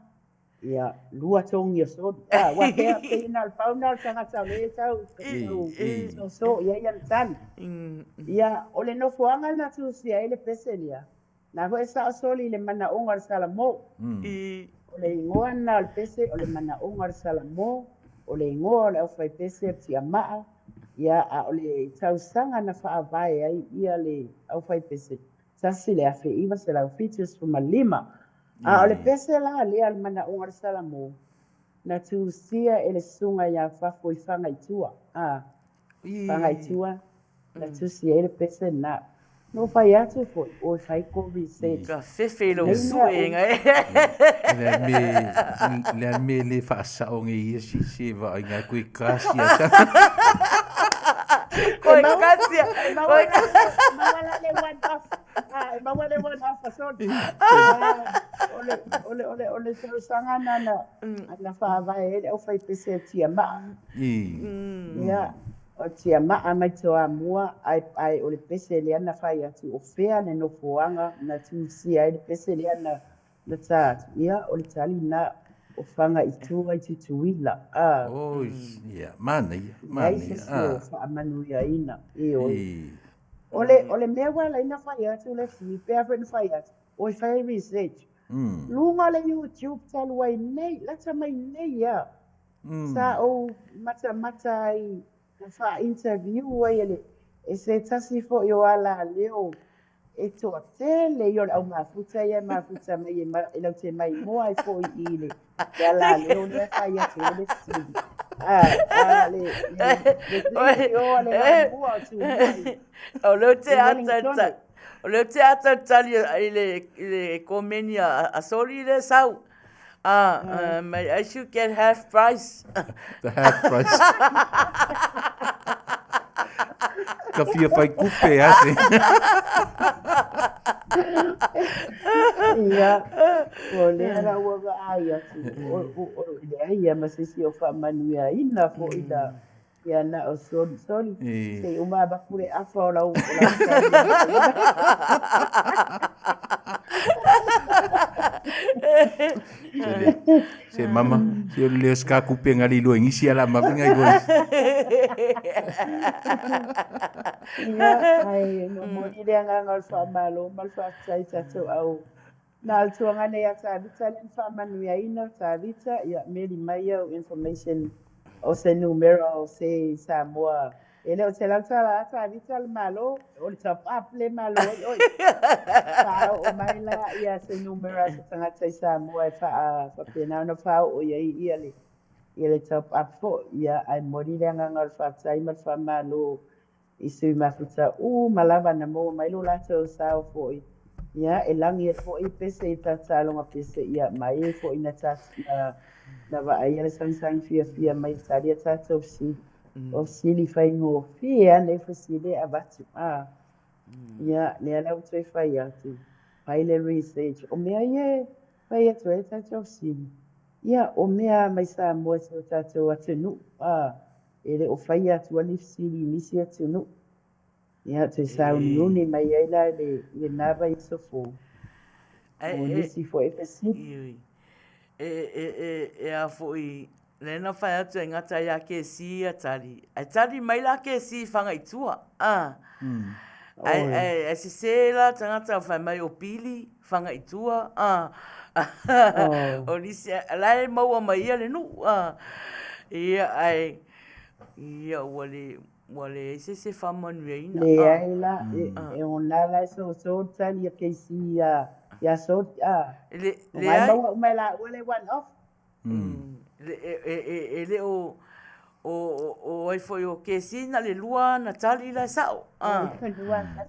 ia, lua togi o Soli. A, aua pea, pei na o le pau lena o le tagata o lea e tau, tau soso i ai ana tali. Ia, o le nofoaga na tusia ai le pese lea, na foi e sao Soli i le manaoga o le Salamo. O le igoa lena o le pese, o le manaoga o le Salamo, o le igoa o le aufaipese o le tiamaa, ia, a o le tausaga na faavae ai ia le aufaipese, 1975. A o le pese la lea o le manaoga o le Salamo, na tusia e le susuga ia Fafo i Fagaitua, a, Fagaitua, na tusi ai le pese lena. Na ou fai atu foi, oi fai kou research. Ka fefe i lou sue ga e. Le a me le a me le faasao nei ia si se vaaiga koe kasi a Koe kasi a E maua la e maua la le one off. Ah, e maua le one off a Soli. Ah, o le o le o le o le tausaga na na na faavae ai le aufaipese a Tiamaa. Ia, o Tiamaa mai Toamua, ae ae o le pese lea na fai atu o fea le nofoaga na tusia ai le pese lea na na ta atu. Ia, o le tali lena o Fagaitua i Tutuila. Ah. Oi, ia, manaia, Leai se manaia. isi o Ah. faamanuiaina. Ioe. I. O le, o le mea ua ala ai ona fai atu le sui, pe a foi na fai atu, oi fai ai research. Luga o le YouTube talu ai nei, lata mai nei lava. Sa ou matamata ai na faa-interview ai e le e se tasi foi o alaleo e toatele ia o le au mafuta ia e mafuta mai e laute maimoa ai foi i le le alaleo lea e fai atu ai le fesili. A le le o le vaimua o Tumua i O lea ou te i ata Wellington. o lea ou te ata tali i le komeni a Soli lea e sau. Mai I should get half price. The half price. Ka fia whai kupe ase. Ia, o lea la ua vaai atu, o leai ia ma se isi o faamanuiaina foi la ia na o Soli. Soli, se i uma avatu le afa o lau tali. Se mama, se o le ska kupe ngali lo ngisi ala mavinga i lua. Ia, ai, momoli le agaga o le faamalo ma le faafetai tatou au. Na o le tuaga nei ia Tavita lea na faamanuiaina. Tavita, ia meli mai au information o se numera o se Samoa. E le o te lautala a Tavita le Malo, o le top up le Malo ai oi. Faaoo mai la ia se numera se tagata i Samoa e faa faapena ona faaoo i ai ia le ia le top up foi. Ia ae momoli le agaga o le faafetai ma le faamalo i sui mafuta uma lava na maua mai lo latou sao foi. Ia e lagi ai foi pese i tataloga pese ia mai e foi na na na vaaia le sagisagi fiafia mai tali a tatou fesili. O fesili faigofie lava nei fesili e avatu. Ia, lea la ua toe fai atu, fai le research. O mea ia e fai atu ai tatou fesili. Ia, o mea mai Samoa i si o tatou atunuu. E le o faia atua ni fesili i nisi atunuu. Ia, toe sauniuni mai ai la i lena vaiaso fou. O nisi foi fesili. E a foi, lea na fai atu e gata ia Kesi ia tali. Ae tali mai la Kesi i Fagaitua. Ae sese la tagata fai mai o Pili, Fagaitua. O nisi, la e maua mai ia le nuu. Ia, ae, ia ua le, ua leai se isi e faamanuiaina. Leai la, e ona la e soso le tali a Kesi ia Soli. O ngai maua uma e laua le one off. E le o o ai foi o Kesi na le lua na tali la e sao.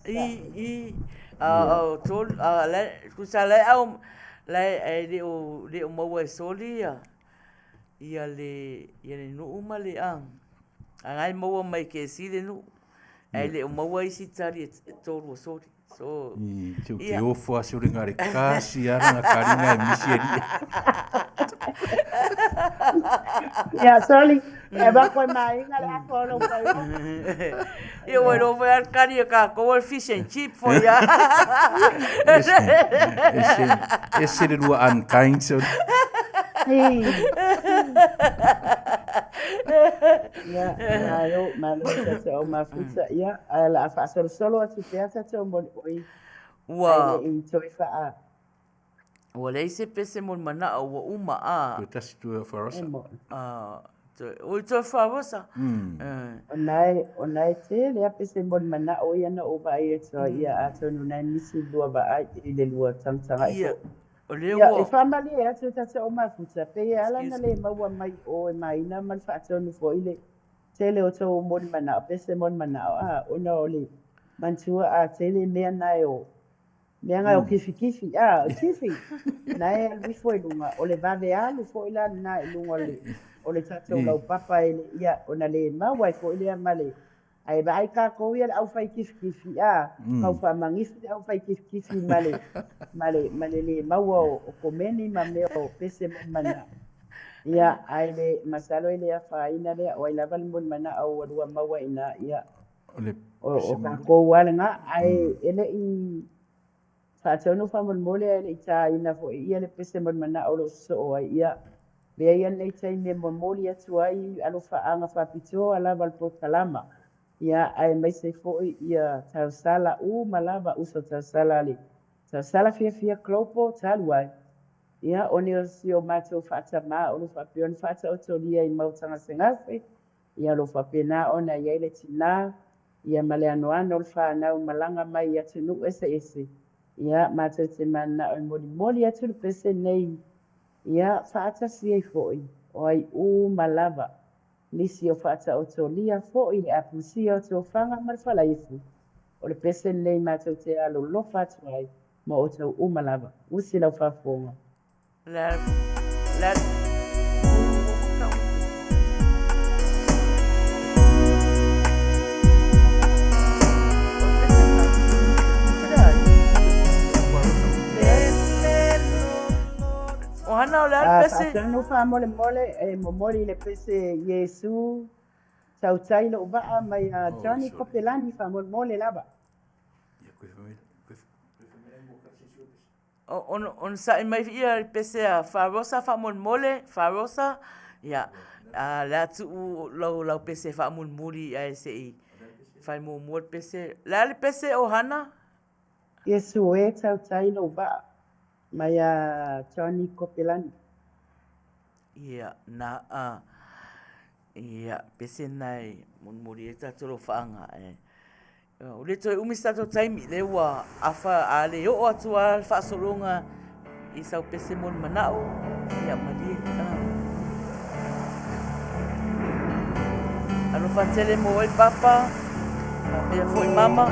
I o tolu la tusa la e au la e le o maua e Soli ia le nuu ma le a ngai maua mai Kesi le nuu ae le o maua isi tali e tolu o Soli. So, I te o te ofo a se ore ngā re kasi ara ngā karina e misi e ria. Ia, Soli, e va koe māinga le afa o lou pai. Ia, ua iloa foi a le kari a kākou o le fish and chip foi a. Ese le lua unkind, Soli. Ia, malo, malo tatou au mafuta. Ia, ae o le a faasolosolo atu pea tatou mo le oi. Ua. Ai le i toe faa. Ua leai se pese mo le manao ua uma a. Toe tasi toe o Farosa. Oi toe Farosa. O na e tele a pese mo le manao ia na ou vaai atu ai. Ia, atonu na e misi lua vaai i le lua tagatagai Ia, foi. o lea Ia, ua. e faamalie atu tatou au mafuta, pei e ala na le maua mai o e maina ma le faatonu foi le tele o tou moni manao, pese moni manao, a, ona o le manatua a tele mea na e o, mea na e o kifikifi, a, o kifi, na e alu ifo i luga, o le vave alu foi la lena i luga o le, o le tatou laupapa e le, ia, ona le maua ai foi lea ma le, ae vaai kākou ia le aufai kifikifi, a, tau faamagifi le aufai kifikifi ma le, ma le, ma le le maua o komeni ma mea o pese moni manao. Ia, ae le masalo e le afaina lea, o ai lava le moni manao ua lua maua i ina, ia, O le o pese moni. kākou lava lena, ae e le i faatonu faamolemole ae le i tāina foi ia le pese moni manao o lo o sosoo ai. Ia, lea ia lenei taimi e momoli atu ai alofaaga faapitoa lava le polokalama. Ia, aemaise foi ia tausala uma lava uso tausala le tausala fiafia Global talu ai. Ia, ona o si o matou faatamā o lo o faapea ona faataotolia i maota gasegase, ia o lo o faapena ona i ai le tinā, ia ma le anoano o le fanau malaga mai i atunuu eseese, ia, matou te mananao e molimoli atu le pese nei, ia, faatasi ai foi o ai uma lava nisi o faataotolia foi le apusia o tofaga ma le falaifu. O le pese lenei matou te alolofa atu ai ma outou uma lava. Usi lau faafofoga. Le le O hana o le a le pese? Faatonu faamolemole e momoli le pese Iesu tautai lou vaa mai a Johnny Kopelani faamolemole lava. Onosai mai ia le pese a Farosa faamolemole, Farosa, ia, a le a tuu lau, lau pese faamulimuli ae se i fai muamua le pese. Le a le pese o Hana? Iesu e tautai lou vaa mai a Johnny Kopelani. Ia, na a. Ia, pese na e mulimuli ai tatou lofaaga ae ua le toe umi se tatou taimi, lea ua afa a le oo atu lava le faasologa i sau pese mo le manao, ia malie. Alofa tele mo oe papa, faapea foi mama.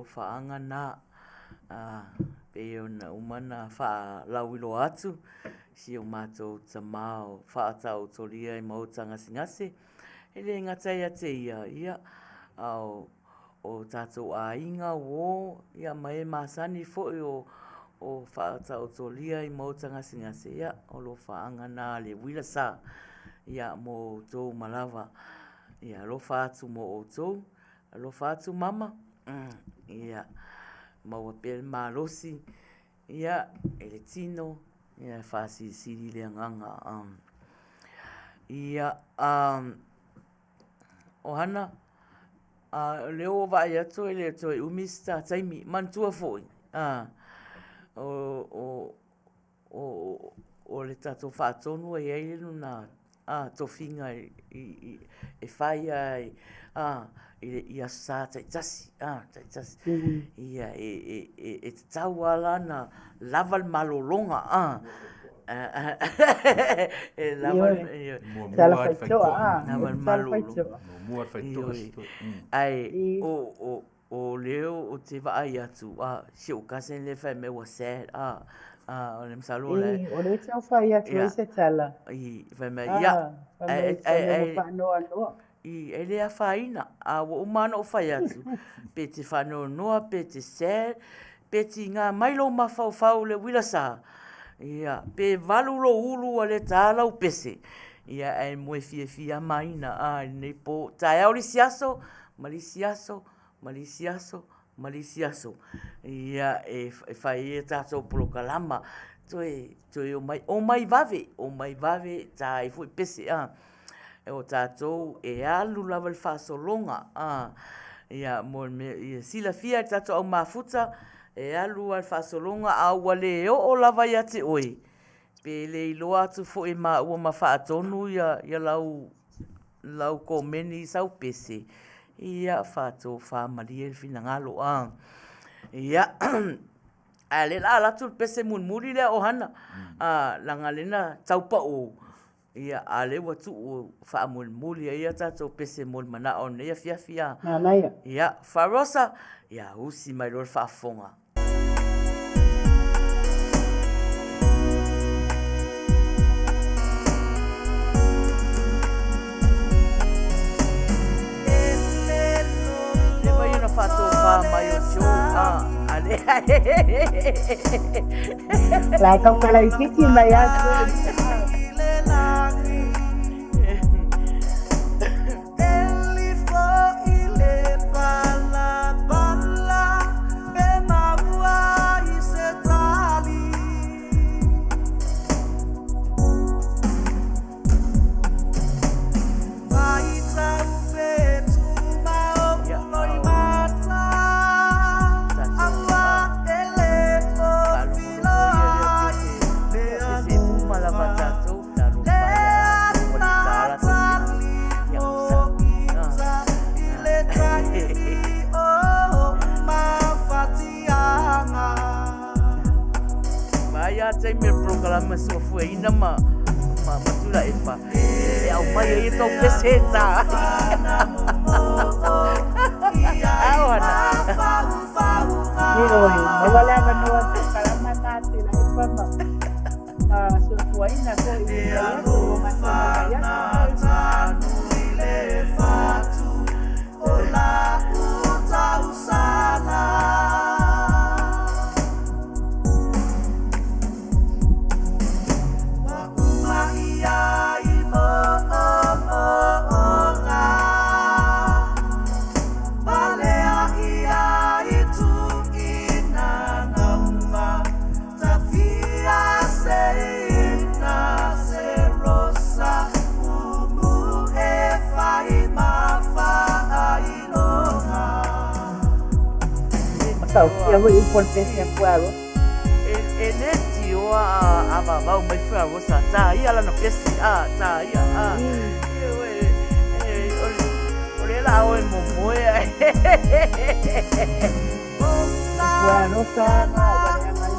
Alofaaga na, a, pei ona uma ona faalauiloa atu si o matou tama o faataotolia i maota gasegase, e le gata ia te ia, ia, a o o tatou aiga, uo, ia ma e masani foi o o faataotolia i maota gasegase, ia, o alofaaga na a le uila sa, ia, mo outou uma lava. Ia alofa atu mo outou. Alofa atu mama, ia maua pea le malosi ia i le tino ia e faasilisili le agaga. Ia, o Hana, o lea ua vaai atu e le o toe umi se ta taimi. Manatua foi, o o, o le tatou faatonu e i ai lona a, tofiga i, i, e fai ai a, i, i Aso Sa taitasi, a, taitasi. Mm. Ia, e, e, e, e tatau lava la ona lava le malologa, a. e lava, Tala faitoa, a. Lava le malologa. Ai, o, o, O lea ou te vaai atu, a, si ou cousin lea fai mai ua sad, a, a, o le masalo o la e. I, o lea e tau fai atu ai se tala. I, fai mai, ia. Fai mai, fai mai ua faanoanoa. I, e le afaina, a ua uma lava ona ou fai atu, pe te faanoanoa, pe te sad, pe tiga mai lou mafaufau i le uila sa, ia, pe valu lou ulu ua le ta lau pese, ia, ae moe fiafia maina, a, i lenei po, taeao le isi aso, ma le isi aso, ma le isi aso, ma le isi aso. Ia, e, e fai ai a tatou polokalama, toe, toe omai, omai vave, omai vave, ta ai foi pese, a. O tatou e alu lava le faasologa, a. Ia, mo le mea, ia silafia e le tatou au mafuta, e alu lava le faasologa, a ua le oo lava ia te oe, pe le iloa atu foi e maua ma faatonu ia, ia lau lau komeni i sau pese, ia faatofa malie le finagalo. A. Ia, ae o lea o le a alu atu le pese mulimuli lea Ohana, a, leaga o lea na tau pau, ia, a o lea ua tuu faamulimuli ai a tatou pese mo le manao o lenei afiafi. A. Manaia. Ia, Farosa, ia usi mai loa le faafofoga. Leva ia ona faatofa mai o Joe a a le La e tautala itiiti mai a Joe. Mai a taimi o le polokalame suafuaina ma ma ma Tuilaepa e aumai ai e tou pese e tā ai. Ao ana. Ioe, maua le avanoa i polokalame na a Tuilaepa ma ma suafuaina foi i le atu o matou mai atu. Matautia foi upu o le pese a Fuarosa. E le tioa a vavau mai Fuarosa, tā ia lana pese, a, tā ia, a. O lea la oe momoe ae. Fuarosa na ua leaga ai.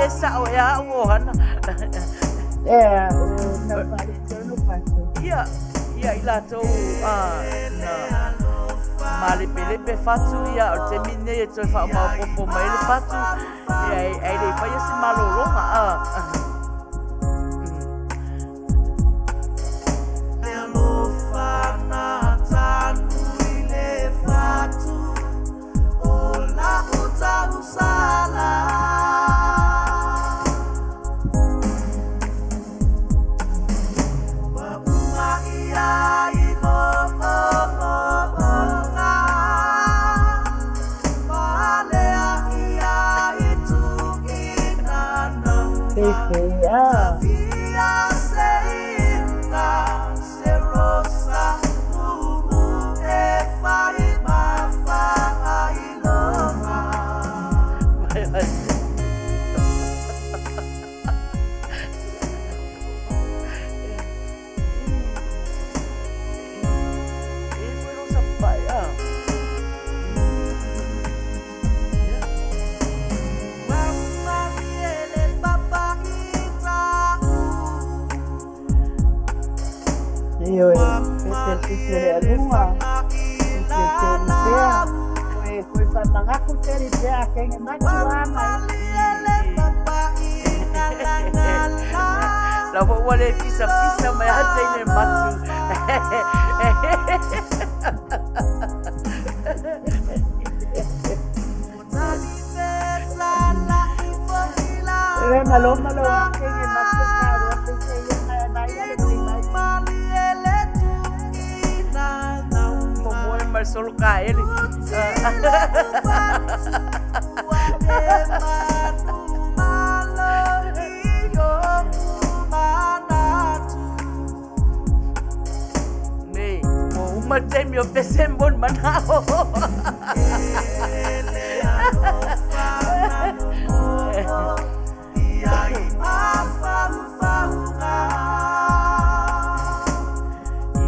le sa'o ea a'u ohana. Ea, o tau faaletonu fatu. Ia, ia i latou na malepelepe fatu, ia o le taimi lenei e toe faamaopoopo mai ai le fatu, ia ae le i faia se malologa. Fefe, ah. Ioe, pese pese le aluga, pese teli pea, koe koe whamangaku teli pea kenge matu a mai. La foi ua le pisapisa mai a teine matu. E malo malo a kenge matu ka rua pese ia mai mai ale mai mai. Momoe ma solo ka ele. Me, mo uma taimi o pese moni manao.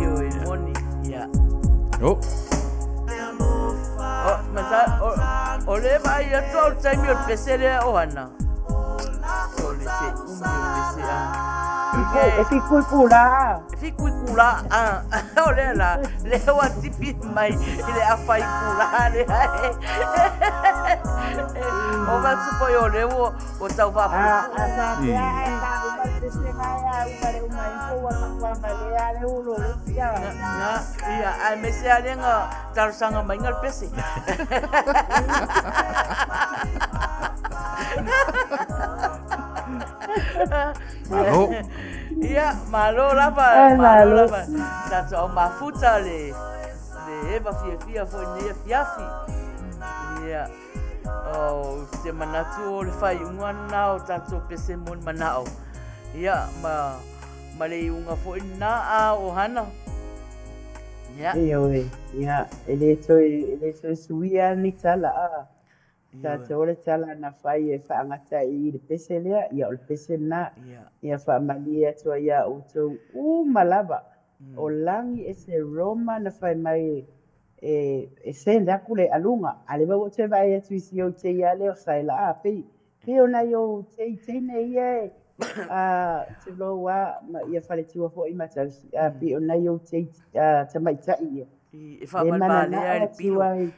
Ioe moni, ia. Oh. O, masa, o, o le vaai atu au i le taimi o le pese lea ohana. O le se umi o le pese a. E whiku i kula. E whiku i kula, a. O lea la, lea ua tipi mai i le afa i kula lea e. O matu foi o lea ua, ua tau faapuupuu. A, a faapea ae faauma le pese na e a uma le uma ifo ua matua ma lea le ulo le sia. Na, ia, aemaise lava lea na talosaga maiga le pese. Malo. Ia, malo lava, Ai, malo malo. lava. Tatou au mafuta le, le eva fiafia foi i lenei afiafi. Ia, o te manatu o le faaiuga lena o tatou pese moni manao. Ia, ma, ma le iuga foi lena a o Hana. Ia. Ioe, ia, e le toe, e le toe suia ni tala, a. Tatou o le tala na fai e faagata i i le pese lea, ia o le pese lena. Ia faamalie atu ai iā outou uma lava. O lagi e se Roma na fai mai e e send aku le aluga, a leva ua toe vaai atu i si ou tei a lea o Saela a pei pei o nai ou tei teine ia e a tulou a ma ia faletua foi ma tausi a pei o nai ou tei tamaitai ia. E E faavalevalea mananao i le atu pilo. ai,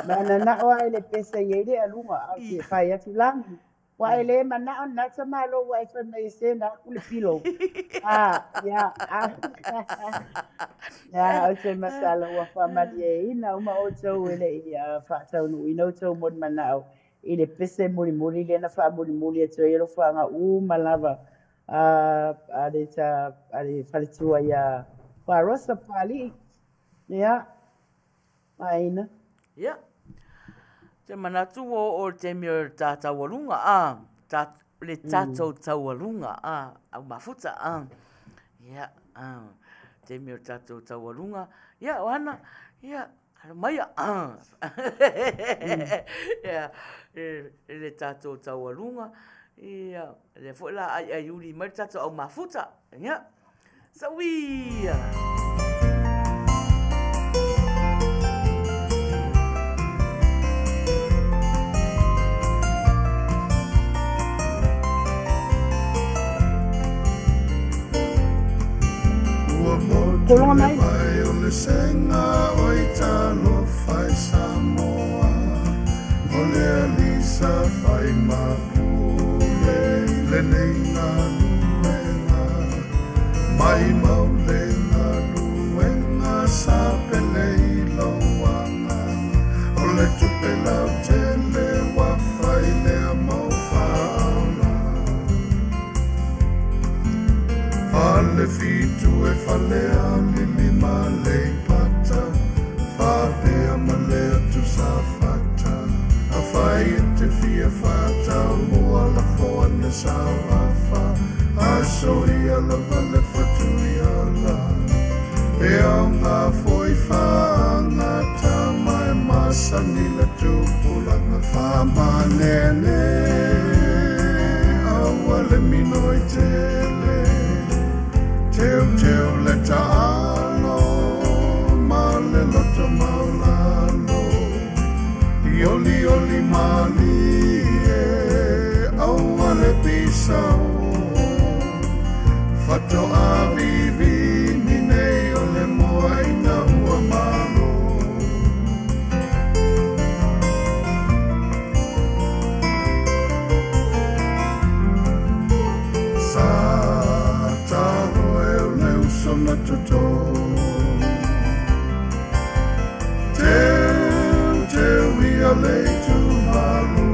mananao ai le pese i ai le aluga, a o te fai atu lagi. Ua e le manao lena tamalo ua e fai mai e send aku le pilo. A, ia, a, ia, ou te masalo ua faamalieina uma outou e le i faataunuuina outou molimanao i le pese mulimuli lea na faamulimuli atu ai alofaga uma lava a le a le faletua ia Rosa Papalii. Ia, aina. Ia, te manatu ua oo i le taimi o le ta taualuga, a, ta, le tatou taualuga, a, au mafuta, a. Ia, a, taimi o le tatou taualuga, ia, o ana, ia, alo maia, a. Ia, le tatou taualuga, ia, lea foi la aiaiuli mai le tatou au mafuta, ia. Sauia! Tologa mai. Vai o le sega o i talofa i Samoa, o le alisa fai mapule i lenei galuega. Mai mau le galuega sa pele i lou agaga, o le tupe lautele ua fai lea mau faaola. Fale fitu e fale alili ma Leipata, faapea ma le atu Safata. Afai e te fia faataumua lafo ane sauafa, aso ia lava le fatuiala. E aoga foi faagata ma e masani le tupulaga faamanene. Aua le minoi tele, teuteu le taalo ma le loto maulalo. I olioli malie, aua le pisao. Fatoa vivini nei o le moa ina ua malo. Sa talo e o le uso na toto. Teu teu ia le itumalo.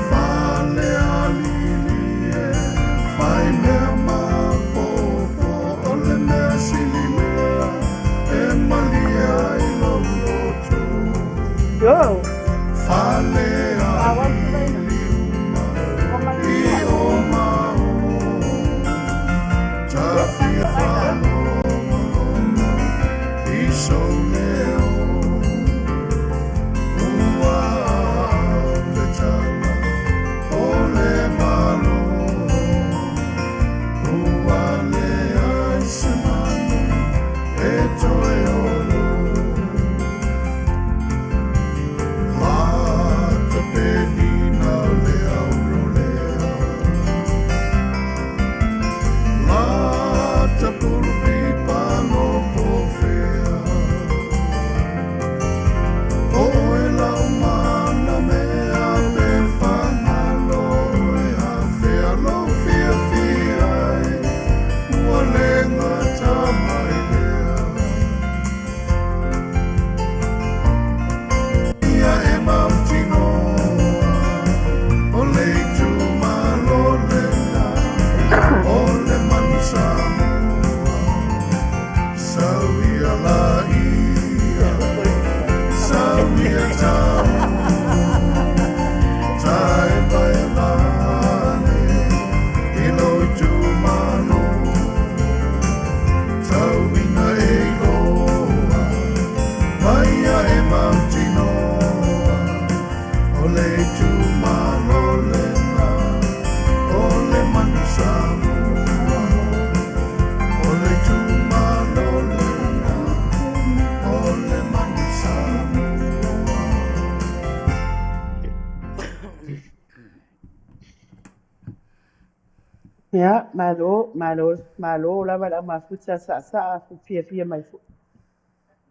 Fale alili e, fai mea mapopo, o le mea sili lea, e malie ai lou loto. Yo. Fale Awal sila. alili uma, i o mao. Tafia faalogologo i sou leo. Ua fetala o le malo. Ua leai se manu e toe olo. Lata penina o le aurolea. Lata pulupipa no pofea. O e lau mana mea pe whangalo e a lo fia fia ai. Ua le gata mai lea. Ia e mautinoa, o le itumalo lena, o le manu Samoa. Sau ia la ia, sau ia tau, tae mai lane, i lou itumalo. Tau ina e iloa, mai ia e mautinoa, o le itumalo lena, o le manu Samoa. O le itumalo lena, o le manu Samoa. Ia, malo, malo, malo lava le aumafuta saasaa fiafia mai foi.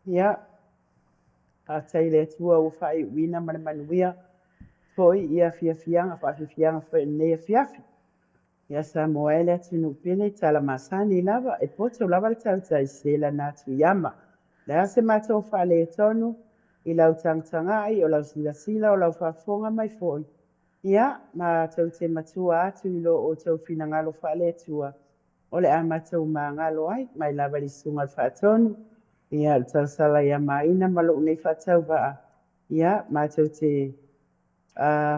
Ia, faafetai i le Atua ua faaiuina ma le manuia foi ia fiafiaga faafiafiaga foi o lenei afiafi. Ia Samoa e le atunuu pele tala masani lava e poto lava le tautai se lana atu iama. Le a se matou faaletonu i lau tagatagai o lau silasila o lau faafofoga mai foi. Ia, matou te matua atu i lo outou finagalo faale-Atua o le a matou magalo ai mai lava i le susuga i le Faatonu, ia, le tausala ia Maina ma lou nei faatauvaa. Ia, matou te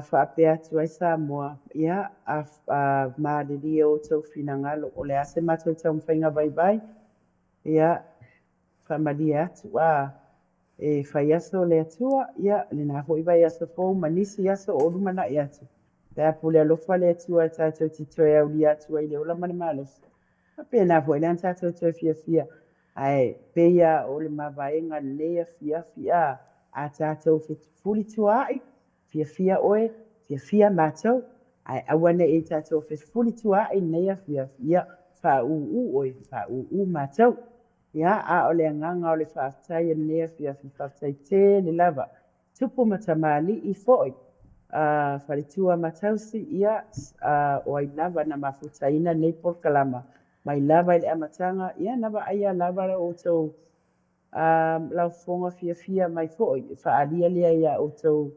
faapea atu ai Samoa, ia, a malilie outou finagalo o le a se matou taumafaiga vaivai, ia, faamalie atu, a e fai aso le Atua, ia, lena foi vaiaso fou ma nisi aso o lumanai atu. Pe a pule alofa le Atua e tatou te toe aulia atu ai le ola ma le malosi. Faapena foi lea na tatou toe fiafia. Ae pei lava o le mavaega lenei afiafi a tatou fefulituaai, fiafia oe, fiafia matou, ae aua ne i tatou fefulituaai i lenei afiafi. Ia, faaūū oe, faaūū matou. Ia, a o le agaga o le faafetai i lenei afiafi, faafetai tele lava, tupu ma tamalii foi, a faletua ma tausi, ia, a, o ai lava na mafutaina lenei polokalama, mai lava i le amataga, ia, na vaaia lava la outou a, lau fofoga fiafia mai foi, e faaalia lea ia outou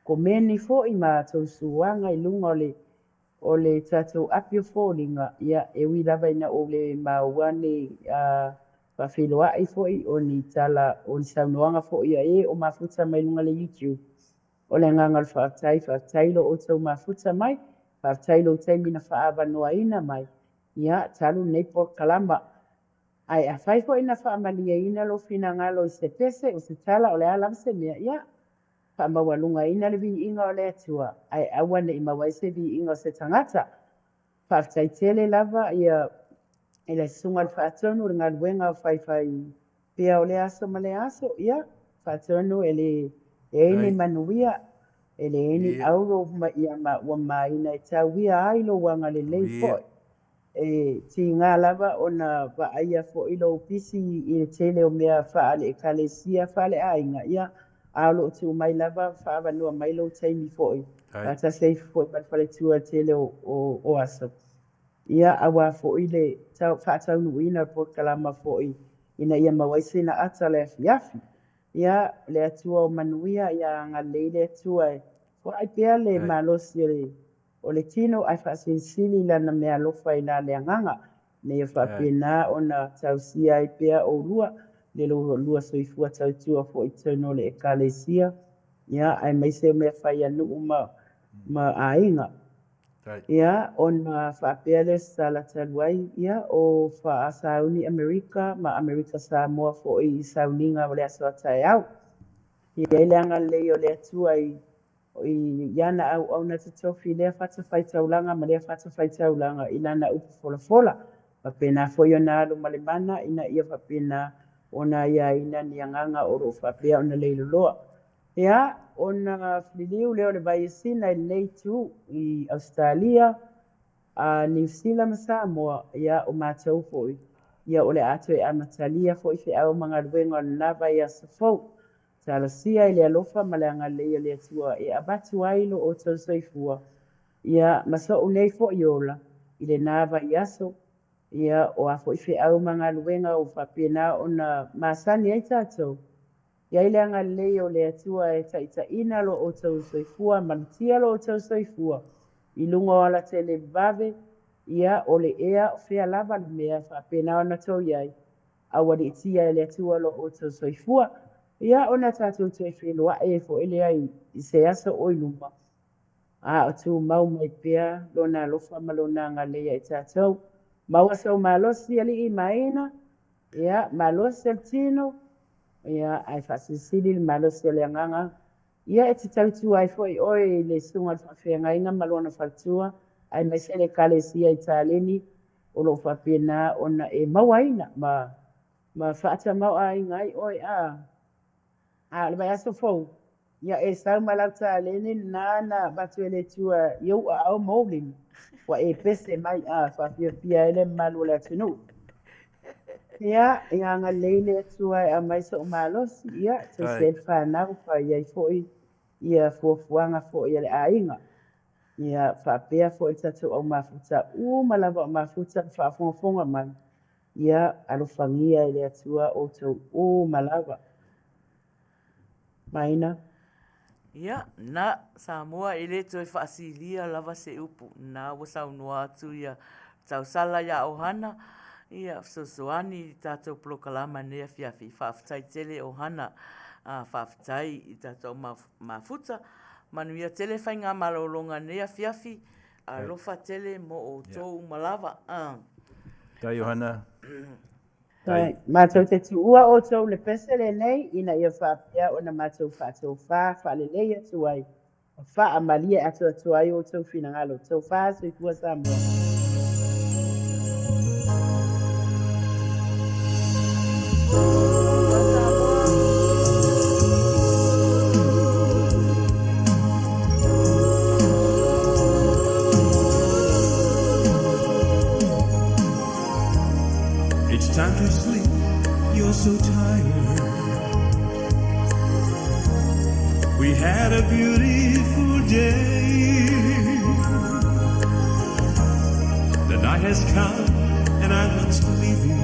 komeni foi ma outou suaga i luga o le o le tatou api o foliga, ia, e ui lava ina ou le maua ni faafeiloai foi o ni tala o ni saunoaga foi a e o mafuta mai luga le YouTube. O le agaga o le faafetai, faafetai i lo outou mafuta mai, faafetai i lou taimi na faaavanoaina mai, ia, talu lenei polokalama. Ae afai foi na faamalieina lou finagalo i se pese o se tala o le a lava se mea, ia, faamaualugaina le viiga o le Atua, ae aua ne i maua ai se viiga o se tagata. Faafetai tele lava ia i le Susuga i le Faatonu i le galuega o faifai pea o lea aso ma lea aso, ia, faatonu e le leai ni manuia, e leai ni auro ia ma ua maina e tauia ai lou agalelei foi. E tiga lava ona vaaia foi lou pisi i le tele o mea faale-ekalesia, faale-aiga, ia, a o lo o tuu mai lava faaavanoa mai lou taimi foi, faatasi ai foi ma le faletua i le tele o aso. Ia, aua foi le faataunuuina o le polokalama foi ina ia maua ai sina ata o le afiafi. Ia, le Atua o manuia, ia agalelei le Atua e foai pea le malosi o le o le tino ae faasilisili i lana meaalofa i la le agaga, ina ia faapena ona tausia ai pea oulua le lua soifua tautua foi i totonu o le Ekalesia, ia, aemaise o mea fai a nuu ma, ma aiga. Ia, ona faapea lea o se tala talu ai, ia, o faasauni Amerika ma Amerika Samoa foi i sauniga o le aso a taeao. E i ai le agalelei o le Atua i i ana auauna totofi i lea fatafaitaulaga ma lea fatafaitaulaga i lana upu folafola. Faapena foi ona alu ma le mana ina ia faapena ona aiaina ni agaga o lo o faapea ona leiloloa. Ia, ona liliu lea o le vaiasina i lenei itu i Ausetalia, a Niu Sila ma Samoa, ia, o matou foi, ia, o le a toe amatalia foi feau ma galuega o lena vaiaso fou. Talosia i le alofa ma le agalelei o le Atua e avatu ai lo outou soifua, ia, ma so'u nei foi ola i lena vaiaso, ia, o a foi feau ma galuega ua faapena ona masani ai tatou. I ai le agalelei o le Atua e taitaiina lo outou soifua, malutia lo outou soifua i luga o alatele vave, ia, o le ea o fea lava le mea e faapena ona tou i ai, aualiitia e le Atua lo outou soifua. Ia, ona tatou toe feiloai ai foi lea i se aso o i luma, a o tumau mai pea Lona alofa ma Lona agalelei ia i tatou. Maua sou malosi, alii ma aiga, ia, malosi o le tino, ia, ae faasilisili le malosi o le agaga, ia, e te tautua ai foi oe i le susuga i le faafeagaiga ma lona faletua, aemaise le Ekalesia i Taleni o lo o faapena ona e mauaina ma ma faatamaoaiga ai oe a a o le vaiaso fou, ia e sau ma lau taleni lena na avatu e le Atua i ou aao ma ou lima, ua e pese mai a faafiafia ai le mamalu o le atunuu. Ia, ia agalelei le Atua e aumai so'u malosi, ia, tausi ai le fanau, fai ai foi ia fuafuaga foi a le aiga. Ia, faapea foi le tatou au mafuta uma lava o mafuta ma faafogafoga mai, ia alofagia e le Atua outou uma lava. Maina. Ia, na, Samoa e le toe faasilia lava se upu, na ua saunoa atu ia tausala ia Ohana, ia fesoasoani i tatou polokalama i lenei afiafi. Faafetai tele Ohana, a, faafetai i tatou mafuta. Manuia tele faigamalologa i lenei afiafi, alofa tele mo outou uma lava. A. Tai Ohana. Tai. Matou te tuua outou le pese lenei ina ia faapea ona matou faatofa faalelei atu ai ma faamalie atoatoa ai outou finagalo. Tofa soifua Samoa. Soifua Samoa. had a beautiful day. The night has come and I must leave you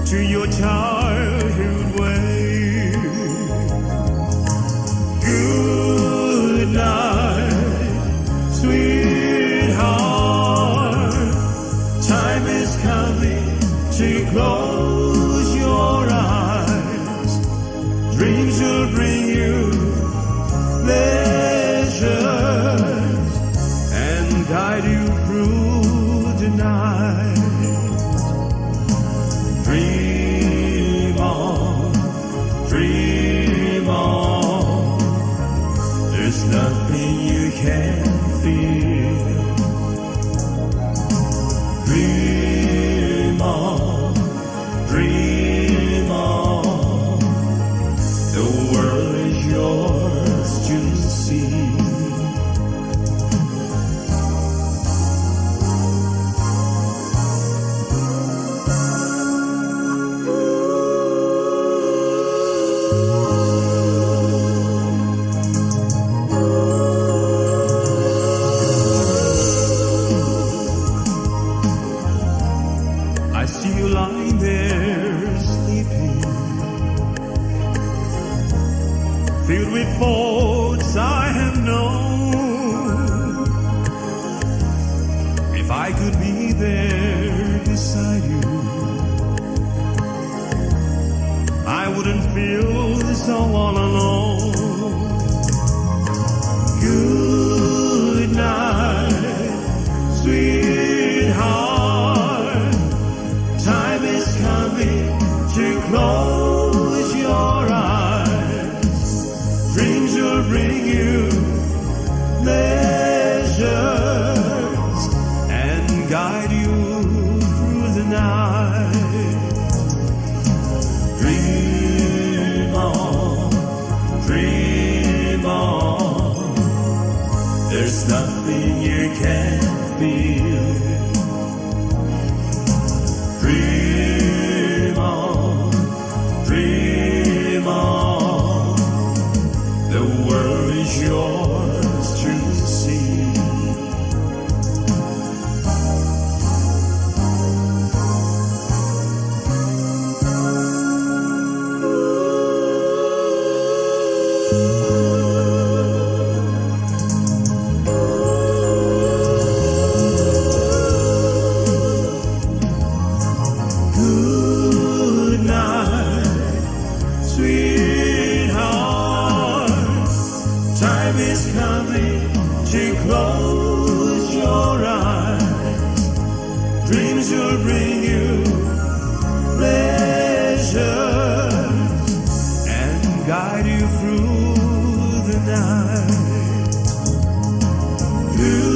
to your childhood way. Good night, sweetheart. Time is coming to close your eyes. Dreams will bring you pleasures and guide you through the night. Dream on, dream on. There's nothing you can fear. Dream on, dream on. The world is yours to see. I see you lying there sleeping, filled with thoughts I have known. If I could be there beside you, I wouldn't feel so all alone. Good night, sweetheart. Time is coming to close your eyes. Dreams will bring you pleasures and guide you through the night. Dream on, dream on. There's nothing you can't feel. Dream on, dream on. The world is yours to see. Good night, sweetheart. Time is coming to close your eyes. Dreams will bring you pleasures and guide you through the night. Good